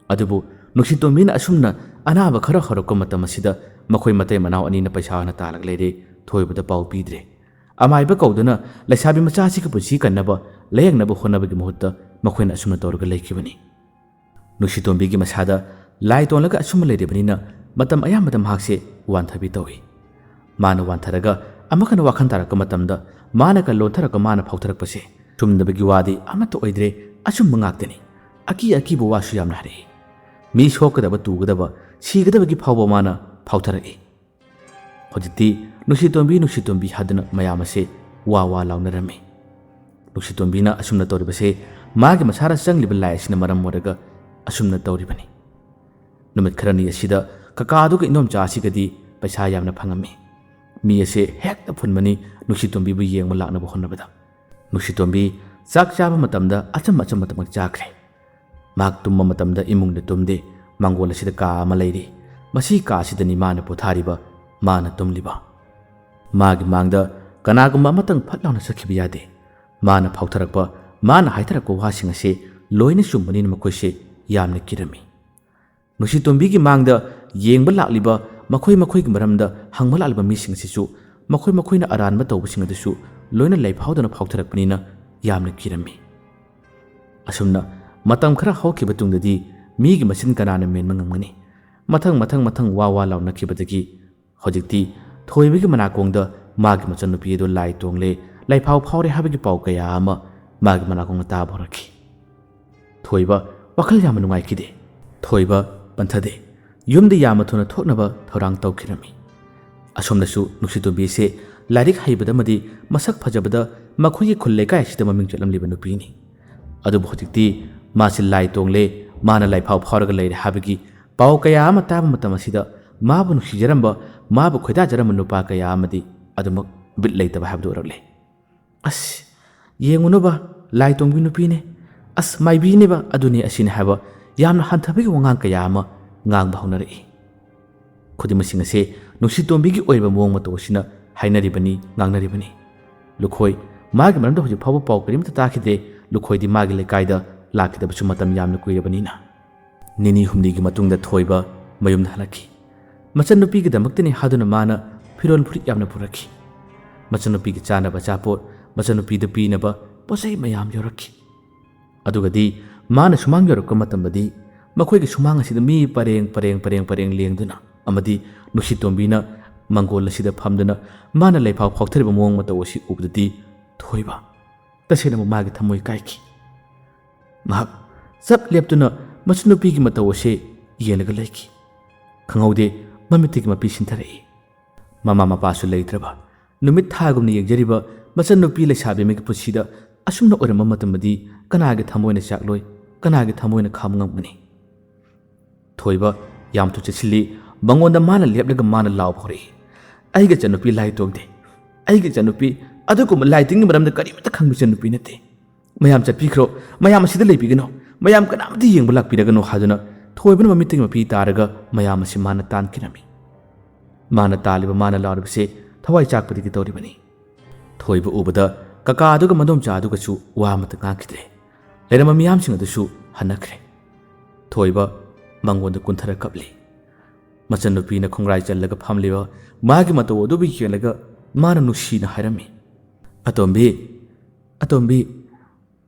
ꯑꯗꯨꯕꯨ ꯅꯨꯡꯁꯤꯇꯣꯝꯕꯤꯅ ꯑꯁꯨꯝꯅ ꯑꯅꯥꯕ ꯈꯔ ꯍꯧꯔꯛꯄ ꯃꯇꯝ ꯑꯁꯤꯗ ꯃꯈꯣꯏ ꯃꯇꯩ ꯃꯅꯥꯎ ꯑꯅꯤꯅ ꯄꯩꯁꯥ ꯑꯣꯏꯅ ꯇꯥꯜꯂꯒ ꯂꯩꯔꯦ, ꯊꯣꯏꯕꯗ ꯄꯥꯎ ꯄꯤꯗ꯭ꯔꯦ꯫ ꯑꯃꯥꯏꯕ ꯀꯧꯗꯨꯅ ꯂꯩꯁꯥꯕꯤ ꯃꯆꯥ ꯑꯁꯤꯒꯤ ꯄꯨꯟꯁꯤ ꯀꯟꯅꯕ, ꯂꯥꯌꯦꯡꯅꯕ ꯍꯣꯠꯅꯕꯒꯤ ꯃꯍꯨꯠꯇ ꯃꯈꯣꯏꯅ ꯑꯁꯨꯝꯅ ꯇꯧꯔꯒ ꯂꯩꯈꯤꯕꯅꯤ꯫ ꯅꯨꯡꯁꯤꯇꯣꯝꯕꯤꯒꯤ ꯃꯁꯥꯗ ꯂꯥꯏ ꯇꯣꯡꯂꯒ ꯑꯁꯨꯝꯕ ꯂꯩꯔꯤꯕꯅꯤꯅ ꯃꯇꯝ ꯑꯌꯥꯝꯕꯗ ꯃꯍꯥꯛꯁꯦ ꯋꯥꯟꯊꯕꯤ ꯇꯧꯏ꯫ ꯃꯥꯅ ꯋꯥꯟꯊꯔꯒ ꯑꯃꯨꯛ ꯍꯟꯅ ꯋꯥꯈꯜ ꯇꯥꯔꯛꯄ ꯃꯇꯝꯗ ꯃꯥꯅꯒ ꯂꯣꯟꯊꯔꯛꯄ ꯃꯥꯅ ꯐꯥꯎꯊꯔꯛꯄꯁꯦ ꯆꯨꯝꯗꯕꯒꯤ ꯋꯥꯗꯤ ꯑꯃꯠꯇ ꯑꯣꯏꯗ꯭ꯔꯦ, ꯑꯆꯨꯝꯕ ꯉꯥꯛꯇꯅꯤ꯫ ꯑꯀꯤ ꯑꯀꯤꯕ ꯋꯥꯁꯨ ꯌꯥꯝꯅ ꯍꯥꯏꯔꯛꯏ꯫ ꯃꯤ ꯁꯣꯛꯀꯗꯕ, ꯇꯨꯒꯗꯕ, ꯁꯤꯒꯗꯕꯒꯤ ꯐꯥꯎꯕ ꯃꯥꯅ ꯐꯥꯎꯊꯔꯛꯏ꯫ ꯍꯧꯖꯤꯛꯇꯤ "ꯅꯨꯡꯁꯤꯇꯣꯝꯕꯤ, ꯅꯨꯡꯁꯤꯇꯣꯝꯕꯤ" ꯍꯥꯏꯗꯨꯅ ꯃꯌꯥꯝ ꯑꯁꯦ ꯋꯥ ꯋꯥ ꯂꯥꯎꯅꯔꯝꯃꯤ꯫ ꯅꯨꯡꯁꯤꯇꯣꯝꯕꯤꯅ ꯑꯁꯨꯝꯅ ꯇꯧꯔꯤꯕꯁꯦ ꯃꯥꯒꯤ ꯃꯁꯥꯗ ꯆꯪꯂꯤꯕ ꯂꯥꯏ ꯑꯁꯤꯅ ꯃꯔꯝ ꯑꯣꯏꯔꯒ ꯑꯁꯨꯝꯅ ꯇꯧꯔꯤꯕꯅꯤ꯫ ꯅꯨꯃꯤꯠ ꯈꯔꯅꯤ ꯑꯁꯤꯗ ꯀꯀꯥ ꯑꯗꯨꯒ ꯏꯅꯣꯝꯆꯥ ꯑꯁꯤꯒꯗꯤ ꯄꯩꯁꯥ ꯌꯥꯝꯅ ꯐꯪꯉꯝꯃꯤ꯫ ꯃꯤ ꯑꯁꯦ ꯍꯦꯛꯇ ꯐꯨꯟꯕꯅꯤ ꯅꯨꯡꯁꯤꯇꯣꯝꯕꯤꯕꯨ ꯌꯦꯡꯕ ꯂꯥꯛꯅꯕ ꯍꯣꯠꯅꯕꯗ꯫ ꯅꯨꯡꯁꯤꯇꯣꯝꯕꯤ ꯆꯥꯛ ꯆꯥꯕ ꯃꯇꯝꯗ ꯑꯆꯝ ꯑꯆꯝꯕꯇꯃꯛ ꯆꯥꯈ꯭ꯔꯦ꯫ ꯃꯍꯥꯛ ꯇꯨꯝꯕ ꯃꯇꯝꯗ ꯏꯃꯨꯡꯗ ꯇꯨꯝꯗꯦ꯫ ꯃꯥꯡꯒꯣꯜ ꯑꯁꯤꯗ ꯀꯥ ꯑꯃ ꯂꯩꯔꯤ꯫ ꯃꯁꯤ ꯀꯥ ꯑꯁꯤꯗꯅꯤ ꯃꯥꯅ ꯄꯣꯊꯥꯔꯤꯕ, ꯃꯥꯅ ꯇꯨꯝꯂꯤꯕ꯫ ꯃꯥꯒꯤ ꯃꯥꯡꯗ ꯀꯅꯥꯒꯨꯝꯕ ꯑꯃꯇꯪ ꯐꯠ ꯂꯥꯎꯅ ꯆꯠꯈꯤꯕ ꯌꯥꯗꯦ꯫ ꯃꯥꯅ ꯐꯥꯎꯊꯔꯛꯄ, ꯃꯥꯅ ꯍꯥꯏꯊꯔꯛꯄ ꯋꯥꯁꯤꯡ ꯑꯁꯤ ꯂꯣꯏꯅ ꯆꯨꯝꯕꯅꯤꯅ ꯃꯈꯣꯏꯁꯦ ꯌꯥꯝꯅ ꯀꯤꯔꯝꯃꯤ꯫ ꯅꯨꯡꯁꯤꯇꯣꯝꯕꯤꯒꯤ ꯃꯥꯡꯗ ꯌꯦꯡꯕ ꯂꯥꯛꯂꯤꯕ, ꯃꯈꯣꯏ ꯃꯈꯣꯏꯒꯤ ꯃꯔꯝꯗ ꯍꯪꯕ ꯂꯥꯛꯂꯤꯕ ꯃꯤꯁꯤꯡ ꯑꯁꯤꯁꯨ ꯃꯈꯣꯏ ꯃꯈꯣꯏꯅ ꯑꯔꯥꯟꯕ ꯇꯧꯕꯁꯤꯡ ꯑꯗꯨꯁꯨ ꯂꯣꯏꯅ ꯂꯩꯐꯥꯎꯗꯅ ꯐꯥꯎꯊꯔꯛꯄꯅꯤꯅ ꯌꯥꯝꯅ ꯀꯤꯔꯝꯃꯤ꯫ ꯑꯁꯨꯝꯅ ꯃꯇꯝ ꯈꯔ ꯍꯧꯈꯤꯕ ꯇꯨꯡꯗꯗꯤ ꯃꯤꯒꯤ ꯃꯆꯤꯟ ꯀꯅꯥꯅ ꯃꯦꯟꯕ ꯉꯝꯒꯅꯤ? ꯃꯊꯪ ꯃꯊꯪ ꯃꯊꯪ ꯋꯥ ꯋꯥ ꯂꯥꯎꯅꯈꯤꯕꯗꯒꯤ ꯍꯧꯖꯤꯛꯇꯤ ꯊꯣꯏꯕꯒꯤ ꯃꯅꯥꯀꯣꯡꯗ ꯃꯥꯒꯤ ꯃꯆꯟꯅꯨꯄꯤ ꯑꯗꯨ ꯂꯥꯏ ꯇꯣꯡꯂꯦ, ꯂꯥꯏꯐꯥꯎ ꯐꯥꯎꯔꯦ ꯍꯥꯏꯕꯒꯤ ꯄꯥꯎ ꯀꯌꯥ ꯑꯃ ꯃꯥꯒꯤ ꯃꯅꯥꯀꯣꯡꯗ ꯇꯥꯕ ꯍꯧꯔꯛꯈꯤ꯫ ꯊꯣꯏꯕ ꯋꯥꯈꯜ ꯌꯥꯝꯅ ꯅꯨꯡꯉꯥꯏꯈꯤꯗꯦ꯫ ꯊꯣꯏꯕ ꯄꯟꯊꯗꯦ꯫ ꯌꯨꯝꯗ ꯌꯥꯝꯅ ꯊꯨꯅ ꯊꯣꯛꯅꯕ ꯊꯧꯔꯥꯡ ꯇꯧꯈꯤꯔꯝꯃꯤ꯫ ꯑꯁꯣꯝꯗꯁꯨ ꯅꯨꯡꯁꯤꯇꯣꯝꯕꯤꯁꯦ ꯂꯥꯏꯔꯤꯛ ꯍꯩꯕꯗ ꯑꯃꯗꯤ ꯃꯁꯛ ꯐꯖꯕꯗ ꯃꯈꯣꯏꯒꯤ ꯈꯨꯜ ꯂꯩꯀꯥꯏ ꯑꯁꯤꯗ ꯃꯃꯤꯡ ꯆꯠꯂꯝꯂꯤꯕ ꯅꯨꯄꯤꯅꯤ꯫ ꯑꯗꯨꯕꯨ ꯍꯧꯖꯤꯛꯇꯤ ꯃꯥꯁꯤ ꯂꯥꯏ ꯇꯣꯡꯂꯦ, ꯃꯥꯅ ꯂꯥꯏꯐꯥꯎ ꯐꯥꯎꯔꯒ ꯂꯩꯔꯦ ꯍꯥꯏꯕꯒꯤ ꯄꯥꯎ ꯀꯌꯥ ꯑꯃ ꯇꯥꯕ ꯃꯇꯝ ꯑꯁꯤꯗ ꯃꯥꯕꯨ ꯅꯨꯡꯁꯤꯖꯔꯝꯕ, ꯃꯥꯕꯨ ꯈꯣꯏꯗꯥꯖꯔꯝꯕ ꯅꯨꯄꯥ ꯀꯌꯥ ꯑꯃꯗꯤ ꯑꯗꯨꯃꯛ ꯕꯤꯠ ꯂꯩꯇꯕ ꯍꯥꯏꯕꯗꯨ ꯑꯣꯏꯔꯛꯂꯦ꯫ "ꯑꯁ, ꯌꯦꯡꯉꯨꯅꯕ, ꯂꯥꯏ ꯇꯣꯡꯕꯤ ꯅꯨꯄꯤꯅꯦ, ꯑꯁ, ꯃꯥꯏꯕꯤꯅꯦꯕ, ꯑꯗꯨꯅꯦ ꯑꯁꯤꯅꯦ" ꯍꯥꯏꯕ ꯌꯥꯝꯅ ꯍꯟꯊꯕꯒꯤ ꯋꯥꯉꯥꯡ ꯀꯌꯥ ꯑꯃ ꯉꯥꯡꯕ ꯍꯧꯅꯔꯛꯏ꯫ ꯈꯨꯗꯤꯡꯃꯛꯁꯤꯡ ꯑꯁꯤ ꯅꯨꯡꯁꯤꯇꯣꯝꯕꯤꯒꯤ ꯑꯣꯏꯕ ꯃꯑꯣꯡ ꯃꯇꯧ ꯑꯁꯤꯅ ꯍꯥꯏꯅꯔꯤꯕꯅꯤ, ꯉꯥꯡꯅꯔꯤꯕꯅꯤ꯫ ꯂꯨꯈꯣꯏ, ꯃꯥꯒꯤ ꯃꯔꯝꯗ ꯍꯧꯖꯤꯛ ꯐꯥꯎꯕ ꯄꯥꯎ ꯀꯔꯤꯝꯇ ꯇꯥꯈꯤꯗꯦ꯫ ꯂꯨꯈꯣꯏꯗꯤ ꯃꯥꯒꯤ ꯂꯩꯀꯥꯏꯗ ꯂꯥꯛꯈꯤꯗꯕꯁꯨ ꯃꯇꯝ ꯌꯥꯝꯅ ꯀꯨꯏꯔꯕꯅꯤꯅ꯫ ꯅꯤꯅꯤ ꯍꯨꯝꯅꯤꯒꯤ ꯃꯇꯨꯡꯗ ꯊꯣꯏꯕ ꯃꯌꯨꯝꯗ ꯍꯜꯂꯛꯈꯤ꯫ ꯃꯆꯟꯅꯨꯄꯤꯒꯤꯗꯃꯛꯇꯅꯤ ꯍꯥꯏꯗꯨꯅ ꯃꯥꯅ ꯐꯤꯔꯣꯜ ꯐꯨꯔꯤꯠ ꯌꯥꯝꯅ ꯄꯨꯔꯛꯈꯤ꯫ ꯃꯆꯟꯅꯨꯄꯤꯒꯤ ꯆꯥꯅꯕ ꯑꯆꯥꯄꯣꯠ, ꯃꯆꯟꯅꯨꯄꯤꯗ ꯄꯤꯅꯕ ꯄꯣꯠꯆꯩ ꯃꯌꯥꯝ ꯌꯧꯔꯛꯈꯤ꯫ ꯑꯗꯨꯒꯗꯤ ꯃꯥꯅ ꯁꯨꯃꯥꯡ ꯌꯧꯔꯛꯄ ꯃꯇꯝꯗꯗꯤ ꯃꯈꯣꯏꯒꯤ ꯁꯨꯃꯥꯡ ꯑꯁꯤꯗ ꯃꯤ ꯄꯔꯦꯡ ꯄꯔꯦꯡ ꯄꯔꯦꯡ ꯄꯔꯦꯡ ꯂꯦꯡꯗꯨꯅ ꯑꯃꯗꯤ ꯅꯨꯡꯁꯤꯇꯣꯝꯕꯤꯅ ꯃꯪꯒꯣꯜ ꯑꯁꯤꯗ ꯐꯝꯗꯨꯅ ꯃꯥꯅ ꯂꯩꯐꯥꯎ ꯐꯥꯎꯊꯔꯤꯕ ꯃꯑꯣꯡ ꯃꯇꯧ ꯑꯁꯤ ꯎꯕꯗꯗꯤ ꯊꯣꯏꯕ ꯇꯁꯦꯡꯅ ꯃꯥꯒꯤ ꯊꯃꯣꯏ ꯀꯥꯏꯈꯤ꯫ ꯃꯍꯥꯛ ꯆꯞ ꯂꯦꯞꯇꯨꯅ ꯃꯆꯟꯅꯨꯄꯤꯒꯤ ꯃꯇꯧ ꯑꯁꯤ ꯌꯦꯡꯂꯒ ꯂꯩꯈꯤ꯫ ꯈꯪꯍꯧꯗꯦ, ꯃꯃꯤꯠꯇꯒꯤ ꯃꯄꯤ ꯁꯤꯟꯊꯔꯛꯏ꯫ ꯃꯃꯥ ꯃꯄꯥꯁꯨ ꯂꯩꯇ꯭ꯔꯕ, ꯅꯨꯃꯤꯠ ꯊꯥꯒꯨꯝꯅ ꯌꯦꯡꯖꯔꯤꯕ ꯃꯆꯟꯅꯨꯄꯤ ꯂꯩꯁꯥꯕꯤ ꯑꯃꯒꯤ ꯄꯨꯟꯁꯤꯗ ꯑꯁꯨꯝꯅ ꯑꯣꯏꯔꯝꯕ ꯃꯇꯝꯗꯗꯤ ꯀꯅꯥꯒꯤ ꯊꯃꯣꯏꯅ ꯆꯥꯛꯂꯣꯏ, ꯀꯅꯥꯒꯤ ꯊꯃꯣꯏꯅ ꯈꯥꯝꯕ ꯉꯝꯒꯅꯤ? ꯊꯣꯏꯕ ꯌꯥꯝ ꯊꯨ ꯆꯦꯠꯁꯤꯜꯂꯤ꯫ ꯃꯉꯣꯟꯗ ꯃꯥꯅ ꯂꯦꯞꯂꯒ ꯃꯥꯅ ꯂꯥꯎꯕ ꯍꯧꯔꯛꯏ, "ꯑꯩꯒꯤ ꯏꯆꯟꯅꯨꯄꯤ ꯂꯥꯏ ꯇꯣꯡꯗꯦ꯫ ꯑꯩꯒꯤ ꯏꯆꯟꯅꯨꯄꯤ ꯑꯗꯨꯒꯨꯝꯕ ꯂꯥꯏ ꯇꯤꯟꯒꯤ ꯃꯔꯝꯗ ꯀꯔꯤꯃꯠꯇ ꯈꯪꯕ ꯏꯆꯟꯅꯨꯄꯤ ꯅꯠꯇꯦ꯫ ꯃꯌꯥꯝ ꯆꯠꯄꯤꯈ꯭ꯔꯣ, ꯃꯌꯥꯝ ꯑꯁꯤꯗ ꯂꯩꯕꯤꯒꯅꯨ, ꯃꯌꯥꯝ ꯀꯅꯥꯃꯠꯇ ꯌꯦꯡꯕ ꯂꯥꯛꯄꯤꯔꯒꯅꯨ" ꯍꯥꯏꯗꯨꯅ ꯊꯣꯏꯕꯅ ꯃꯃꯤꯠꯇꯒꯤ ꯃꯄꯤ ꯇꯥꯔꯒ ꯃꯌꯥꯝ ꯑꯁꯤ ꯃꯥꯅ ꯇꯥꯟꯈꯤꯔꯝꯃꯤ꯫ ꯃꯥꯅ ꯇꯥꯜꯂꯤꯕ, ꯃꯥꯅ ꯂꯥꯎꯔꯤꯕꯁꯦ ꯊꯋꯥꯏ ꯆꯥꯛꯄꯗꯒꯤ ꯇꯧꯔꯤꯕꯅꯤ꯫ ꯊꯣꯏꯕ ꯎꯕꯗ ꯀꯀꯥ ꯑꯗꯨꯒ ꯃꯗꯣꯝꯆꯥ ꯑꯗꯨꯒꯁꯨ ꯋꯥ ꯑꯃꯠꯇ ꯉꯥꯡꯈꯤꯗ꯭ꯔꯦ꯫ ꯂꯩꯔꯝꯕ ꯃꯤꯌꯥꯝꯁꯤꯡ ꯑꯗꯨꯁꯨ ꯍꯟꯅꯈ꯭ꯔꯦ꯫ ꯊꯣꯏꯕ ꯃꯉꯣꯟꯗ ꯀꯨꯟꯊꯔ ꯀꯞꯂꯤ꯫ ꯃꯆꯟꯅꯨꯄꯤꯅ ꯈꯣꯡꯒ꯭ꯔꯥꯏ ꯆꯜꯂꯒ ꯐꯝꯂꯤꯕ ꯃꯥꯒꯤ ꯃꯇꯧ ꯑꯗꯨꯕꯨ ꯌꯦꯡꯂꯒ ꯃꯥꯅ ꯅꯨꯡꯁꯤꯅ ꯍꯥꯏꯔꯝꯃꯤ, "ꯑꯇꯣꯝꯕꯤ, ꯑꯇꯣꯝꯕꯤ,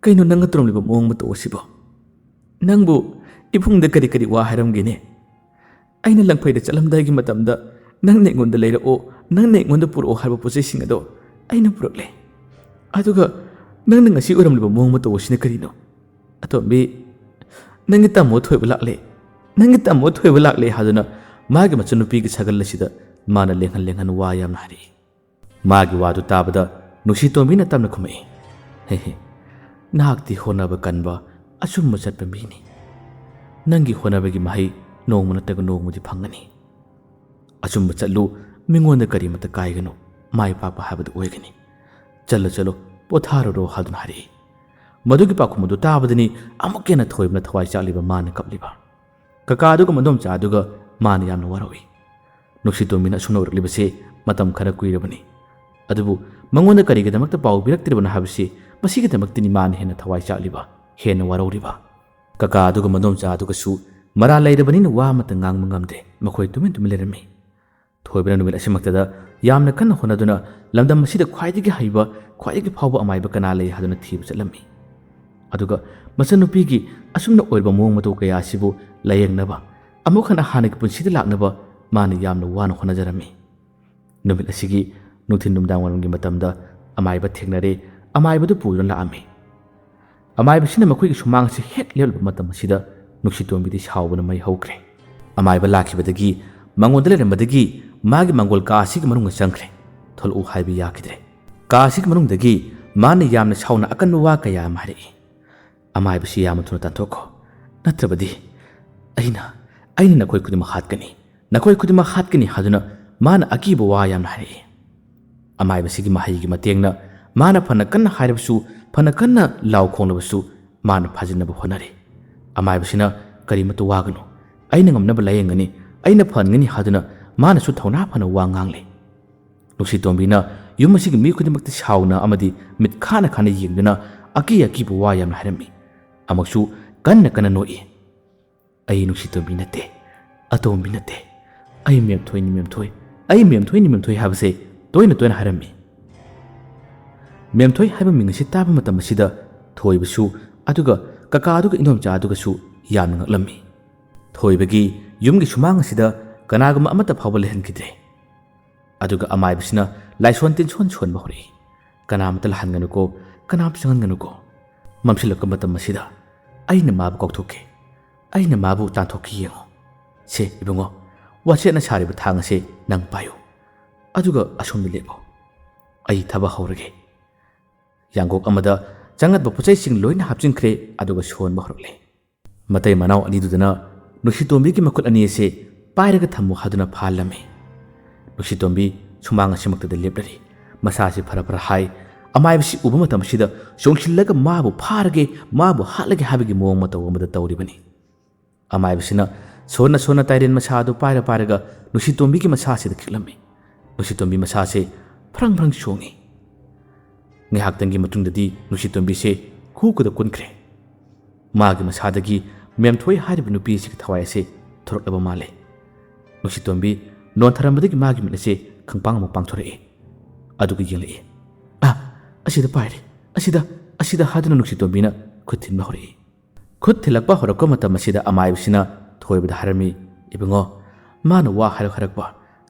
ꯀꯩꯅꯣ ꯅꯪꯅ ꯇꯧꯔꯝꯂꯤꯕ ꯃꯑꯣꯡ ꯃꯇꯧ ꯑꯁꯤꯕꯣ? ꯅꯪꯕꯨ ꯏꯕꯨꯡꯗ ꯀꯔꯤ ꯀꯔꯤ ꯋꯥ ꯍꯥꯏꯔꯝꯒꯦꯅꯦ? ꯑꯩꯅ ꯂꯪꯐꯩꯗ ꯆꯠꯂꯝꯗꯥꯏꯒꯤ ꯃꯇꯝꯗ ꯅꯪꯅ ꯑꯩꯉꯣꯟꯗ ꯂꯩꯔꯛꯑꯣ, ꯅꯪꯅ ꯑꯩꯉꯣꯟꯗ ꯄꯨꯔꯛꯑꯣ ꯍꯥꯏꯕ ꯄꯣꯠ ꯆꯩꯁꯤꯡ ꯑꯗꯣ ꯑꯩꯅ ꯄꯨꯔꯛꯂꯦ꯫ ꯑꯗꯨꯒ ꯅꯪꯅ ꯉꯁꯤ ꯑꯣꯏꯔꯝꯂꯤꯕ ꯃꯑꯣꯡ ꯃꯇꯧ ꯑꯁꯤꯅ ꯀꯔꯤꯅꯣ? ꯑꯇꯣꯝꯕꯤ, ꯅꯪꯒꯤ ꯇꯥꯃꯣ ꯊꯣꯏꯕ ꯂꯥꯛꯂꯦ, ꯅꯪꯒꯤ ꯇꯥꯃꯣ ꯊꯣꯏꯕ ꯂꯥꯛꯂꯦ" ꯍꯥꯏꯗꯨꯅ ꯃꯥꯒꯤ ꯃꯆꯟꯅꯨꯄꯤꯒꯤ ꯁꯒꯜ ꯑꯁꯤꯗ ꯃꯥꯅ ꯂꯦꯡꯍꯟ ꯂꯦꯡꯍꯟ ꯋꯥ ꯌꯥꯝꯅ ꯍꯥꯏꯔꯛꯏ꯫ ꯃꯥꯒꯤ ꯋꯥꯗꯨ ꯇꯥꯕꯗ ꯅꯨꯡꯁꯤꯇꯣꯝꯕꯤꯅ ꯇꯞꯅ ꯈꯨꯝꯃꯛꯏ, "ꯍꯦ ꯍꯦ, ꯅꯍꯥꯛꯇꯤ ꯍꯣꯠꯅꯕ ꯀꯟꯕ, ꯑꯆꯨꯝꯕ ꯆꯠꯄ ꯃꯤꯅꯤ꯫ ꯅꯪꯒꯤ ꯍꯣꯠꯅꯕꯒꯤ ꯃꯍꯩ ꯅꯣꯡꯃ ꯅꯠꯇ꯭ꯔꯒ ꯅꯣꯡꯃꯗꯤ ꯐꯪꯒꯅꯤ꯫ ꯑꯆꯨꯝꯕ ꯆꯠꯂꯨ, ꯃꯤꯉꯣꯟꯗ ꯀꯔꯤꯃꯠꯇ ꯀꯥꯏꯒꯅꯨ, ꯃꯥꯏ ꯄꯥꯛꯄ ꯍꯥꯏꯕꯗꯨ ꯑꯣꯏꯒꯅꯤ꯫ ꯆꯠꯂꯣ ꯆꯠꯂꯣ, ꯄꯣꯊꯥꯔꯨꯔꯣ" ꯍꯥꯏꯗꯨꯅ ꯍꯥꯏꯔꯛꯏ꯫ ꯃꯗꯨꯒꯤ ꯄꯥꯎꯈꯨꯝ ꯑꯗꯨ ꯇꯥꯕꯗꯅꯤ ꯑꯃꯨꯛꯀ ꯍꯦꯟꯅ ꯊꯣꯏꯕꯅ ꯊꯋꯥꯏ ꯆꯥꯛꯂꯤꯕ, ꯃꯥꯅ ꯀꯞꯂꯤꯕ꯫ ꯀꯀꯥ ꯑꯗꯨꯒ ꯃꯗꯣꯝꯆꯥ ꯑꯗꯨꯒ ꯃꯥꯅ ꯌꯥꯝꯅ ꯋꯥꯔꯧꯏ꯫ ꯅꯨꯡꯁꯤꯇꯣꯝꯕꯤꯅ ꯑꯁꯨꯝꯅ ꯎꯔꯛꯂꯤꯕꯁꯤ ꯃꯇꯝ ꯈꯔ ꯀꯨꯏꯔꯕꯅꯤ꯫ ꯑꯗꯨꯕꯨ ꯃꯉꯣꯟꯗ ꯀꯔꯤꯒꯤꯗꯃꯛꯇ ꯄꯥꯎ ꯄꯤꯔꯛꯇ꯭ꯔꯤꯕꯅꯣ ꯍꯥꯏꯕꯁꯤ ꯃꯁꯤꯒꯤꯗꯃꯛꯇꯅꯤ ꯃꯥꯅ ꯍꯦꯟꯅ ꯊꯋꯥꯏ ꯆꯥꯛꯂꯤꯕ, ꯍꯦꯟꯅ ꯋꯥꯔꯧꯔꯤꯕ꯫ ꯀꯀꯥ ꯑꯗꯨꯒ ꯃꯗꯣꯝꯆꯥ ꯑꯗꯨꯒꯁꯨ ꯃꯔꯥꯜ ꯂꯩꯔꯕꯅꯤꯅ ꯋꯥ ꯑꯃꯠꯇ ꯉꯥꯡꯕ ꯉꯝꯗꯦ꯫ ꯃꯈꯣꯏ ꯇꯨꯃꯤꯟ ꯇꯨꯃꯤꯟ ꯂꯩꯔꯝꯃꯤ꯫ ꯊꯣꯏꯕꯅ ꯅꯨꯃꯤꯠ ꯑꯁꯤꯃꯛꯇꯗ ꯌꯥꯝꯅ ꯀꯟꯅ ꯍꯣꯠꯅꯗꯨꯅ ꯂꯝꯗꯝ ꯑꯁꯤꯗ ꯈ꯭ꯋꯥꯏꯗꯒꯤ ꯍꯩꯕ, ꯈ꯭ꯋꯥꯏꯗꯒꯤ ꯐꯥꯎꯕ ꯑꯃꯥꯏꯕ ꯀꯅꯥ ꯂꯩ ꯍꯥꯏꯗꯨꯅ ꯊꯤꯕ ꯆꯠꯂꯝꯃꯤ꯫ ꯑꯗꯨꯒ ꯃꯆꯟꯅꯨꯄꯤꯒꯤ ꯑꯁꯨꯝꯅ ꯑꯣꯏꯔꯕ ꯃꯑꯣꯡ ꯃꯇꯧ ꯀꯌꯥ ꯑꯁꯤꯕꯨ ꯂꯥꯌꯦꯡꯅꯕ, ꯑꯃꯨꯛ ꯍꯟꯅ ꯍꯥꯟꯅꯒꯤ ꯄꯨꯟꯁꯤꯗ ꯂꯥꯛꯅꯕ ꯃꯥꯅ ꯌꯥꯝꯅ ꯋꯥꯅ ꯍꯣꯠꯅꯖꯔꯝꯃꯤ꯫ ꯅꯨꯃꯤꯠ ꯑꯁꯤꯒꯤ ꯅꯨꯡꯊꯤꯜ ꯅꯨꯃꯤꯗꯥꯡ ꯋꯥꯏꯔꯝꯒꯤ ꯃꯇꯝꯗ ꯑꯃꯥꯏꯕ ꯊꯦꯡꯅꯔꯦ꯫ ꯑꯃꯥꯏꯕꯗꯨ ꯄꯨꯗꯨꯅ ꯂꯥꯛꯑꯝꯃꯤ꯫ ꯑꯃꯥꯏꯕꯁꯤꯅ ꯃꯈꯣꯏꯒꯤ ꯁꯨꯃꯥꯡ ꯑꯁꯤ ꯍꯦꯛ ꯂꯦꯞꯂꯕ ꯃꯇꯝ ꯑꯁꯤꯗ ꯅꯨꯡꯁꯤꯇꯣꯝꯕꯤꯗꯤ ꯁꯥꯎꯕꯅ ꯃꯩ ꯍꯧꯈ꯭ꯔꯦ꯫ ꯑꯃꯥꯏꯕ ꯂꯥꯛꯈꯤꯕꯗꯒꯤ ꯃꯉꯣꯟꯗ ꯂꯩꯔꯝꯕꯗꯒꯤ ꯃꯥꯒꯤ ꯃꯪꯒꯣꯜ ꯀꯥ ꯑꯁꯤꯒꯤ ꯃꯅꯨꯡꯗ ꯆꯪꯈ꯭ꯔꯦ꯫ ꯊꯣꯛꯂꯛꯎ ꯍꯥꯏꯕ ꯌꯥꯈꯤꯗ꯭ꯔꯦ꯫ ꯀꯥ ꯑꯁꯤꯒꯤ ꯃꯅꯨꯡꯗꯒꯤ ꯃꯥꯅ ꯌꯥꯝꯅ ꯁꯥꯎꯅ ꯑꯀꯟꯕ ꯋꯥ ꯀꯌꯥ ꯑꯃ ꯍꯥꯏꯔꯛꯏ꯫ ꯑꯃꯥꯏꯕꯁꯤ ꯌꯥꯝꯅ ꯊꯨꯅ ꯇꯥꯟꯊꯣꯛꯈꯣ, ꯅꯠꯇ꯭ꯔꯕꯗꯤ ꯑꯩꯅ, ꯑꯩꯅ ꯅꯈꯣꯏ ꯈꯨꯗꯤꯡꯃꯛ ꯍꯥꯠꯀꯅꯤ, ꯅꯈꯣꯏ ꯈꯨꯗꯤꯡꯃꯛ ꯍꯥꯠꯀꯅꯤ ꯍꯥꯏꯗꯨꯅ ꯃꯥꯅ ꯑꯀꯤꯕ ꯋꯥ ꯌꯥꯝꯅ ꯍꯥꯏꯔꯛꯏ꯫ ꯑꯃꯥꯏꯕꯁꯤꯒꯤ ꯃꯍꯩꯒꯤ ꯃꯇꯦꯡꯅ ꯃꯥꯅ ꯐꯅ ꯀꯟꯅ ꯍꯥꯏꯔꯕꯁꯨ, ꯐꯅ ꯀꯟꯅ ꯂꯥꯎ ꯈꯣꯡꯂꯕꯁꯨ ꯃꯥꯅ ꯐꯥꯖꯤꯟꯅꯕ ꯍꯣꯠꯅꯔꯤ꯫ ꯑꯃꯥꯏꯕꯁꯤꯅ ꯀꯔꯤꯃꯠꯇ ꯋꯥꯒꯅꯨ, ꯑꯩꯅ ꯉꯝꯅꯕ ꯂꯥꯌꯦꯡꯒꯅꯤ, ꯑꯩꯅ ꯐꯍꯟꯒꯅꯤ ꯍꯥꯏꯗꯨꯅ ꯃꯥꯅꯁꯨ ꯊꯧꯅꯥ ꯐꯅ ꯋꯥ ꯉꯥꯡꯂꯤ꯫ ꯅꯨꯡꯁꯤꯇꯣꯝꯕꯤꯅ ꯌꯨꯝ ꯑꯁꯤꯒꯤ ꯃꯤ ꯈꯨꯗꯤꯡꯃꯛꯇ ꯁꯥꯎꯅ ꯑꯃꯗꯤ ꯃꯤꯠ ꯈꯥꯅ ꯈꯥꯅ ꯌꯦꯡꯗꯨꯅ ꯑꯀꯤ ꯑꯀꯤꯕ ꯋꯥ ꯌꯥꯝꯅ ꯍꯥꯏꯔꯝꯃꯤ꯫ ꯑꯃꯨꯛꯁꯨ ꯀꯟꯅ ꯀꯟꯅ ꯅꯣꯛꯏ꯫ "ꯑꯩ ꯅꯨꯡꯁꯤꯇꯣꯝꯕꯤ ꯅꯠꯇꯦ, ꯑꯇꯣꯝꯕꯤ ꯅꯠꯇꯦ, ꯑꯩ ꯃꯦꯝꯊꯣꯏꯅꯤ ꯃꯦꯝꯊꯣꯏ, ꯑꯩ ꯃꯦꯝꯊꯣꯏꯅꯤ ꯃꯦꯝꯊꯣꯏ" ꯍꯥꯏꯕꯁꯦ ꯇꯣꯏꯅ ꯇꯣꯏꯅ ꯍꯥꯏꯔꯝꯃꯤ꯫ ꯃꯦꯝꯊꯣꯏ ꯍꯥꯏꯕ ꯃꯤꯡ ꯑꯁꯤ ꯇꯥꯕ ꯃꯇꯝ ꯑꯁꯤꯗ ꯊꯣꯏꯕꯁꯨ, ꯑꯗꯨꯒ ꯀꯀꯥ ꯑꯗꯨꯒ ꯏꯟꯗꯣꯝꯆꯥ ꯑꯗꯨꯒꯁꯨ ꯌꯥꯝꯅ ꯉꯛꯂꯝꯃꯤ꯫ ꯊꯣꯏꯕꯒꯤ ꯌꯨꯝꯒꯤ ꯁꯨꯃꯥꯡ ꯑꯁꯤꯗ ꯀꯅꯥꯒꯨꯝꯕ ꯑꯃꯠꯇ ꯐꯥꯎꯕ ꯂꯩꯍꯟꯈꯤꯗ꯭ꯔꯦ꯫ ꯑꯗꯨꯒ ꯑꯃꯥꯏꯕꯁꯤꯅ ꯂꯥꯏꯁꯣꯟ ꯇꯤꯟꯁꯣꯟ ꯁꯣꯟꯕ ꯍꯧꯔꯛꯏ꯫ "ꯀꯅꯥꯃꯠꯇ ꯂꯥꯛꯍꯟꯒꯅꯨꯀꯣ, ꯀꯅꯥꯃꯠꯇ ꯆꯪꯍꯟꯒꯅꯨꯀꯣ꯫ ꯃꯝꯁꯤꯜꯂꯛꯄ ꯃꯇꯝ ꯑꯁꯤꯗ ꯑꯩꯅ ꯃꯥꯕꯨ ꯀꯥꯎꯊꯣꯛꯀꯦ, ꯑꯩꯅ ꯃꯥꯕꯨ ꯇꯥꯟꯊꯣꯛꯀꯦ ꯌꯦꯡꯉꯣ꯫ ꯁꯦ ꯏꯕꯨꯡꯉꯣ, ꯋꯥꯆꯦꯠꯅ ꯁꯥꯔꯤꯕ ꯊꯥꯡ ꯑꯁꯦ ꯅꯪ ꯄꯥꯏꯌꯨ, ꯑꯗꯨꯒ ꯑꯁꯣꯝꯗ ꯂꯦꯞꯄꯣ꯫ ꯑꯩ ꯊꯕꯛ ꯍꯧꯔꯒꯦ"꯫ ꯌꯥꯡꯀꯣꯛ ꯑꯃꯗ ꯆꯪꯒꯗꯕ ꯄꯣꯠꯆꯩꯁꯤꯡ ꯂꯣꯏꯅ ꯍꯥꯞꯆꯤꯟꯈ꯭ꯔꯦ, ꯑꯗꯨꯒ ꯁꯣꯟꯕ ꯍꯧꯔꯛꯂꯦ꯫ ꯃꯇꯩ ꯃꯅꯥꯎ ꯑꯅꯤꯗꯨꯗꯅ ꯅꯨꯡꯁꯤꯇꯣꯝꯕꯤꯒꯤ ꯃꯈꯨꯠ ꯑꯅꯤ ꯑꯁꯤ "ꯄꯥꯏꯔꯒ ꯊꯝꯃꯨ" ꯍꯥꯏꯗꯨꯅ ꯐꯥꯍꯜꯂꯝꯃꯤ꯫ ꯅꯨꯡꯁꯤꯇꯣꯝꯕꯤ ꯁꯨꯃꯥꯡ ꯑꯁꯤꯃꯛꯇꯗ ꯂꯦꯞꯂꯔꯤ꯫ ꯃꯁꯥꯁꯤ ꯐꯔ ꯐꯔ ꯍꯥꯏ꯫ ꯑꯃꯥꯏꯕꯁꯤ ꯎꯕ ꯃꯇꯝꯁꯤꯗ ꯆꯣꯡꯁꯤꯜꯂꯒ ꯃꯥꯕꯨ ꯐꯥꯔꯒꯦ, ꯃꯥꯕꯨ ꯍꯥꯠꯂꯒꯦ ꯍꯥꯏꯕꯒꯤ ꯃꯑꯣꯡ ꯃꯇꯧ ꯑꯃꯗ ꯇꯧꯔꯤꯕꯅꯤ꯫ ꯑꯃꯥꯏꯕꯁꯤꯅ ꯁꯣꯟꯅ ꯁꯣꯟꯅ ꯇꯥꯏꯔꯦꯟ ꯃꯁꯥ ꯑꯗꯨ ꯄꯥꯏꯔ ꯄꯥꯏꯔꯒ ꯅꯨꯡꯁꯤꯇꯣꯝꯕꯤꯒꯤ ꯃꯁꯥꯁꯤꯗ ꯈꯤꯛꯂꯝꯃꯤ꯫ ꯅꯨꯡꯁꯤꯇꯣꯝꯕꯤ ꯃꯁꯥꯁꯦ ꯐ꯭ꯔꯪ ꯐ꯭ꯔꯪ ꯆꯣꯡꯉꯤ꯫ ꯉꯥꯏꯍꯥꯛꯇꯪꯒꯤ ꯃꯇꯨꯡꯗꯗꯤ ꯅꯨꯡꯁꯤꯇꯣꯝꯕꯤꯁꯦ ꯍꯨ ꯈꯨꯗ ꯀꯨꯟꯈ꯭ꯔꯦ꯫ ꯃꯥꯒꯤ ꯃꯁꯥꯗꯒꯤ ꯃꯦꯝꯊꯣꯏ ꯍꯥꯏꯔꯤꯕ ꯅꯨꯄꯤ ꯑꯁꯤꯒꯤ ꯊꯋꯥꯏ ꯑꯁꯦ ꯊꯣꯔꯛꯂꯕ ꯃꯥꯜꯂꯦ꯫ ꯅꯨꯡꯁꯤꯇꯣꯝꯕꯤ ꯅꯣꯟꯊꯔꯝꯕꯗꯒꯤ ꯃꯥꯒꯤ ꯃꯤꯠ ꯑꯁꯦ ꯈꯪꯄꯥꯡ ꯑꯃ ꯄꯥꯡꯊꯣꯔꯛꯏ꯫ ꯑꯗꯨꯒ ꯌꯦꯡꯂꯛꯏ꯫ "ꯑ, ꯑꯁꯤꯗ ꯄꯥꯏꯔꯦ, ꯑꯁꯤꯗ, ꯑꯁꯤꯗ" ꯍꯥꯏꯗꯨꯅ ꯅꯨꯡꯁꯤꯇꯣꯝꯕꯤꯅ ꯈꯨꯠ ꯊꯤꯟꯕ ꯍꯧꯔꯛꯏ꯫ ꯈꯨꯠ ꯊꯤꯜꯂꯛꯄ ꯍꯧꯔꯛꯄ ꯃꯇꯝ ꯑꯁꯤꯗ ꯑꯃꯥꯏꯕꯁꯤꯅ ꯊꯣꯏꯕꯗ ꯍꯥꯏꯔꯝꯃꯤ, "ꯏꯕꯨꯡꯉꯣ, ꯃꯥꯅ ꯋꯥ ꯍꯥꯏꯔꯛ ꯍꯥꯏꯔꯛꯄ,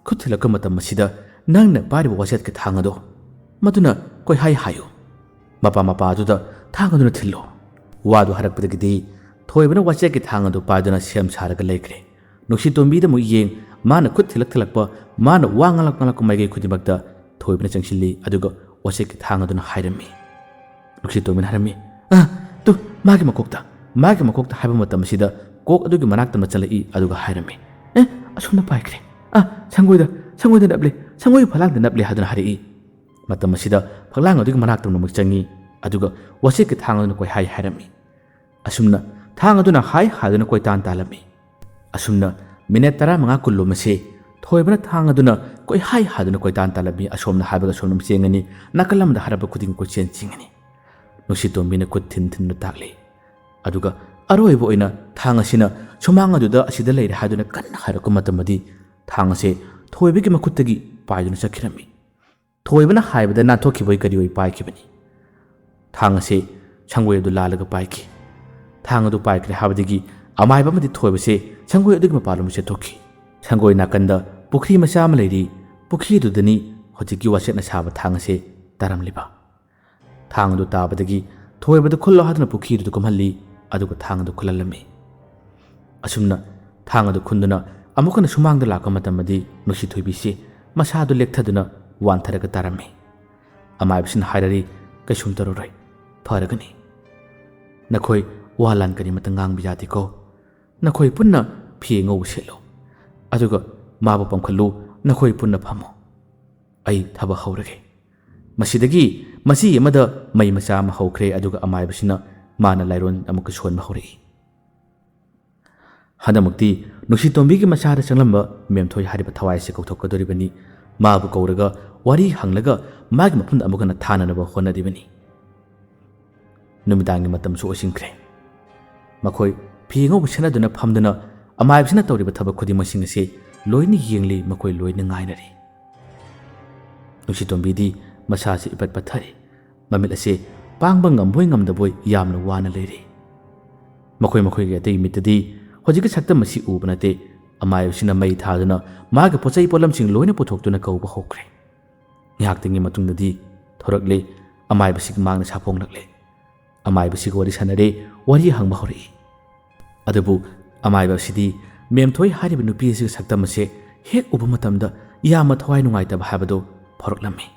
ꯈꯨꯠ ꯊꯤꯜꯂꯛꯄ ꯃꯇꯝ ꯑꯁꯤꯗ ꯅꯪꯅ ꯄꯥꯏꯔꯤꯕ ꯋꯥꯆꯦꯠꯀꯤ ꯊꯥꯡ ꯑꯗꯣ, ꯃꯗꯨꯅ ꯀꯣꯏꯍꯥꯏ ꯍꯥꯏꯌꯨ꯫ ꯃꯄꯥ ꯃꯄꯥ ꯑꯗꯨꯗ ꯊꯥꯡ ꯑꯗꯨꯅ ꯊꯤꯜꯂꯨ꯫" ꯋꯥꯗꯨ ꯍꯥꯏꯔꯛꯄꯗꯒꯤꯗꯤ ꯊꯣꯏꯕꯅ ꯋꯥꯆꯦꯠꯀꯤ ꯊꯥꯡ ꯑꯗꯨ ꯄꯥꯏꯗꯨꯅ ꯁꯦꯝ ꯁꯥꯔꯒ ꯂꯩꯈ꯭ꯔꯦ꯫ ꯅꯨꯡꯁꯤꯇꯣꯝꯕꯤꯗ ꯑꯃꯨꯛ ꯌꯦꯡ, ꯃꯥꯅ ꯈꯨꯠ ꯊꯤꯜꯂꯛ ꯊꯤꯜꯂꯛꯄ, ꯃꯥꯅ ꯋꯥ ꯉꯥꯡꯂꯛ ꯉꯥꯡꯂꯛꯄ ꯃꯥꯏꯀꯩ ꯈꯨꯗꯤꯡꯃꯛꯇ ꯊꯣꯏꯕꯅ ꯆꯪꯁꯤꯜꯂꯤ, ꯑꯗꯨꯒ ꯋꯥꯆꯦꯠꯀꯤ ꯊꯥꯡ ꯑꯗꯨꯅ ꯍꯥꯏꯔꯝꯃꯤ꯫ ꯅꯨꯡꯁꯤꯇꯣꯝꯕꯤꯅ ꯍꯥꯏꯔꯝꯃꯤ, "ꯑ, ꯇꯨ, ꯃꯥꯒꯤ ꯃꯀꯣꯛꯇ, ꯃꯥꯒꯤ ꯃꯀꯣꯛꯇ" ꯍꯥꯏꯕ ꯃꯇꯝ ꯑꯁꯤꯗ ꯀꯣꯛ ꯑꯗꯨꯒꯤ ꯃꯅꯥꯛꯇ ꯆꯠꯂꯛꯏ, ꯑꯗꯨꯒ ꯍꯥꯏꯔꯝꯃꯤ, "ꯑꯦ, ꯑꯁꯣꯝꯗ ꯄꯥꯏꯈ꯭ꯔꯦ꯫ ꯑ, ꯁꯪꯒꯣꯏꯗ, ꯁꯪꯒꯣꯏꯗ ꯅꯞꯂꯦ, ꯁꯪꯒꯣꯏ ꯐꯂꯥꯡꯗ ꯅꯞꯂꯦ" ꯍꯥꯏꯗꯨꯅ ꯍꯥꯏꯔꯛꯏ꯫ ꯃꯇꯝ ꯑꯁꯤꯗ ꯐꯛꯂꯥꯡ ꯑꯗꯨꯒꯤ ꯃꯅꯥꯛꯇ ꯑꯃꯨꯛ ꯆꯪꯉꯤ, ꯑꯗꯨꯒ ꯋꯥꯆꯦꯠꯀꯤ ꯊꯥꯡ ꯑꯗꯨꯅ ꯀꯣꯏꯍꯥꯏ ꯍꯥꯏꯔꯝꯃꯤ꯫ ꯑꯁꯨꯝꯅ ꯊꯥꯡ ꯑꯗꯨꯅ ꯍꯥꯏ ꯍꯥꯏꯗꯨꯅ ꯀꯣꯏꯇꯥꯟ ꯇꯥꯜꯂꯝꯃꯤ꯫ ꯑꯁꯨꯝꯅ ꯃꯤꯅꯠ ꯇꯔꯥꯃꯉꯥ ꯀꯨꯟ ꯂꯣꯝ ꯑꯁꯤ ꯊꯣꯏꯕꯅ ꯊꯥꯡ ꯑꯗꯨꯅ ꯀꯣꯏꯍꯥꯏ ꯍꯥꯏꯗꯨꯅ ꯀꯣꯏꯇꯥꯟ ꯇꯥꯜꯂꯝꯃꯤ꯫ ꯑꯁꯣꯝꯅ ꯍꯥꯏꯕꯒ ꯑꯁꯣꯝꯗ ꯑꯃꯨꯛ ꯆꯦꯟꯒꯅꯤ, ꯅꯥꯀꯜ ꯑꯃꯗ ꯍꯥꯏꯔꯛꯄ ꯈꯨꯗꯤꯡ ꯀꯣꯏꯆꯦꯟ ꯆꯦꯟꯒꯅꯤ꯫ ꯅꯨꯡꯁꯤꯇꯣꯝꯕꯤꯅ ꯈꯨꯠ ꯊꯤꯟ ꯊꯤꯟꯗꯨꯅ ꯇꯥꯛꯂꯤ꯫ ꯑꯗꯨꯒ ꯑꯔꯣꯏꯕ ꯑꯣꯏꯅ ꯊꯥꯡ ꯑꯁꯤꯅ ꯁꯨꯃꯥꯡ ꯑꯗꯨꯗ ꯑꯁꯤꯗ ꯂꯩꯔꯦ ꯍꯥꯏꯗꯨꯅ ꯀꯟꯅ ꯍꯥꯏꯔꯛꯄ ꯃꯇꯝꯗꯗꯤ ꯊꯥꯡ ꯑꯁꯦ ꯊꯣꯏꯕꯒꯤ ꯃꯈꯨꯠꯇꯒꯤ ꯄꯥꯏꯗꯨꯅ ꯆꯠꯈꯤꯔꯝꯃꯤ꯫ ꯊꯣꯏꯕꯅ ꯍꯥꯏꯕꯗ ꯅꯥꯟꯊꯣꯛꯈꯤꯕ ꯑꯣꯏ ꯀꯔꯤ ꯑꯣꯏ ꯄꯥꯏꯈꯤꯕꯅꯤ꯫ ꯊꯥꯡ ꯑꯁꯦ ꯁꯪꯒꯣꯏ ꯑꯗꯨ ꯂꯥꯜꯂꯒ ꯄꯥꯏꯈꯤ꯫ ꯊꯥꯡ ꯑꯗꯨ ꯄꯥꯏꯈ꯭ꯔꯦ ꯍꯥꯏꯕꯗꯒꯤ ꯑꯃꯥꯏꯕ ꯑꯃꯗꯤ ꯊꯣꯏꯕꯁꯦ ꯁꯪꯒꯣꯏ ꯑꯗꯨꯒꯤ ꯃꯄꯥꯟꯂꯣꯝꯗ ꯆꯦꯟꯊꯣꯛꯈꯤ꯫ ꯁꯪꯒꯣꯏ ꯅꯥꯀꯟꯗ ꯄꯨꯈ꯭ꯔꯤ ꯃꯆꯥ ꯑꯃ ꯂꯩꯔꯤ꯫ ꯄꯨꯈ꯭ꯔꯤ ꯑꯗꯨꯗꯅꯤ ꯍꯧꯖꯤꯛꯀꯤ ꯋꯥꯆꯦꯠꯅ ꯁꯥꯕ ꯊꯥꯡ ꯑꯁꯦ ꯇꯥꯔꯝꯂꯤꯕ꯫ ꯊꯥꯡ ꯑꯗꯨ ꯇꯥꯕꯗꯒꯤ ꯊꯣꯏꯕꯗ ꯈꯨꯜꯂꯣ ꯍꯥꯏꯗꯨꯅ ꯄꯨꯈ꯭ꯔꯤꯗꯨꯗ ꯀꯨꯝꯍꯜꯂꯤ, ꯑꯗꯨꯒ ꯊꯥꯡ ꯑꯗꯨ ꯈꯨꯜꯍꯜꯂꯝꯃꯤ꯫ ꯑꯁꯨꯝꯅ ꯊꯥꯡ ꯑꯗꯨ ꯈꯨꯟꯗꯨꯅ ꯑꯃꯨꯛ ꯍꯟꯅ ꯁꯨꯃꯥꯡꯗ ꯂꯥꯛꯄ ꯃꯇꯝꯗꯗꯤ ꯅꯨꯡꯁꯤꯊꯣꯏꯕꯤꯁꯤ ꯃꯁꯥꯗꯨ ꯂꯦꯛꯊꯗꯨꯅ ꯋꯥꯟꯊꯔꯒ ꯇꯥꯔꯝꯃꯤ꯫ ꯑꯃꯥꯏꯕꯁꯤꯅ ꯍꯥꯏꯔꯔꯤ, "ꯀꯩꯁꯨꯝ ꯇꯧꯔꯔꯣꯏ, ꯐꯔꯒꯅꯤ꯫ ꯅꯈꯣꯏ ꯋꯥ ꯂꯥꯟ ꯀꯔꯤꯃꯇ ꯉꯥꯡꯕ ꯌꯥꯗꯦꯀꯣ꯫ ꯅꯈꯣꯏ ꯄꯨꯟꯅ ꯐꯤ ꯑꯉꯧꯕ ꯁꯦꯠꯂꯨ, ꯑꯗꯨꯒ ꯃꯥꯕꯨ ꯄꯝꯈꯠꯂꯨ, ꯅꯈꯣꯏ ꯄꯨꯟꯅ ꯐꯝꯃꯨ꯫ ꯑꯩ ꯊꯕꯛ ꯍꯧꯔꯒꯦ꯫" ꯃꯁꯤꯗꯒꯤ ꯃꯆꯤ ꯑꯃꯗ ꯃꯩ ꯃꯆꯥ ꯑꯃ ꯍꯧꯈ꯭ꯔꯦ, ꯑꯗꯨꯒ ꯑꯃꯥꯏꯕꯁꯤꯅ ꯃꯥꯅ ꯂꯥꯏꯔꯣꯟ ꯑꯃꯨꯛꯀ ꯁꯣꯟꯕ ꯍꯧꯔꯛꯏ꯫ ꯍꯟꯗꯛꯃꯛꯇꯤ ꯅꯨꯡꯁꯤꯇꯣꯝꯕꯤꯒꯤ ꯃꯆꯥꯗ ꯆꯪꯂꯝꯕ ꯃꯦꯝꯊꯣꯏ ꯍꯥꯏꯔꯤꯕ ꯊꯋꯥꯏ ꯑꯁꯤ ꯀꯧꯊꯣꯛꯀꯗꯧꯔꯤꯕꯅꯤ꯫ ꯃꯥꯕꯨ ꯀꯧꯔꯒ ꯋꯥꯔꯤ ꯍꯪꯂꯒ ꯃꯥꯒꯤ ꯃꯐꯝꯗ ꯑꯃꯨꯛ ꯍꯟꯅ ꯊꯥꯅꯅꯕ ꯍꯣꯠꯅꯔꯤꯕꯅꯤ꯫ ꯅꯨꯃꯤꯗꯥꯡꯒꯤ ꯃꯇꯝꯁꯨ ꯑꯣꯏꯁꯤꯟꯈ꯭ꯔꯦ꯫ ꯃꯈꯣꯏ ꯐꯤ ꯑꯉꯧꯕ ꯁꯦꯠꯅꯗꯨꯅ ꯐꯝꯗꯨꯅ ꯑꯃꯥꯏꯕꯁꯤꯅ ꯇꯧꯔꯤꯕ ꯊꯕꯛ ꯈꯨꯗꯤꯡꯃꯛꯁꯤꯡ ꯑꯁꯤ ꯂꯣꯏꯅ ꯌꯦꯡꯂꯤ, ꯃꯈꯣꯏ ꯂꯣꯏꯅ ꯉꯥꯏꯅꯔꯤ꯫ ꯅꯨꯡꯁꯤꯇꯣꯝꯕꯤꯗꯤ ꯃꯁꯥꯁꯤ ꯏꯄꯠ ꯄꯠꯊꯔꯦ꯫ ꯃꯃꯤꯠ ꯑꯁꯤ ꯄꯥꯡꯕ ꯉꯝꯕꯣꯏ ꯉꯝꯗꯕꯣꯏ ꯌꯥꯝꯅ ꯋꯥꯅ ꯂꯩꯔꯤ꯫ ꯃꯈꯣꯏ ꯃꯈꯣꯏꯒꯤ ꯑꯇꯩ ꯃꯤꯠꯇꯗꯤ ꯍꯧꯖꯤꯛꯀꯤ ꯁꯛꯇꯝ ꯑꯁꯤ ꯎꯕ ꯅꯠꯇꯦ꯫ ꯑꯃꯥꯏꯕꯁꯤꯅ ꯃꯩ ꯊꯥꯗꯨꯅ ꯃꯥꯒꯤ ꯄꯣꯠꯆꯩ ꯄꯣꯠꯂꯝꯁꯤꯡ ꯂꯣꯏꯅ ꯄꯨꯊꯣꯛꯇꯨꯅ ꯀꯧꯕ ꯍꯧꯈ꯭ꯔꯦ꯫ ꯉꯥꯏꯍꯥꯛꯇꯪꯒꯤ ꯃꯇꯨꯡꯗꯗꯤ ꯊꯣꯔꯛꯂꯦ꯫ ꯑꯃꯥꯏꯕꯁꯤꯒꯤ ꯃꯥꯡꯗ ꯁꯥꯐꯣꯡꯂꯛꯂꯦ꯫ ꯑꯃꯥꯏꯕꯁꯤꯒ ꯋꯥꯔꯤ ꯁꯥꯟꯅꯔꯦ, ꯋꯥꯔꯤ ꯍꯪꯕ ꯍꯧꯔꯛꯏ꯫ ꯑꯗꯨꯕꯨ ꯑꯃꯥꯏꯕ ꯑꯁꯤꯗꯤ ꯃꯦꯝꯊꯣꯏ ꯍꯥꯏꯔꯤꯕ ꯅꯨꯄꯤ ꯑꯁꯤꯒꯤ ꯁꯛꯇꯝ ꯑꯁꯦ ꯍꯦꯛ ꯎꯕ ꯃꯇꯝꯗ ꯌꯥꯝꯅ ꯊꯋꯥꯏ ꯅꯨꯡꯉꯥꯏꯇꯕ ꯍꯥꯏꯕꯗꯨ ꯐꯥꯎꯔꯛꯂꯝꯃꯤ꯫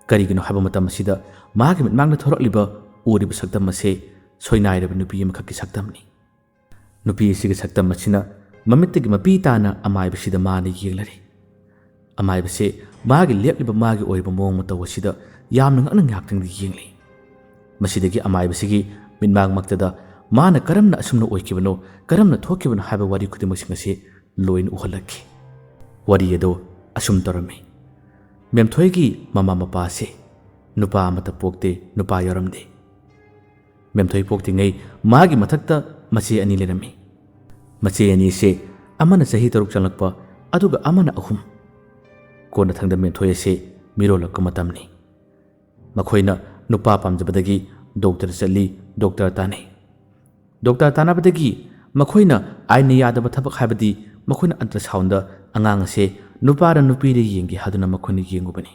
ꯀꯔꯤꯒꯤꯅꯣ ꯍꯥꯏꯕ ꯃꯇꯝ ꯑꯁꯤꯗ ꯃꯥꯒꯤ ꯃꯤꯠꯃꯥꯡꯗ ꯊꯣꯔꯛꯂꯤꯕ, ꯎꯔꯤꯕ ꯁꯛꯇꯝ ꯑꯁꯦ ꯁꯣꯏꯅꯥꯏꯔꯕ ꯅꯨꯄꯤ ꯑꯃꯈꯛꯀꯤ ꯁꯛꯇꯝꯅꯤ꯫ ꯅꯨꯄꯤ ꯑꯁꯤꯒꯤ ꯁꯛꯇꯝ ꯑꯁꯤꯅ ꯃꯃꯤꯠꯇꯒꯤ ꯃꯄꯤ ꯇꯥꯅ ꯑꯃꯥꯏꯕꯁꯤꯗ ꯃꯥꯅ ꯌꯦꯡꯂꯔꯦ꯫ ꯑꯃꯥꯏꯕꯁꯦ ꯃꯥꯒꯤ ꯂꯦꯞꯂꯤꯕ ꯃꯥꯒꯤ ꯑꯣꯏꯔꯤꯕ ꯃꯑꯣꯡ ꯃꯇꯧ ꯑꯁꯤꯗ ꯌꯥꯝꯅ ꯉꯛꯅ ꯉꯥꯏꯍꯥꯛꯇꯪꯗꯤ ꯌꯦꯡꯂꯤ꯫ ꯃꯁꯤꯗꯒꯤ ꯑꯃꯥꯏꯕꯁꯤꯒꯤ ꯃꯤꯠꯃꯥꯡꯃꯛꯇꯗ ꯃꯥꯅ ꯀꯔꯝꯅ ꯑꯁꯨꯝꯅ ꯑꯣꯏꯈꯤꯕꯅꯣ, ꯀꯔꯝꯅ ꯊꯣꯛꯈꯤꯕꯅꯣ ꯍꯥꯏꯕ ꯋꯥꯔꯤ ꯈꯨꯗꯤꯡꯃꯛꯁꯤꯡ ꯑꯁꯤ ꯂꯣꯏꯅ ꯎꯍꯜꯂꯛꯈꯤ꯫ ꯋꯥꯔꯤ ꯑꯗꯣ ꯑꯁꯨꯝ ꯇꯧꯔꯝꯃꯤ꯫ ꯃꯦꯝꯊꯣꯏꯒꯤ ꯃꯃꯥ ꯃꯄꯥꯁꯦ ꯅꯨꯄꯥ ꯑꯃꯠꯇ ꯄꯣꯛꯇꯦ, ꯅꯨꯄꯥ ꯌꯥꯎꯔꯝꯗꯦ꯫ ꯃꯦꯝꯊꯣꯏ ꯄꯣꯛꯇ꯭ꯔꯤꯉꯩ ꯃꯥꯒꯤ ꯃꯊꯛꯇ ꯃꯆꯦ ꯑꯅꯤ ꯂꯩꯔꯝꯃꯤ꯫ ꯃꯆꯦ ꯑꯅꯤꯁꯦ ꯑꯃꯅ ꯆꯍꯤ ꯇꯔꯨꯛ ꯆꯪꯂꯛꯄ, ꯑꯗꯨꯒ ꯑꯃꯅ ꯑꯍꯨꯝ꯫ ꯀꯣꯟꯅꯊꯪꯗ ꯃꯦꯝꯊꯣꯏ ꯑꯁꯦ ꯃꯤꯔꯣꯜꯂꯛꯄ ꯃꯇꯝꯅꯤ꯫ ꯃꯈꯣꯏꯅ ꯅꯨꯄꯥ ꯄꯥꯝꯖꯕꯗꯒꯤ ꯗꯣꯛꯇꯔ ꯆꯠꯂꯤ, ꯗꯣꯛꯇꯔ ꯇꯥꯟꯅꯩ꯫ ꯗꯣꯛꯇꯔ ꯇꯥꯟꯅꯕꯗꯒꯤ ꯃꯈꯣꯏꯅ ꯑꯥꯏꯟꯅ ꯌꯥꯗꯕ ꯊꯕꯛ, ꯍꯥꯏꯕꯗꯤ ꯃꯈꯣꯏꯅ ꯑꯜꯇ꯭ꯔꯥꯁꯥꯎꯟꯗ ꯑꯉꯥꯡ ꯑꯁꯦ ꯅꯨꯄꯥꯔ ꯅꯨꯄꯤꯔ ꯌꯦꯡꯒꯦ ꯍꯥꯏꯗꯨꯅ ꯃꯈꯣꯏꯅ ꯌꯦꯡꯉꯨꯕꯅꯤ꯫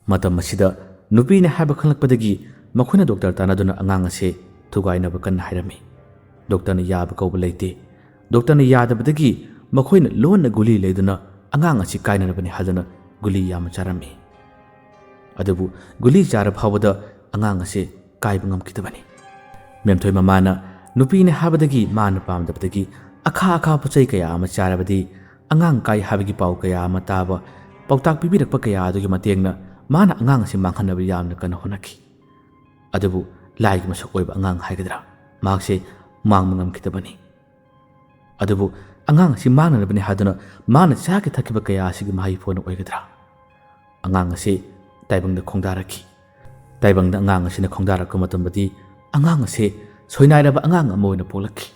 ꯃꯇꯝ ꯑꯁꯤꯗ ꯅꯨꯄꯤꯅꯤ ꯍꯥꯏꯕ ꯈꯪꯂꯛꯄꯗꯒꯤ ꯃꯈꯣꯏꯅ ꯗꯣꯛꯇꯔ ꯇꯥꯟꯅꯗꯨꯅ ꯑꯉꯥꯡ ꯑꯁꯦ ꯊꯨꯒꯥꯏꯅꯕ ꯀꯟꯅ ꯍꯥꯏꯔꯝꯃꯤ꯫ ꯗꯣꯛꯇꯔꯅ ꯌꯥꯕ ꯀꯧꯕ ꯂꯩꯇꯦ꯫ ꯗꯣꯛꯇꯔꯅ ꯌꯥꯗꯕꯗꯒꯤ ꯃꯈꯣꯏꯅ ꯂꯣꯟꯅ ꯒꯨꯂꯤ ꯂꯩꯗꯨꯅ ꯑꯉꯥꯡ ꯑꯁꯤ ꯀꯥꯏꯅꯔꯕꯅꯤ ꯍꯥꯏꯗꯨꯅ ꯒꯨꯂꯤ ꯌꯥꯝꯅ ꯆꯥꯔꯝꯃꯤ꯫ ꯑꯗꯨꯕꯨ ꯒꯨꯂꯤ ꯆꯥꯔ ꯐꯥꯎꯕꯗ ꯑꯉꯥꯡ ꯑꯁꯦ ꯀꯥꯏꯕ ꯉꯝꯈꯤꯗꯕꯅꯤ꯫ ꯃꯦꯝꯊꯣꯏ ꯃꯃꯥꯅ ꯅꯨꯄꯤꯅꯤ ꯍꯥꯏꯕꯗꯒꯤ ꯃꯥꯅ ꯄꯥꯝꯗꯕꯗꯒꯤ ꯑꯈꯥ ꯑꯈꯥ ꯄꯣꯠ ꯆꯩ ꯀꯌꯥ ꯑꯃ ꯆꯥꯔꯕꯗꯤ ꯑꯉꯥꯡ ꯀꯥꯏ ꯍꯥꯏꯕꯒꯤ ꯄꯥꯎ ꯀꯌꯥ ꯑꯃ ꯇꯥꯕ, ꯄꯥꯎꯇꯥꯛ ꯄꯤꯕꯤꯔꯛꯄ ꯀꯌꯥ ꯑꯗꯨꯒꯤ ꯃꯇꯦꯡꯅ ꯃꯥꯅ ꯑꯉꯥꯡ ꯑꯁꯤ ꯃꯥꯡꯍꯟꯅꯕ ꯌꯥꯝꯅ ꯀꯟꯅ ꯍꯣꯠꯅꯈꯤ꯫ ꯑꯗꯨꯕꯨ ꯂꯥꯏꯒꯤ ꯃꯁꯛ ꯑꯣꯏꯕ ꯑꯉꯥꯡ ꯍꯥꯏꯒꯗ꯭ꯔꯥ, ꯃꯍꯥꯛꯁꯦ ꯃꯥꯡꯕ ꯉꯝꯈꯤꯗꯕꯅꯤ꯫ ꯑꯗꯨꯕꯨ ꯑꯉꯥꯡ ꯑꯁꯤ ꯃꯥꯡꯅꯅꯕꯅꯤ ꯍꯥꯏꯗꯨꯅ ꯃꯥꯅ ꯆꯥꯈꯤ ꯊꯛꯈꯤꯕ ꯀꯌꯥ ꯑꯁꯤꯒꯤ ꯃꯍꯩ ꯐꯣꯟꯅ ꯑꯣꯏꯒꯗ꯭ꯔꯥ? ꯑꯉꯥꯡ ꯑꯁꯤ ꯇꯥꯏꯕꯪꯗ ꯈꯣꯡꯗꯥꯔꯛꯈꯤ꯫ ꯇꯥꯏꯕꯪꯗ ꯑꯉꯥꯡ ꯑꯁꯤꯅ ꯈꯣꯡꯗꯥꯔꯛꯄ ꯃꯇꯝꯗꯗꯤ ꯑꯉꯥꯡ ꯑꯁꯤ ꯁꯣꯏꯅꯥꯏꯔꯕ ꯑꯉꯥꯡ ꯑꯃ ꯑꯣꯏꯅ ꯄꯣꯛꯂꯛꯈꯤ꯫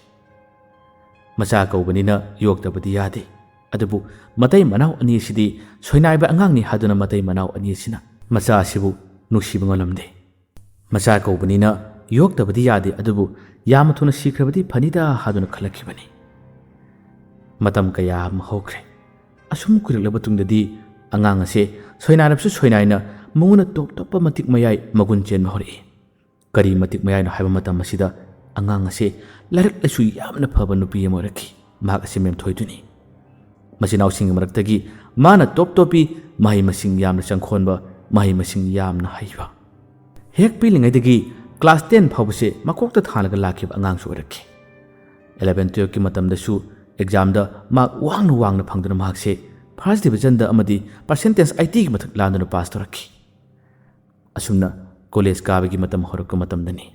ꯃꯆꯥ ꯀꯧꯕꯅꯤꯅ ꯌꯣꯛꯇꯕꯗꯤ ꯌꯥꯗꯦ꯫ ꯑꯗꯨꯕꯨ ꯃꯇꯩ ꯃꯅꯥꯎ ꯑꯅꯤ ꯑꯁꯤꯗꯤ ꯁꯣꯏꯅꯥꯏꯕ ꯑꯉꯥꯡꯅꯤ ꯍꯥꯏꯗꯨꯅ ꯃꯇꯩ ꯃꯅꯥꯎ ꯑꯅꯤ ꯑꯁꯤꯅ ꯃꯆꯥ ꯑꯁꯤꯕꯨ ꯅꯨꯡꯁꯤꯕ ꯉꯝꯂꯝꯗꯦ꯫ ꯃꯆꯥ ꯀꯧꯕꯅꯤꯅ ꯌꯣꯛꯇꯕꯗꯤ ꯌꯥꯗꯦ, ꯑꯗꯨꯕꯨ ꯌꯥꯝꯅ ꯊꯨꯅ ꯁꯤꯈ꯭ꯔꯕꯗꯤ ꯐꯅꯤꯗ ꯍꯥꯏꯗꯨꯅ ꯈꯜꯂꯛꯈꯤꯕꯅꯤ꯫ ꯃꯇꯝ ꯀꯌꯥ ꯑꯃ ꯍꯧꯈ꯭ꯔꯦ꯫ ꯑꯁꯨꯝ ꯀꯨꯏꯔꯛꯂꯕ ꯇꯨꯡꯗꯗꯤ ꯑꯉꯥꯡ ꯑꯁꯦ ꯁꯣꯏꯅꯥꯏꯔꯕꯁꯨ ꯁꯣꯏꯅꯥꯏꯅ ꯃꯉꯣꯟꯗ ꯇꯣꯞ ꯇꯣꯞꯄ ꯃꯇꯤꯛ ꯃꯌꯥꯏ ꯃꯒꯨꯟ ꯆꯦꯟꯕ ꯍꯧꯔꯛꯏ꯫ ꯀꯔꯤ ꯃꯇꯤꯛ ꯃꯌꯥꯏꯅꯣ ꯍꯥꯏꯕ ꯃꯇꯝ ꯑꯁꯤꯗ ꯑꯉꯥꯡ ꯑꯁꯦ ꯂꯥꯏꯔꯤꯛ ꯂꯥꯏꯁꯨ ꯌꯥꯝꯅ ꯐꯕ ꯅꯨꯄꯤ ꯑꯃ ꯑꯣꯏꯔꯛꯈꯤ꯫ ꯃꯍꯥꯛ ꯑꯁꯤ ꯃꯦꯝꯊꯣꯏꯗꯨꯅꯤ꯫ ꯃꯆꯤꯟ ꯃꯅꯥꯎꯁꯤꯡꯒꯤ ꯃꯔꯛꯇꯒꯤ ꯃꯥꯅ ꯇꯣꯞ ꯇꯣꯞꯄꯤ, ꯃꯍꯩ ꯃꯁꯤꯡ ꯌꯥꯝꯅ ꯆꯪꯈꯣꯟꯕ, ꯃꯍꯩ ꯃꯁꯤꯡ ꯌꯥꯝꯅ ꯍꯩꯕ꯫ ꯍꯦꯛ ꯄꯤꯛꯂꯤꯉꯩꯗꯒꯤ ꯀ꯭ꯂꯥꯁ ꯇꯦꯟ ꯐꯥꯎꯕꯁꯦ ꯃꯀꯣꯛꯇ ꯊꯥꯜꯂꯒ ꯂꯥꯛꯈꯤꯕ ꯑꯉꯥꯡꯁꯨ ꯑꯣꯏꯔꯛꯈꯤ꯫ ꯏꯂꯚꯦꯟ ꯇꯨꯌꯦꯜꯐꯀꯤ ꯃꯇꯝꯗꯁꯨ ꯑꯦꯛꯖꯥꯝꯗ ꯃꯥꯔꯛ ꯋꯥꯡꯅ ꯋꯥꯡꯅ ꯐꯪꯗꯨꯅ ꯃꯍꯥꯛꯁꯦ ꯐꯥꯔꯁ ꯗꯤꯕꯤꯖꯟꯗ ꯑꯃꯗꯤ ꯄꯥꯔꯁꯦꯟꯇꯦꯖ ꯑꯩꯠꯇꯤꯒꯤ ꯃꯊꯛ ꯂꯥꯟꯗꯨꯅ ꯄꯥꯁ ꯇꯧꯔꯛꯈꯤ꯫ ꯑꯁꯨꯝꯅ ꯀꯣꯂꯦꯖ ꯀꯥꯕꯒꯤ ꯃꯇꯝ ꯍꯧꯔꯛꯄ ꯃꯇꯝꯗꯅꯤ꯫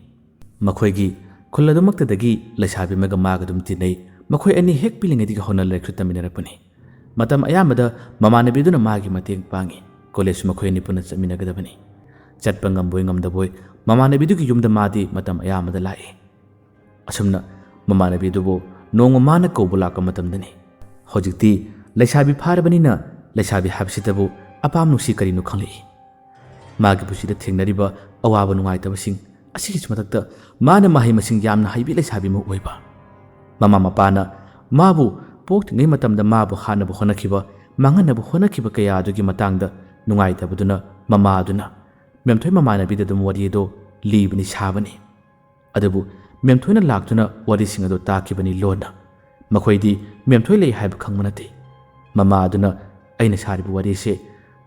ꯃꯈꯣꯏꯒꯤ ꯈꯨꯜ ꯑꯗꯨꯃꯛꯇꯗꯒꯤ ꯂꯩꯁꯥꯕꯤ ꯑꯃꯒ ꯃꯥꯒ ꯑꯗꯨꯝ ꯇꯤꯟꯅꯩ꯫ ꯃꯈꯣꯏ ꯑꯅꯤ ꯍꯦꯛ ꯄꯤꯛꯂꯤꯉꯩꯗꯒꯤ ꯍꯧꯅ ꯂꯥꯏꯔꯤꯛꯁꯨ ꯇꯝꯃꯤꯟꯅꯔꯛꯄꯅꯤ꯫ ꯃꯇꯝ ꯑꯌꯥꯝꯕꯗ ꯃꯃꯥꯟꯅꯕꯤꯗꯨꯅ ꯃꯥꯒꯤ ꯃꯇꯦꯡ ꯄꯥꯡꯉꯤ꯫ ꯀꯣꯂꯦꯖꯁꯨ ꯃꯈꯣꯏ ꯑꯅꯤ ꯄꯨꯟꯅ ꯆꯠꯃꯤꯟꯅꯒꯗꯕꯅꯤ꯫ ꯆꯠꯄ ꯉꯝꯕꯣꯏ ꯉꯝꯗꯕꯣꯏ ꯃꯃꯥꯟꯅꯕꯤꯗꯨꯒꯤ ꯌꯨꯝꯗ ꯃꯥꯗꯤ ꯃꯇꯝ ꯑꯌꯥꯝꯕꯗ ꯂꯥꯛꯏ꯫ ꯑꯁꯨꯝꯅ ꯃꯃꯥꯟꯅꯕꯤꯗꯨꯕꯨ ꯅꯣꯡꯃ ꯃꯥꯅ ꯀꯧꯕ ꯂꯥꯛꯄ ꯃꯇꯝꯗꯅꯤ꯫ ꯍꯧꯖꯤꯛꯇꯤ ꯂꯩꯁꯥꯕꯤ ꯐꯥꯔꯕꯅꯤꯅ ꯂꯩꯁꯥꯕꯤ ꯍꯥꯏꯕꯁꯤꯗꯕꯨ ꯑꯄꯥꯝ ꯅꯨꯡꯁꯤ ꯀꯔꯤꯅꯣ ꯈꯪꯂꯛꯏ꯫ ꯃꯥꯒꯤ ꯄꯨꯟꯁꯤꯗ ꯊꯦꯡꯅꯔꯤꯕ ꯑꯋꯥꯕ ꯅꯨꯡꯉꯥꯏꯇꯕꯁꯤꯡ ꯑꯁꯤꯒꯤꯁꯨ ꯃꯊꯛꯇ ꯃꯥꯅ ꯃꯍꯩ ꯃꯁꯤꯡ ꯌꯥꯝꯅ ꯍꯩꯕꯤ ꯂꯩꯁꯥꯕꯤ ꯑꯃ ꯑꯣꯏꯕ꯫ ꯃꯃꯥ ꯃꯄꯥꯅ ꯃꯥꯕꯨ ꯄꯣꯛꯇ꯭ꯔꯤꯉꯩ ꯃꯇꯝꯗ ꯃꯥꯕꯨ ꯍꯥꯠꯅꯕ ꯍꯣꯠꯅꯈꯤꯕ, ꯃꯥꯡꯍꯟꯅꯕ ꯍꯣꯠꯅꯈꯤꯕ ꯀꯌꯥ ꯑꯗꯨꯒꯤ ꯃꯇꯥꯡꯗ ꯅꯨꯡꯉꯥꯏꯇꯕꯗꯨꯅ ꯃꯃꯥ ꯑꯗꯨꯅ ꯃꯦꯝꯊꯣꯏ ꯃꯃꯥꯟꯅꯕꯤꯗ ꯑꯗꯨꯝ ꯋꯥꯔꯤ ꯑꯗꯨ ꯂꯤꯕꯅꯤ ꯁꯥꯕꯅꯤ꯫ ꯑꯗꯨꯕꯨ ꯃꯦꯝꯊꯣꯏꯅ ꯂꯥꯛꯇꯨꯅ ꯋꯥꯔꯤꯁꯤꯡ ꯑꯗꯨ ꯇꯥꯈꯤꯕꯅꯤ ꯂꯣꯟꯅ꯫ ꯃꯈꯣꯏꯗꯤ ꯃꯦꯝꯊꯣꯏ ꯂꯩ ꯍꯥꯏꯕ ꯈꯪꯕ ꯅꯠꯇꯦ꯫ ꯃꯃꯥ ꯑꯗꯨꯅ ꯑꯩꯅ ꯁꯥꯔꯤꯕ ꯋꯥꯔꯤꯁꯦ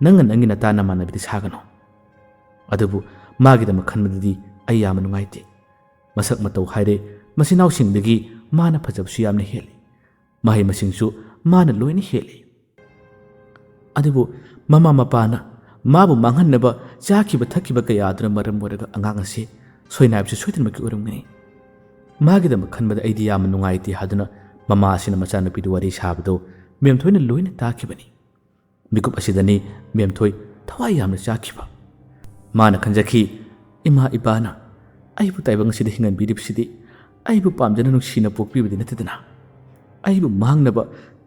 ꯅꯪꯅ ꯅꯪꯒꯤ ꯅꯇꯥ ꯅꯃꯥꯟꯅꯕꯤꯗ ꯁꯥꯒꯅꯨ꯫ ꯑꯗꯨꯕꯨ ꯃꯥꯒꯤꯗꯃꯛ ꯈꯟꯕꯗꯗꯤ ꯑꯩ ꯌꯥꯝꯅ ꯅꯨꯡꯉꯥꯏꯇꯦ꯫ ꯃꯁꯛ ꯃꯇꯧ ꯍꯥꯏꯔꯦ, ꯃꯆꯤꯟ ꯃꯅꯥꯎꯁꯤꯡꯗꯒꯤ ꯃꯥꯅ ꯐꯖꯕꯁꯨ ꯌꯥꯝꯅ ꯍꯦꯜꯂꯤ꯫ ꯃꯍꯩ ꯃꯁꯤꯡꯁꯨ ꯃꯥꯅ ꯂꯣꯏꯅ ꯍꯦꯜꯂꯤ꯫ ꯑꯗꯨꯕꯨ ꯃꯃꯥ ꯃꯄꯥꯅ ꯃꯥꯕꯨ ꯃꯥꯡꯍꯟꯅꯕ ꯆꯥꯈꯤꯕ ꯊꯛꯈꯤꯕ ꯀꯌꯥ ꯑꯗꯨꯅ ꯃꯔꯝ ꯑꯣꯏꯔꯒ ꯑꯉꯥꯡ ꯑꯁꯤ ꯁꯣꯏꯅꯥꯏꯕꯁꯤ ꯁꯣꯏꯗꯅꯃꯛꯀꯤ ꯑꯣꯏꯔꯝꯒꯅꯤ꯫ ꯃꯥꯒꯤꯗꯃꯛ ꯈꯟꯕꯗ ꯑꯩꯗꯤ ꯌꯥꯝꯅ ꯅꯨꯡꯉꯥꯏꯇꯦ ꯍꯥꯏꯗꯨꯅ ꯃꯃꯥ ꯑꯁꯤꯅ ꯃꯆꯥꯅꯨꯄꯤꯗꯨ ꯋꯥꯔꯤ ꯁꯥꯕꯗꯨ ꯃꯦꯝꯊꯣꯏꯅ ꯂꯣꯏꯅ ꯇꯥꯈꯤꯕꯅꯤ꯫ ꯃꯤꯀꯨꯞ ꯑꯁꯤꯗꯅꯤ ꯃꯦꯝꯊꯣꯏ ꯊꯋꯥꯏ ꯌꯥꯝꯅ ꯆꯥꯈꯤꯕ꯫ ꯃꯥꯅ ꯈꯟꯖꯈꯤ, "ꯏꯃꯥ ꯏꯄꯥꯅ ꯑꯩꯕꯨ ꯇꯥꯏꯕꯪ ꯑꯁꯤꯗ ꯍꯤꯡꯍꯟꯕꯤꯔꯤꯕꯁꯤꯗꯤ ꯑꯩꯕꯨ ꯄꯥꯝꯖꯅ ꯅꯨꯡꯁꯤꯅ ꯄꯣꯛꯄꯤꯕꯗꯤ ꯅꯠꯇꯗꯅ, ꯑꯩꯕꯨ ꯃꯥꯡꯅꯕ,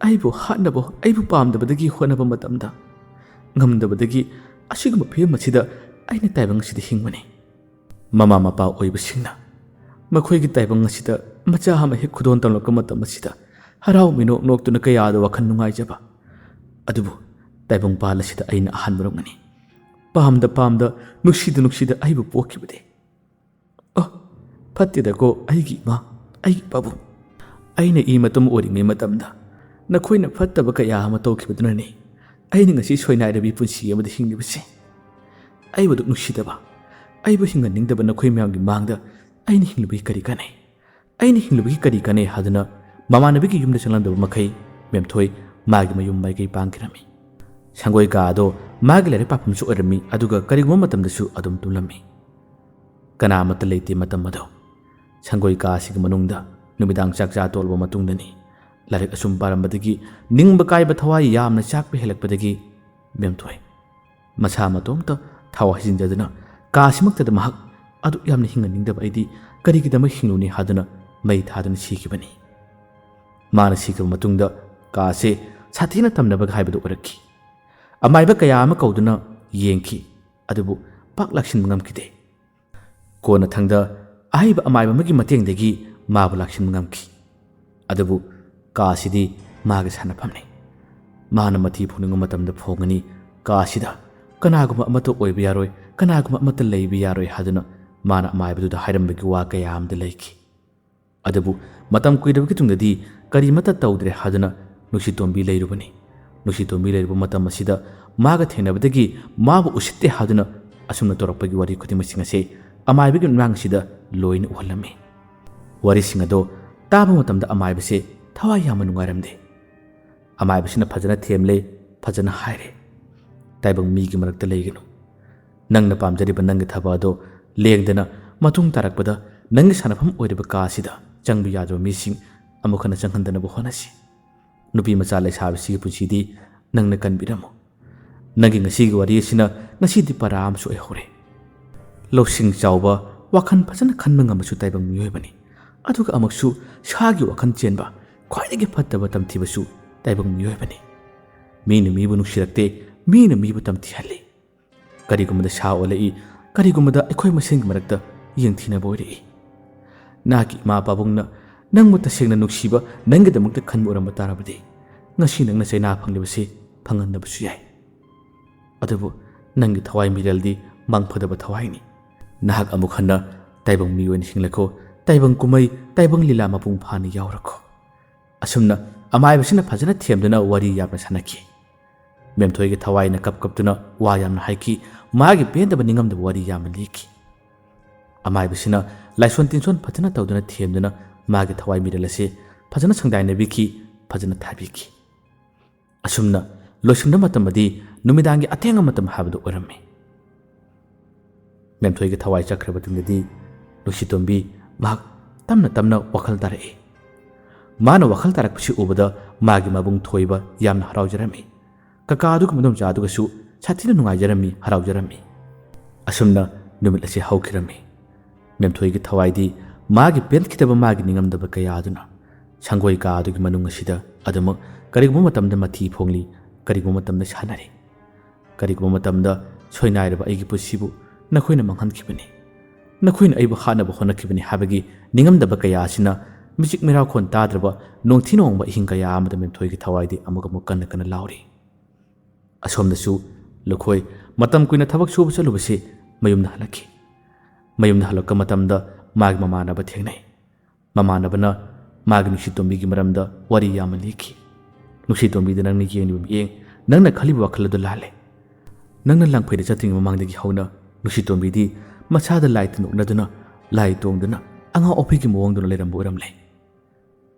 ꯑꯩꯕꯨ ꯍꯥꯠꯅꯕ, ꯑꯩꯕꯨ ꯄꯥꯝꯗꯕꯗꯒꯤ ꯍꯣꯠꯅꯕ ꯃꯇꯝꯗ ꯉꯝꯗꯕꯗꯒꯤ ꯑꯁꯤꯒꯨꯝꯕ ꯐꯤꯕꯝ ꯑꯁꯤꯗ ꯑꯩꯅ ꯇꯥꯏꯕꯪ ꯑꯁꯤꯗ ꯍꯤꯡꯕꯅꯤ꯫ ꯃꯃꯥ ꯃꯄꯥ ꯑꯣꯏꯕꯁꯤꯡꯅ ꯃꯈꯣꯏꯒꯤ ꯇꯥꯏꯕꯪ ꯑꯁꯤꯗ ꯃꯆꯥ ꯑꯃ ꯍꯦꯛ ꯈꯨꯗꯣꯜ ꯇꯝꯂꯛꯄ ꯃꯇꯝ ꯑꯁꯤꯗ ꯍꯔꯥꯎ ꯃꯤꯅꯣꯛ ꯅꯣꯛꯇꯨꯅ ꯀꯌꯥꯗ ꯋꯥꯈꯜ ꯅꯨꯡꯉꯥꯏꯖꯕ꯫ ꯑꯗꯨꯕꯨ ꯇꯥꯏꯕꯪ ꯄꯥꯜ ꯑꯁꯤꯗ ꯑꯩꯅ ꯑꯍꯥꯟꯕ ꯔꯣꯛꯅꯅꯤ꯫ ꯄꯥꯝꯗ ꯄꯥꯝꯗ, ꯅꯨꯡꯁꯤꯗ ꯅꯨꯡꯁꯤꯗ ꯑꯩꯕꯨ ꯄꯣꯛꯈꯤꯕꯗꯤ꯫ ꯑꯣ, ꯐꯠꯇꯦꯗꯀꯣ ꯑꯩꯒꯤ ꯏꯃꯥ, ꯑꯩꯒꯤ ꯄꯥꯕꯨꯡ꯫ ꯑꯩꯅ ꯏ ꯃꯇꯨꯝ ꯑꯣꯏꯔꯤꯉꯩ ꯃꯇꯝꯗ ꯅꯈꯣꯏꯅ ꯐꯠꯇꯕ ꯀꯌꯥ ꯑꯃ ꯇꯧꯈꯤꯕꯗꯨꯅꯅꯤ ꯑꯩꯅ ꯉꯁꯤ ꯁꯣꯏꯅꯥꯏꯔꯕꯤ ꯄꯨꯟꯁꯤ ꯑꯃꯗ ꯍꯤꯡꯂꯤꯕꯁꯦ꯫ ꯑꯩꯕꯨ ꯑꯗꯨꯛ ꯅꯨꯡꯁꯤꯗꯕ, ꯑꯩꯕꯨ ꯍꯤꯡꯍꯟꯅꯤꯡꯗꯕ ꯅꯈꯣꯏ ꯃꯌꯥꯝꯒꯤ ꯃꯥꯡꯗ ꯑꯩꯅ ꯍꯤꯡꯂꯨꯕꯒꯤ ꯀꯔꯤ ꯀꯥꯟꯅꯩ? ꯑꯩꯅ ꯍꯤꯡꯂꯨꯕꯒꯤ ꯀꯔꯤ ꯀꯥꯟꯅꯩ ꯍꯥꯏꯗꯨꯅ ꯃꯃꯥꯟꯅꯕꯤꯒꯤ ꯌꯨꯝꯗ ꯆꯪꯂꯝꯗꯕ ꯃꯈꯩ ꯃꯦꯝꯊꯣꯏ ꯃꯥꯒꯤ ꯃꯌꯨꯝ ꯃꯥꯏꯀꯩ ꯄꯥꯡꯈꯤꯔꯝꯃꯤ꯫ ꯁꯪꯒꯣꯏ ꯀꯥ ꯑꯗꯣ ꯃꯥꯒꯤ ꯂꯥꯏꯔꯤꯛ ꯄꯥꯐꯝꯁꯨ ꯑꯣꯏꯔꯝꯃꯤ, ꯑꯗꯨꯒ ꯀꯔꯤꯒꯨꯝꯕ ꯃꯇꯝꯗꯁꯨ ꯑꯗꯨꯝ ꯇꯨꯝꯂꯝꯃꯤ꯫ ꯀꯅꯥ ꯑꯃꯠꯇ ꯂꯩꯇꯦ ꯃꯇꯝ ꯑꯗꯣ꯫ ꯁꯪꯒꯣꯏ ꯀꯥ ꯑꯁꯤꯒꯤ ꯃꯅꯨꯡꯗ ꯅꯨꯃꯤꯗꯥꯡ ꯆꯥꯛ ꯆꯥ ꯇꯣꯛꯂꯕ ꯃꯇꯨꯡꯗꯅꯤ꯫ ꯂꯥꯏꯔꯤꯛ ꯑꯁꯨꯝ ꯄꯥꯔꯝꯕꯗꯒꯤ ꯅꯤꯡꯕ ꯀꯥꯏꯕ ꯊꯋꯥꯏ ꯌꯥꯝꯅ ꯆꯥꯛꯄ ꯍꯦꯜꯂꯛꯄꯗꯒꯤ ꯃꯦꯝꯊꯣꯏ ꯃꯁꯥ ꯃꯇꯣꯝꯇ ꯊꯥꯎ ꯍꯩꯖꯤꯟꯖꯗꯨꯅ ꯀꯥꯁꯤꯃꯛꯇꯗ ꯃꯍꯥꯛ ꯑꯗꯨꯛ ꯌꯥꯝꯅ ꯍꯤꯡꯍꯟꯅꯤꯡꯗꯕ ꯑꯩꯗꯤ ꯀꯔꯤꯒꯤꯗꯃꯛ ꯍꯤꯡꯂꯨꯅꯤ ꯍꯥꯏꯗꯨꯅ ꯃꯩ ꯊꯥꯗꯨꯅ ꯁꯤꯈꯤꯕꯅꯤ꯫ ꯃꯥꯅ ꯁꯤꯈꯤꯕ ꯃꯇꯨꯡꯗ ꯀꯥꯁꯦ ꯁꯥꯊꯤꯅ ꯇꯝꯅꯕꯒ ꯍꯥꯏꯕꯗꯨ ꯑꯣꯏꯔꯛꯈꯤ꯫ ꯑꯃꯥꯏꯕ ꯀꯌꯥ ꯑꯃ ꯀꯧꯗꯨꯅ ꯌꯦꯡꯈꯤ, ꯑꯗꯨꯕꯨ ꯄꯥꯛ ꯂꯥꯛꯁꯤꯟꯕ ꯉꯝꯈꯤꯗꯦ꯫ ꯀꯣꯟꯅꯊꯪꯗ ꯑꯍꯩꯕ ꯑꯃꯥꯏꯕ ꯑꯃꯒꯤ ꯃꯇꯦꯡꯗꯒꯤ ꯃꯥꯕꯨ ꯂꯥꯛꯁꯤꯟꯕ ꯉꯝꯈꯤ꯫ ꯑꯗꯨꯕꯨ ꯀꯥꯁꯤꯗꯤ ꯃꯥꯒꯤ ꯁꯥꯟꯅꯐꯝꯅꯤ꯫ ꯃꯥꯅ ꯃꯊꯤ ꯐꯣꯡꯅꯤꯡꯕ ꯃꯇꯝꯗ ꯐꯣꯡꯒꯅꯤ꯫ ꯀꯥꯁꯤꯗ ꯀꯅꯥꯒꯨꯝꯕ ꯑꯃꯠꯇ ꯑꯣꯏꯕ ꯌꯥꯔꯣꯏ, ꯀꯅꯥꯒꯨꯝꯕ ꯑꯃꯠꯇ ꯂꯩꯕ ꯌꯥꯔꯣꯏ ꯍꯥꯏꯗꯨꯅ ꯃꯥꯅ ꯑꯃꯥꯏꯕꯗꯨꯗ ꯍꯥꯏꯔꯝꯕꯒꯤ ꯋꯥ ꯀꯌꯥ ꯑꯃꯗꯤ ꯂꯩꯈꯤ꯫ ꯑꯗꯨꯕꯨ ꯃꯇꯝ ꯀꯨꯏꯔꯕꯒꯤ ꯇꯨꯡꯗꯗꯤ ꯀꯔꯤꯃꯠꯇ ꯇꯧꯗ꯭ꯔꯦ ꯍꯥꯏꯗꯨꯅ ꯅꯨꯡꯁꯤꯇꯣꯝꯕꯤ ꯂꯩꯔꯨꯕꯅꯤ꯫ ꯅꯨꯡꯁꯤꯇꯣꯝꯕꯤ ꯂꯩꯔꯨꯕ ꯃꯇꯝ ꯑꯁꯤꯗ ꯃꯥꯒ ꯊꯦꯡꯅꯕꯗꯒꯤ ꯃꯥꯕꯨ ꯎꯁꯤꯠꯇꯦ ꯍꯥꯏꯗꯨꯅ ꯑꯁꯨꯝꯅ ꯇꯧꯔꯛꯄꯒꯤ ꯋꯥꯔꯤ ꯈꯨꯗꯤꯡꯃꯛꯁꯤꯡ ꯑꯁꯦ ꯑꯃꯥꯏꯕꯒꯤ ꯃꯤꯠꯃꯥꯡꯁꯤꯗ ꯂꯣꯏꯅ ꯎꯍꯜꯂꯝꯃꯤ꯫ ꯋꯥꯔꯤꯁꯤꯡ ꯑꯗꯣ ꯇꯥꯕ ꯃꯇꯝꯗ ꯑꯃꯥꯏꯕꯁꯦ ꯊꯋꯥꯏ ꯌꯥꯝꯅ ꯅꯨꯡꯉꯥꯏꯔꯝꯗꯦ꯫ ꯑꯃꯥꯏꯕꯁꯤꯅ ꯐꯖꯅ ꯊꯦꯝꯂꯦ, ꯐꯖꯅ ꯍꯥꯏꯔꯦ, "ꯇꯥꯏꯕꯪ ꯃꯤꯒꯤ ꯃꯔꯛꯇ ꯂꯩꯒꯅꯨ꯫ ꯅꯪꯅ ꯄꯥꯝꯖꯔꯤꯕ ꯅꯪꯒꯤ ꯊꯕꯛ ꯑꯗꯣ ꯂꯦꯡꯗꯅ ꯃꯇꯨꯡ ꯇꯥꯔꯛꯄꯗ ꯅꯪꯒꯤ ꯁꯥꯟꯅꯐꯝ ꯑꯣꯏꯔꯤꯕ ꯀꯥ ꯑꯁꯤꯗ ꯆꯪꯕ ꯌꯥꯗꯕ ꯃꯤꯁꯤꯡ ꯑꯃꯨꯛ ꯍꯟꯅ ꯆꯪꯍꯟꯗꯅꯕ ꯍꯣꯠꯅꯁꯤ꯫ ꯅꯨꯄꯤ ꯃꯆꯥ ꯂꯩꯁꯥꯕꯤꯁꯤꯒꯤ ꯄꯨꯟꯁꯤꯗꯤ ꯅꯪꯅ ꯀꯟꯕꯤꯔꯝꯃꯨ꯫ ꯅꯪꯒꯤ ꯉꯁꯤꯒꯤ ꯋꯥꯔꯤ ꯑꯁꯤꯅ ꯉꯁꯤꯗꯤ ꯄꯔꯥ ꯑꯃꯁꯨ ꯑꯣꯏꯍꯧꯔꯦ꯫ ꯂꯧꯁꯤꯡ ꯆꯥꯎꯕ, ꯋꯥꯈꯜ ꯐꯖꯅ ꯈꯟꯕ ꯉꯝꯕꯁꯨ ꯇꯥꯏꯕꯪ ꯃꯤꯑꯣꯏꯕꯅꯤ꯫ ꯑꯗꯨꯒ ꯑꯃꯨꯛꯁꯨ ꯁꯥꯒꯤ ꯋꯥꯈꯜ ꯆꯦꯟꯕ, ꯈ꯭ꯋꯥꯏꯗꯒꯤ ꯐꯠꯇꯕ ꯇꯝꯊꯤꯕꯁꯨ ꯇꯥꯏꯕꯪ ꯃꯤꯑꯣꯏꯕꯅꯤ꯫ ꯃꯤꯅ ꯃꯤꯕꯨ ꯅꯨꯡꯁꯤꯔꯛꯇꯦ, ꯃꯤꯅ ꯃꯤꯕꯨ ꯇꯝꯊꯤꯍꯜꯂꯤ꯫ ꯀꯔꯤꯒꯨꯝꯕꯗ ꯁꯥ ꯑꯣꯜꯂꯛꯏ, ꯀꯔꯤꯒꯨꯝꯕꯗ ꯑꯩꯈꯣꯏ ꯃꯁꯦꯟꯒꯤ ꯃꯔꯛꯇ ꯌꯦꯡꯊꯤꯅꯕ ꯑꯣꯏꯔꯛꯏ꯫ ꯅꯍꯥꯛꯀꯤ ꯏꯃꯥ ꯄꯥꯕꯨꯡꯅ ꯅꯪꯕꯨ ꯇꯁꯦꯡꯅ ꯅꯨꯡꯁꯤꯕ, ꯅꯪꯒꯤꯗꯃꯛꯇ ꯈꯟꯕ ꯑꯣꯏꯔꯝꯕ ꯇꯥꯔꯕꯗꯤ, ꯉꯁꯤ ꯅꯪꯅ ꯆꯩꯅꯥ ꯐꯪꯂꯤꯕꯁꯤ ꯐꯪꯍꯟꯗꯕꯁꯨ ꯌꯥꯏ꯫ ꯑꯗꯨꯕꯨ ꯅꯪꯒꯤ ꯊꯋꯥꯏ ꯃꯤꯔꯦꯜꯗꯤ ꯃꯥꯡꯐꯗꯕ ꯊꯋꯥꯏꯅꯤ꯫ ꯅꯍꯥꯛ ꯑꯃꯨꯛ ꯍꯟꯅ ꯇꯥꯏꯕꯪ ꯃꯤ ꯑꯣꯏꯅ ꯍꯤꯡꯂꯛꯈꯣ꯫ ꯇꯥꯏꯕꯪ ꯀꯨꯝꯍꯩ, ꯇꯥꯏꯕꯪ ꯂꯤꯂꯥ ꯃꯄꯨꯡ ꯐꯥꯅ ꯌꯥꯎꯔꯛꯈꯣ꯫ ꯑꯁꯨꯝꯅ ꯑꯃꯥꯏꯕꯁꯤꯅ ꯐꯖꯅ ꯊꯦꯝꯗꯨꯅ ꯋꯥꯔꯤ ꯌꯥꯝꯅ ꯁꯥꯟꯅꯈꯤ꯫ ꯃꯦꯝꯊꯣꯏꯒꯤ ꯊꯋꯥꯏꯅ ꯀꯞ ꯀꯞꯇꯨꯅ ꯋꯥ ꯌꯥꯝꯅ ꯍꯥꯏꯈꯤ꯫ ꯃꯥꯒꯤ ꯄꯦꯟꯗꯕ ꯅꯤꯡꯉꯝꯗꯕ ꯋꯥꯔꯤ ꯌꯥꯝꯅ ꯂꯤꯈꯤ꯫ ꯑꯃꯥꯏꯕꯁꯤꯅ ꯂꯥꯏꯁꯣꯟ ꯇꯤꯟꯁꯣꯟ ꯐꯖꯅ ꯇꯧꯗꯨꯅ ꯊꯦꯝꯗꯨꯅ ꯃꯥꯒꯤ ꯊꯋꯥꯏ ꯃꯤꯔꯦꯜ ꯑꯁꯤ ꯐꯖꯅ ꯁꯪꯗꯥꯏꯅꯕꯤꯈꯤ, ꯐꯖꯅ ꯊꯥꯕꯤꯈꯤ꯫ ꯑꯁꯨꯝꯅ ꯂꯣꯏꯁꯤꯟꯕ ꯃꯇꯝ ꯑꯗꯤ ꯅꯨꯃꯤꯗꯥꯡꯒꯤ ꯑꯊꯦꯡꯕ ꯃꯇꯝ ꯍꯥꯏꯕꯗꯨ ꯑꯣꯏꯔꯝꯃꯤ꯫ ꯃꯦꯝꯊꯣꯏꯒꯤ ꯊꯋꯥꯏ ꯆꯠꯈ꯭ꯔꯕ ꯇꯨꯡꯗꯗꯤ ꯅꯨꯡꯁꯤꯇꯣꯝꯕꯤ ꯃꯍꯥꯛ ꯇꯞꯅ ꯇꯞꯅ ꯋꯥꯈꯜ ꯇꯥꯔꯛꯏ꯫ ꯃꯥꯅ ꯋꯥꯈꯜ ꯇꯥꯔꯛꯄꯁꯤ ꯎꯕꯗ ꯃꯥꯒꯤ ꯃꯕꯨꯡ ꯊꯣꯏꯕ ꯌꯥꯝꯅ ꯍꯔꯥꯎꯖꯔꯝꯃꯤ꯫ ꯀꯀꯥ ꯑꯗꯨꯒ ꯃꯗꯣꯝꯆꯥ ꯑꯗꯨꯒꯁꯨ ꯁꯥꯊꯤꯅ ꯅꯨꯡꯉꯥꯏꯖꯔꯝꯃꯤ, ꯍꯔꯥꯎꯖꯔꯝꯃꯤ꯫ ꯑꯁꯨꯝꯅ ꯅꯨꯃꯤꯠ ꯑꯁꯤ ꯍꯧꯈꯤꯔꯝꯃꯤ꯫ ꯃꯦꯝꯊꯣꯏꯒꯤ ꯊꯋꯥꯏꯗꯤ ꯃꯥꯒꯤ ꯄꯦꯟꯈꯤꯗꯕ, ꯃꯥꯒꯤ ꯅꯤꯡꯉꯝꯗꯕ ꯀꯌꯥ ꯑꯗꯨꯅ ꯁꯪꯒꯣꯏ ꯀꯥ ꯑꯗꯨꯒꯤ ꯃꯅꯨꯡ ꯑꯁꯤꯗ ꯑꯗꯨꯃꯛ ꯀꯔꯤꯒꯨꯝꯕ ꯃꯇꯝꯗ ꯃꯊꯤ ꯐꯣꯡꯂꯤ, ꯀꯔꯤꯒꯨꯝꯕ ꯃꯇꯝꯗ ꯁꯥꯟꯅꯔꯤ꯫ ꯀꯔꯤꯒꯨꯝꯕ ꯃꯇꯝꯗ ꯁꯣꯏꯅꯥꯏꯔꯕ ꯑꯩꯒꯤ ꯄꯨꯟꯁꯤꯕꯨ ꯅꯈꯣꯏꯅ ꯃꯥꯡꯍꯟꯈꯤꯕꯅꯤ, ꯅꯈꯣꯏꯅ ꯑꯩꯕꯨ ꯍꯥꯠꯅꯕ ꯍꯣꯠꯅꯈꯤꯕꯅꯤ ꯍꯥꯏꯕꯒꯤ ꯅꯤꯡꯉꯝꯗꯕ ꯀꯌꯥ ꯑꯁꯤꯅ ꯃꯤꯆꯤꯛ ꯃꯤꯔꯥꯎꯈꯣꯟ ꯇꯥꯗ꯭ꯔꯕ ꯅꯣꯡꯊꯤ ꯅꯣꯡꯕ ꯑꯍꯤꯡ ꯀꯌꯥ ꯑꯃꯗ ꯃꯦꯝꯊꯣꯏꯒꯤ ꯊꯋꯥꯏꯗꯤ ꯑꯃꯨꯛ ꯑꯃꯨꯛ ꯀꯟꯅ ꯀꯟꯅ ꯂꯥꯎꯔꯤ꯫ ꯑꯁꯣꯝꯗꯁꯨ ꯂꯨꯈꯣꯏ ꯃꯇꯝ ꯀꯨꯏꯅ ꯊꯕꯛ ꯁꯨꯕ ꯆꯠꯂꯨꯕꯁꯤ ꯃꯌꯨꯝꯗ ꯍꯜꯂꯛꯈꯤ꯫ ꯃꯌꯨꯝꯗ ꯍꯜꯂꯛꯄ ꯃꯇꯝꯗ ꯃꯥꯒꯤ ꯃꯃꯥꯟꯅꯕ ꯊꯦꯡꯅꯩ꯫ ꯃꯃꯥꯟꯅꯕꯅ ꯃꯥꯒꯤ ꯅꯨꯡꯁꯤꯇꯣꯝꯕꯤꯒꯤ ꯃꯔꯝꯗ ꯋꯥꯔꯤ ꯌꯥꯝꯅ ꯂꯤꯈꯤ꯫ "ꯅꯨꯡꯁꯤꯇꯣꯝꯕꯤꯗ ꯅꯪꯅ ꯌꯦꯡꯂꯤꯕ ꯃꯤꯠꯌꯦꯡ, ꯅꯪꯅ ꯈꯜꯂꯤꯕ ꯋꯥꯈꯜ ꯑꯗꯨ ꯂꯥꯜꯂꯦ꯫ ꯅꯪꯅ ꯂꯥꯡꯐꯩꯗ ꯆꯠꯇ꯭ꯔꯤꯉꯩ ꯃꯃꯥꯡꯗꯒꯤ ꯍꯧꯅ ꯅꯨꯡꯁꯤꯇꯣꯝꯕꯤꯗꯤ ꯃꯁꯥꯗ ꯂꯥꯏ ꯇꯤꯟ ꯑꯣꯛꯅꯗꯨꯅ, ꯂꯥꯏ ꯇꯣꯡꯗꯨꯅ, ꯑꯉꯥꯎ ꯑꯐꯩꯒꯤ ꯃꯑꯣꯡꯗꯨꯅ ꯂꯩꯔꯝꯕ ꯑꯣꯏꯔꯝꯂꯦ꯫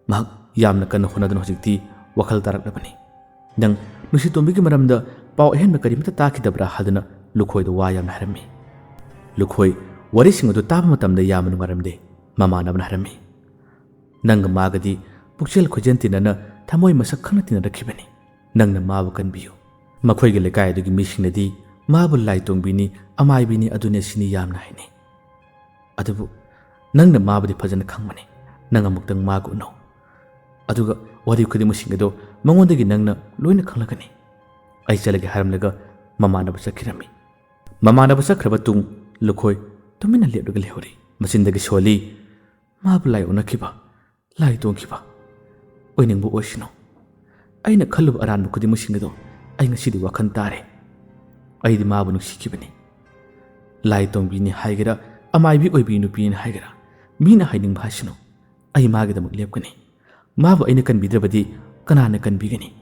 ꯃꯍꯥꯛ ꯌꯥꯝꯅ ꯀꯟꯅ ꯍꯣꯠꯅꯗꯨꯅ ꯍꯧꯖꯤꯛꯇꯤ ꯋꯥꯈꯜ ꯇꯥꯔꯛꯂꯕꯅꯤ꯫ ꯅꯪ ꯅꯨꯡꯁꯤꯇꯣꯝꯕꯤꯒꯤ ꯃꯔꯝꯗ ꯄꯥꯎ ꯑꯍꯦꯟꯕ ꯀꯔꯤꯃꯠꯇ ꯇꯥꯈꯤꯗꯕ꯭ꯔꯥ?" ꯍꯥꯏꯗꯨꯅ ꯂꯨꯈꯣꯏꯗ ꯋꯥ ꯌꯥꯝꯅ ꯍꯥꯏꯔꯝꯃꯤ꯫ ꯂꯨꯈꯣꯏ ꯋꯥꯔꯤꯁꯤꯡ ꯑꯗꯨ ꯇꯥꯕ ꯃꯇꯝꯗ ꯌꯥꯝꯅ ꯅꯨꯡꯉꯥꯏꯔꯝꯗꯦ꯫ ꯃꯃꯥꯟꯅꯕꯅ ꯍꯥꯏꯔꯝꯃꯤ, "ꯅꯪꯒ ꯃꯥꯒꯗꯤ ꯄꯨꯛꯆꯦꯜ ꯈꯣꯏꯖꯦꯜ ꯇꯤꯟꯅꯅ ꯊꯃꯣꯏ ꯃꯁꯛ ꯈꯪꯅ ꯇꯤꯟꯅꯔꯛꯈꯤꯕꯅꯤ꯫ ꯅꯪꯅ ꯃꯥꯕꯨ ꯀꯟꯕꯤꯌꯨ꯫ ꯃꯈꯣꯏꯒꯤ ꯂꯩꯀꯥꯏ ꯑꯗꯨꯒꯤ ꯃꯤꯁꯤꯡꯅꯗꯤ ꯃꯥꯕꯨ ꯂꯥꯏ ꯇꯣꯡꯕꯤꯅꯤ, ꯑꯃꯥꯏꯕꯤꯅꯤ, ꯑꯗꯨꯅꯤ ꯑꯁꯤꯅꯤ ꯌꯥꯝꯅ ꯍꯥꯏꯅꯩ꯫ ꯑꯗꯨꯕꯨ ꯅꯪꯅ ꯃꯥꯕꯨꯗꯤ ꯐꯖꯅ ꯈꯪꯕꯅꯤ꯫ ꯅꯪ ꯑꯃꯨꯛꯇꯪ ꯃꯥꯒ ꯎꯅꯧ꯫ ꯑꯗꯨꯒ ꯋꯥꯔꯤ ꯈꯨꯗꯤꯡꯃꯛꯁꯤꯡ ꯑꯗꯨ ꯃꯉꯣꯟꯗꯒꯤ ꯅꯪꯅ ꯂꯣꯏꯅ ꯈꯪꯂꯒꯅꯤ꯫" "ꯑꯩ ꯆꯠꯂꯒꯦ," ꯍꯥꯏꯔꯝꯂꯒ ꯃꯃꯥꯟꯅꯕ ꯆꯠꯈꯤꯔꯝꯃꯤ꯫ ꯃꯃꯥꯟꯅꯕ ꯆꯠꯈ꯭ꯔꯕ ꯇꯨꯡ ꯂꯨꯈꯣꯏ ꯇꯨꯃꯤꯟꯅ ꯂꯦꯞꯂꯒ ꯂꯩꯍꯧꯔꯤ꯫ ꯃꯆꯤꯟꯗꯒꯤ ꯁꯣꯜꯂꯤ, "ꯃꯥꯕꯨ ꯂꯥꯏ ꯑꯣꯟꯅꯈꯤꯕ, ꯂꯥꯏ ꯇꯣꯡꯈꯤꯕ ꯑꯣꯏꯅꯤꯡꯕ ꯑꯣꯏꯁꯅꯨ꯫ ꯑꯩꯅ ꯈꯜꯂꯨꯕ ꯑꯔꯥꯟꯕ ꯈꯨꯗꯤꯡꯃꯛꯁꯤꯡ ꯑꯗꯣ ꯑꯩ ꯉꯁꯤꯗꯤ ꯋꯥꯈꯜ ꯇꯥꯔꯦ꯫ ꯑꯩꯗꯤ ꯃꯥꯕꯨ ꯅꯨꯡꯁꯤꯈꯤꯕꯅꯤ꯫ ꯂꯥꯏ ꯇꯣꯡꯕꯤꯅꯤ ꯍꯥꯏꯒꯦꯔꯥ, ꯑꯃꯥꯏꯕꯤ ꯑꯣꯏꯕꯤ ꯅꯨꯄꯤꯅꯤ ꯍꯥꯏꯒꯦꯔꯥ, ꯃꯤꯅ ꯍꯥꯏꯅꯤꯡꯕ ꯍꯥꯏꯁꯅꯨ, ꯑꯩ ꯃꯥꯒꯤꯗꯃꯛ ꯂꯦꯞꯀꯅꯤ꯫ ꯃꯥꯕꯨ ꯑꯩꯅ ꯀꯟꯕꯤꯗ꯭ꯔꯕꯗꯤ ꯀꯅꯥꯅ ꯀꯟꯕꯤꯒꯅꯤ?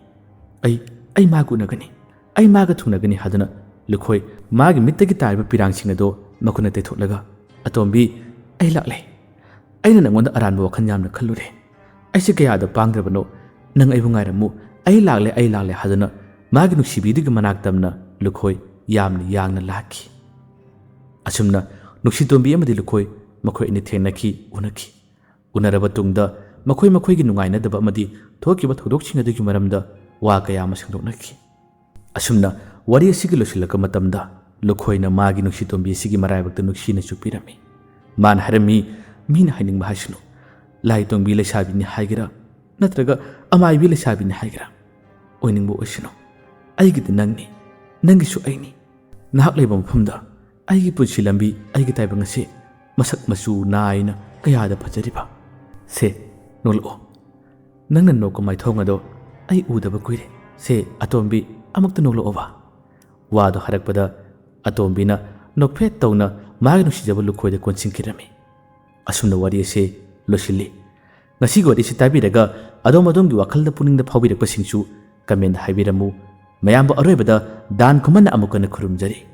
ꯑꯩ, ꯑꯩ ꯃꯥꯒ ꯎꯅꯒꯅꯤ, ꯑꯩ ꯃꯥꯒ ꯊꯨꯡꯅꯒꯅꯤ" ꯍꯥꯏꯗꯨꯅ ꯂꯨꯈꯣꯏ ꯃꯥꯒꯤ ꯃꯤꯠꯇꯒꯤ ꯇꯥꯔꯤꯕ ꯄꯤꯔꯥꯡꯁꯤꯡ ꯑꯗꯣ ꯃꯈꯨꯠꯅ ꯇꯩꯊꯣꯛꯂꯒ, "ꯑꯇꯣꯝꯕꯤ, ꯑꯩ ꯂꯥꯛꯂꯦ꯫ ꯑꯩꯅ ꯅꯪꯉꯣꯟꯗ ꯑꯔꯥꯟꯕ ꯋꯥꯈꯜ ꯌꯥꯝꯅ ꯈꯜꯂꯨꯔꯦ꯫ ꯑꯩꯁꯦ ꯀꯌꯥꯗ ꯄꯥꯡꯗ꯭ꯔꯕꯅꯣ꯫ ꯅꯪ ꯑꯩꯕꯨ ꯉꯥꯏꯔꯝꯃꯨ꯫ ꯑꯩ ꯂꯥꯛꯂꯦ, ꯑꯩ ꯂꯥꯛꯂꯦ" ꯍꯥꯏꯗꯨꯅ ꯃꯥꯒꯤ ꯅꯨꯡꯁꯤꯕꯤꯗꯨꯒꯤ ꯃꯅꯥꯛ ꯇꯝꯅ ꯂꯨꯈꯣꯏ ꯌꯥꯝꯅ ꯌꯥꯡꯅ ꯂꯥꯛꯈꯤ꯫ ꯑꯁꯨꯝꯅ ꯅꯨꯡꯁꯤꯇꯣꯝꯕꯤ ꯑꯃꯗꯤ ꯂꯨꯈꯣꯏ ꯃꯈꯣꯏ ꯑꯅꯤ ꯊꯦꯡꯅꯈꯤ, ꯎꯅꯈꯤ꯫ ꯎꯅꯔꯕ ꯇꯨꯡꯗ ꯃꯈꯣꯏ ꯃꯈꯣꯏꯒꯤ ꯅꯨꯡꯉꯥꯏꯅꯗꯕ ꯑꯃꯗꯤ ꯊꯣꯛꯈꯤꯕ ꯊꯧꯗꯣꯛꯁꯤꯡ ꯑꯗꯨꯒꯤ ꯃꯔꯝꯗ ꯋꯥ ꯀꯌꯥ ꯑꯃ ꯁꯦꯡꯗꯣꯛꯅꯈꯤ꯫ ꯑꯁꯨꯝꯅ ꯋꯥꯔꯤ ꯑꯁꯤꯒꯤ ꯂꯣꯏꯁꯤꯜꯂꯛꯄ ꯃꯇꯝꯗ ꯂꯨꯈꯣꯏꯅ ꯃꯥꯒꯤ ꯅꯨꯡꯁꯤꯇꯣꯝꯕꯤ ꯑꯁꯤꯒꯤ ꯃꯔꯥꯏꯕꯛꯇ ꯅꯨꯡꯁꯤꯅ ꯆꯨꯞꯄꯤꯔꯝꯃꯤ꯫ ꯃꯥꯅ ꯍꯥꯏꯔꯝꯃꯤ, "ꯃꯤꯅ ꯍꯥꯏꯅꯤꯡꯕ ꯍꯥꯏꯁꯅꯨ, ꯂꯥꯏꯇꯣꯡꯕꯤ ꯂꯩꯁꯥꯕꯤꯅꯤ ꯍꯥꯏꯒꯦꯔꯥ, ꯅꯠꯇ꯭ꯔꯒ ꯑꯃꯥꯏꯕꯤ ꯂꯩꯁꯥꯕꯤꯅꯤ ꯍꯥꯏꯒꯦꯔꯥ, ꯑꯣꯏꯅꯤꯡꯕ ꯑꯣꯏꯁꯅꯨ, ꯑꯩꯒꯤꯗꯤ ꯅꯪꯅꯤ, ꯅꯪꯒꯤꯁꯨ ꯑꯩꯅꯤ꯫ ꯅꯍꯥꯛ ꯂꯩꯕ ꯃꯐꯝꯗ ꯑꯩꯒꯤ ꯄꯨꯟꯁꯤ ꯂꯝꯕꯤ, ꯑꯩꯒꯤ ꯇꯥꯏꯕꯪ ꯑꯁꯤ ꯃꯁꯛ ꯃꯆꯨ ꯅꯥꯏꯅ ꯀꯌꯥꯗ ꯐꯖꯔꯤꯕ꯫ ꯁꯦ, ꯅꯣꯛꯂꯛꯑꯣ꯫ ꯅꯪꯅ ꯅꯣꯛꯄ ꯃꯥꯏꯊꯣꯡ ꯑꯗꯣ ꯑꯩ ꯎꯗꯕ ꯀꯨꯏꯔꯦ꯫ ꯁꯦ, ꯑꯇꯣꯝꯕꯤ, ꯑꯃꯨꯛꯇ ꯅꯣꯛꯂꯛꯑꯣꯕ꯫" ꯋꯥꯗꯣ ꯍꯥꯏꯔꯛꯄꯗ ꯑꯇꯣꯝꯕꯤꯅ ꯅꯣꯛꯐꯦꯠ ꯇꯧꯅ ꯃꯥꯒꯤ ꯅꯨꯡꯁꯤꯖꯕ ꯂꯨꯈꯣꯏꯗ ꯀꯣꯟꯁꯤꯟꯈꯤꯔꯝꯃꯤ꯫ ꯑꯁꯨꯝꯅ ꯋꯥꯔꯤ ꯑꯁꯤ ꯂꯣꯏꯁꯤꯜꯂꯤ꯫ ꯉꯁꯤꯒꯤ ꯋꯥꯔꯤ ꯑꯁꯤ ꯇꯥꯕꯤꯔꯒ ꯑꯗꯣꯝ ꯑꯗꯣꯝꯒꯤ ꯋꯥꯈꯜꯗ ꯄꯨꯛꯅꯤꯡꯗ ꯐꯥꯎꯕꯤꯔꯛꯄꯁꯤꯡꯁꯨ comment ꯍꯥꯏꯕꯤꯔꯝꯃꯨ꯫ ꯃꯌꯥꯝꯕꯨ ꯑꯔꯣꯏꯕꯗ ꯗꯥꯟ ꯈꯨꯃꯟꯅ ꯑꯃꯨꯛ ꯍꯟꯅ ꯈꯨꯔꯨꯝꯖꯔꯤ꯫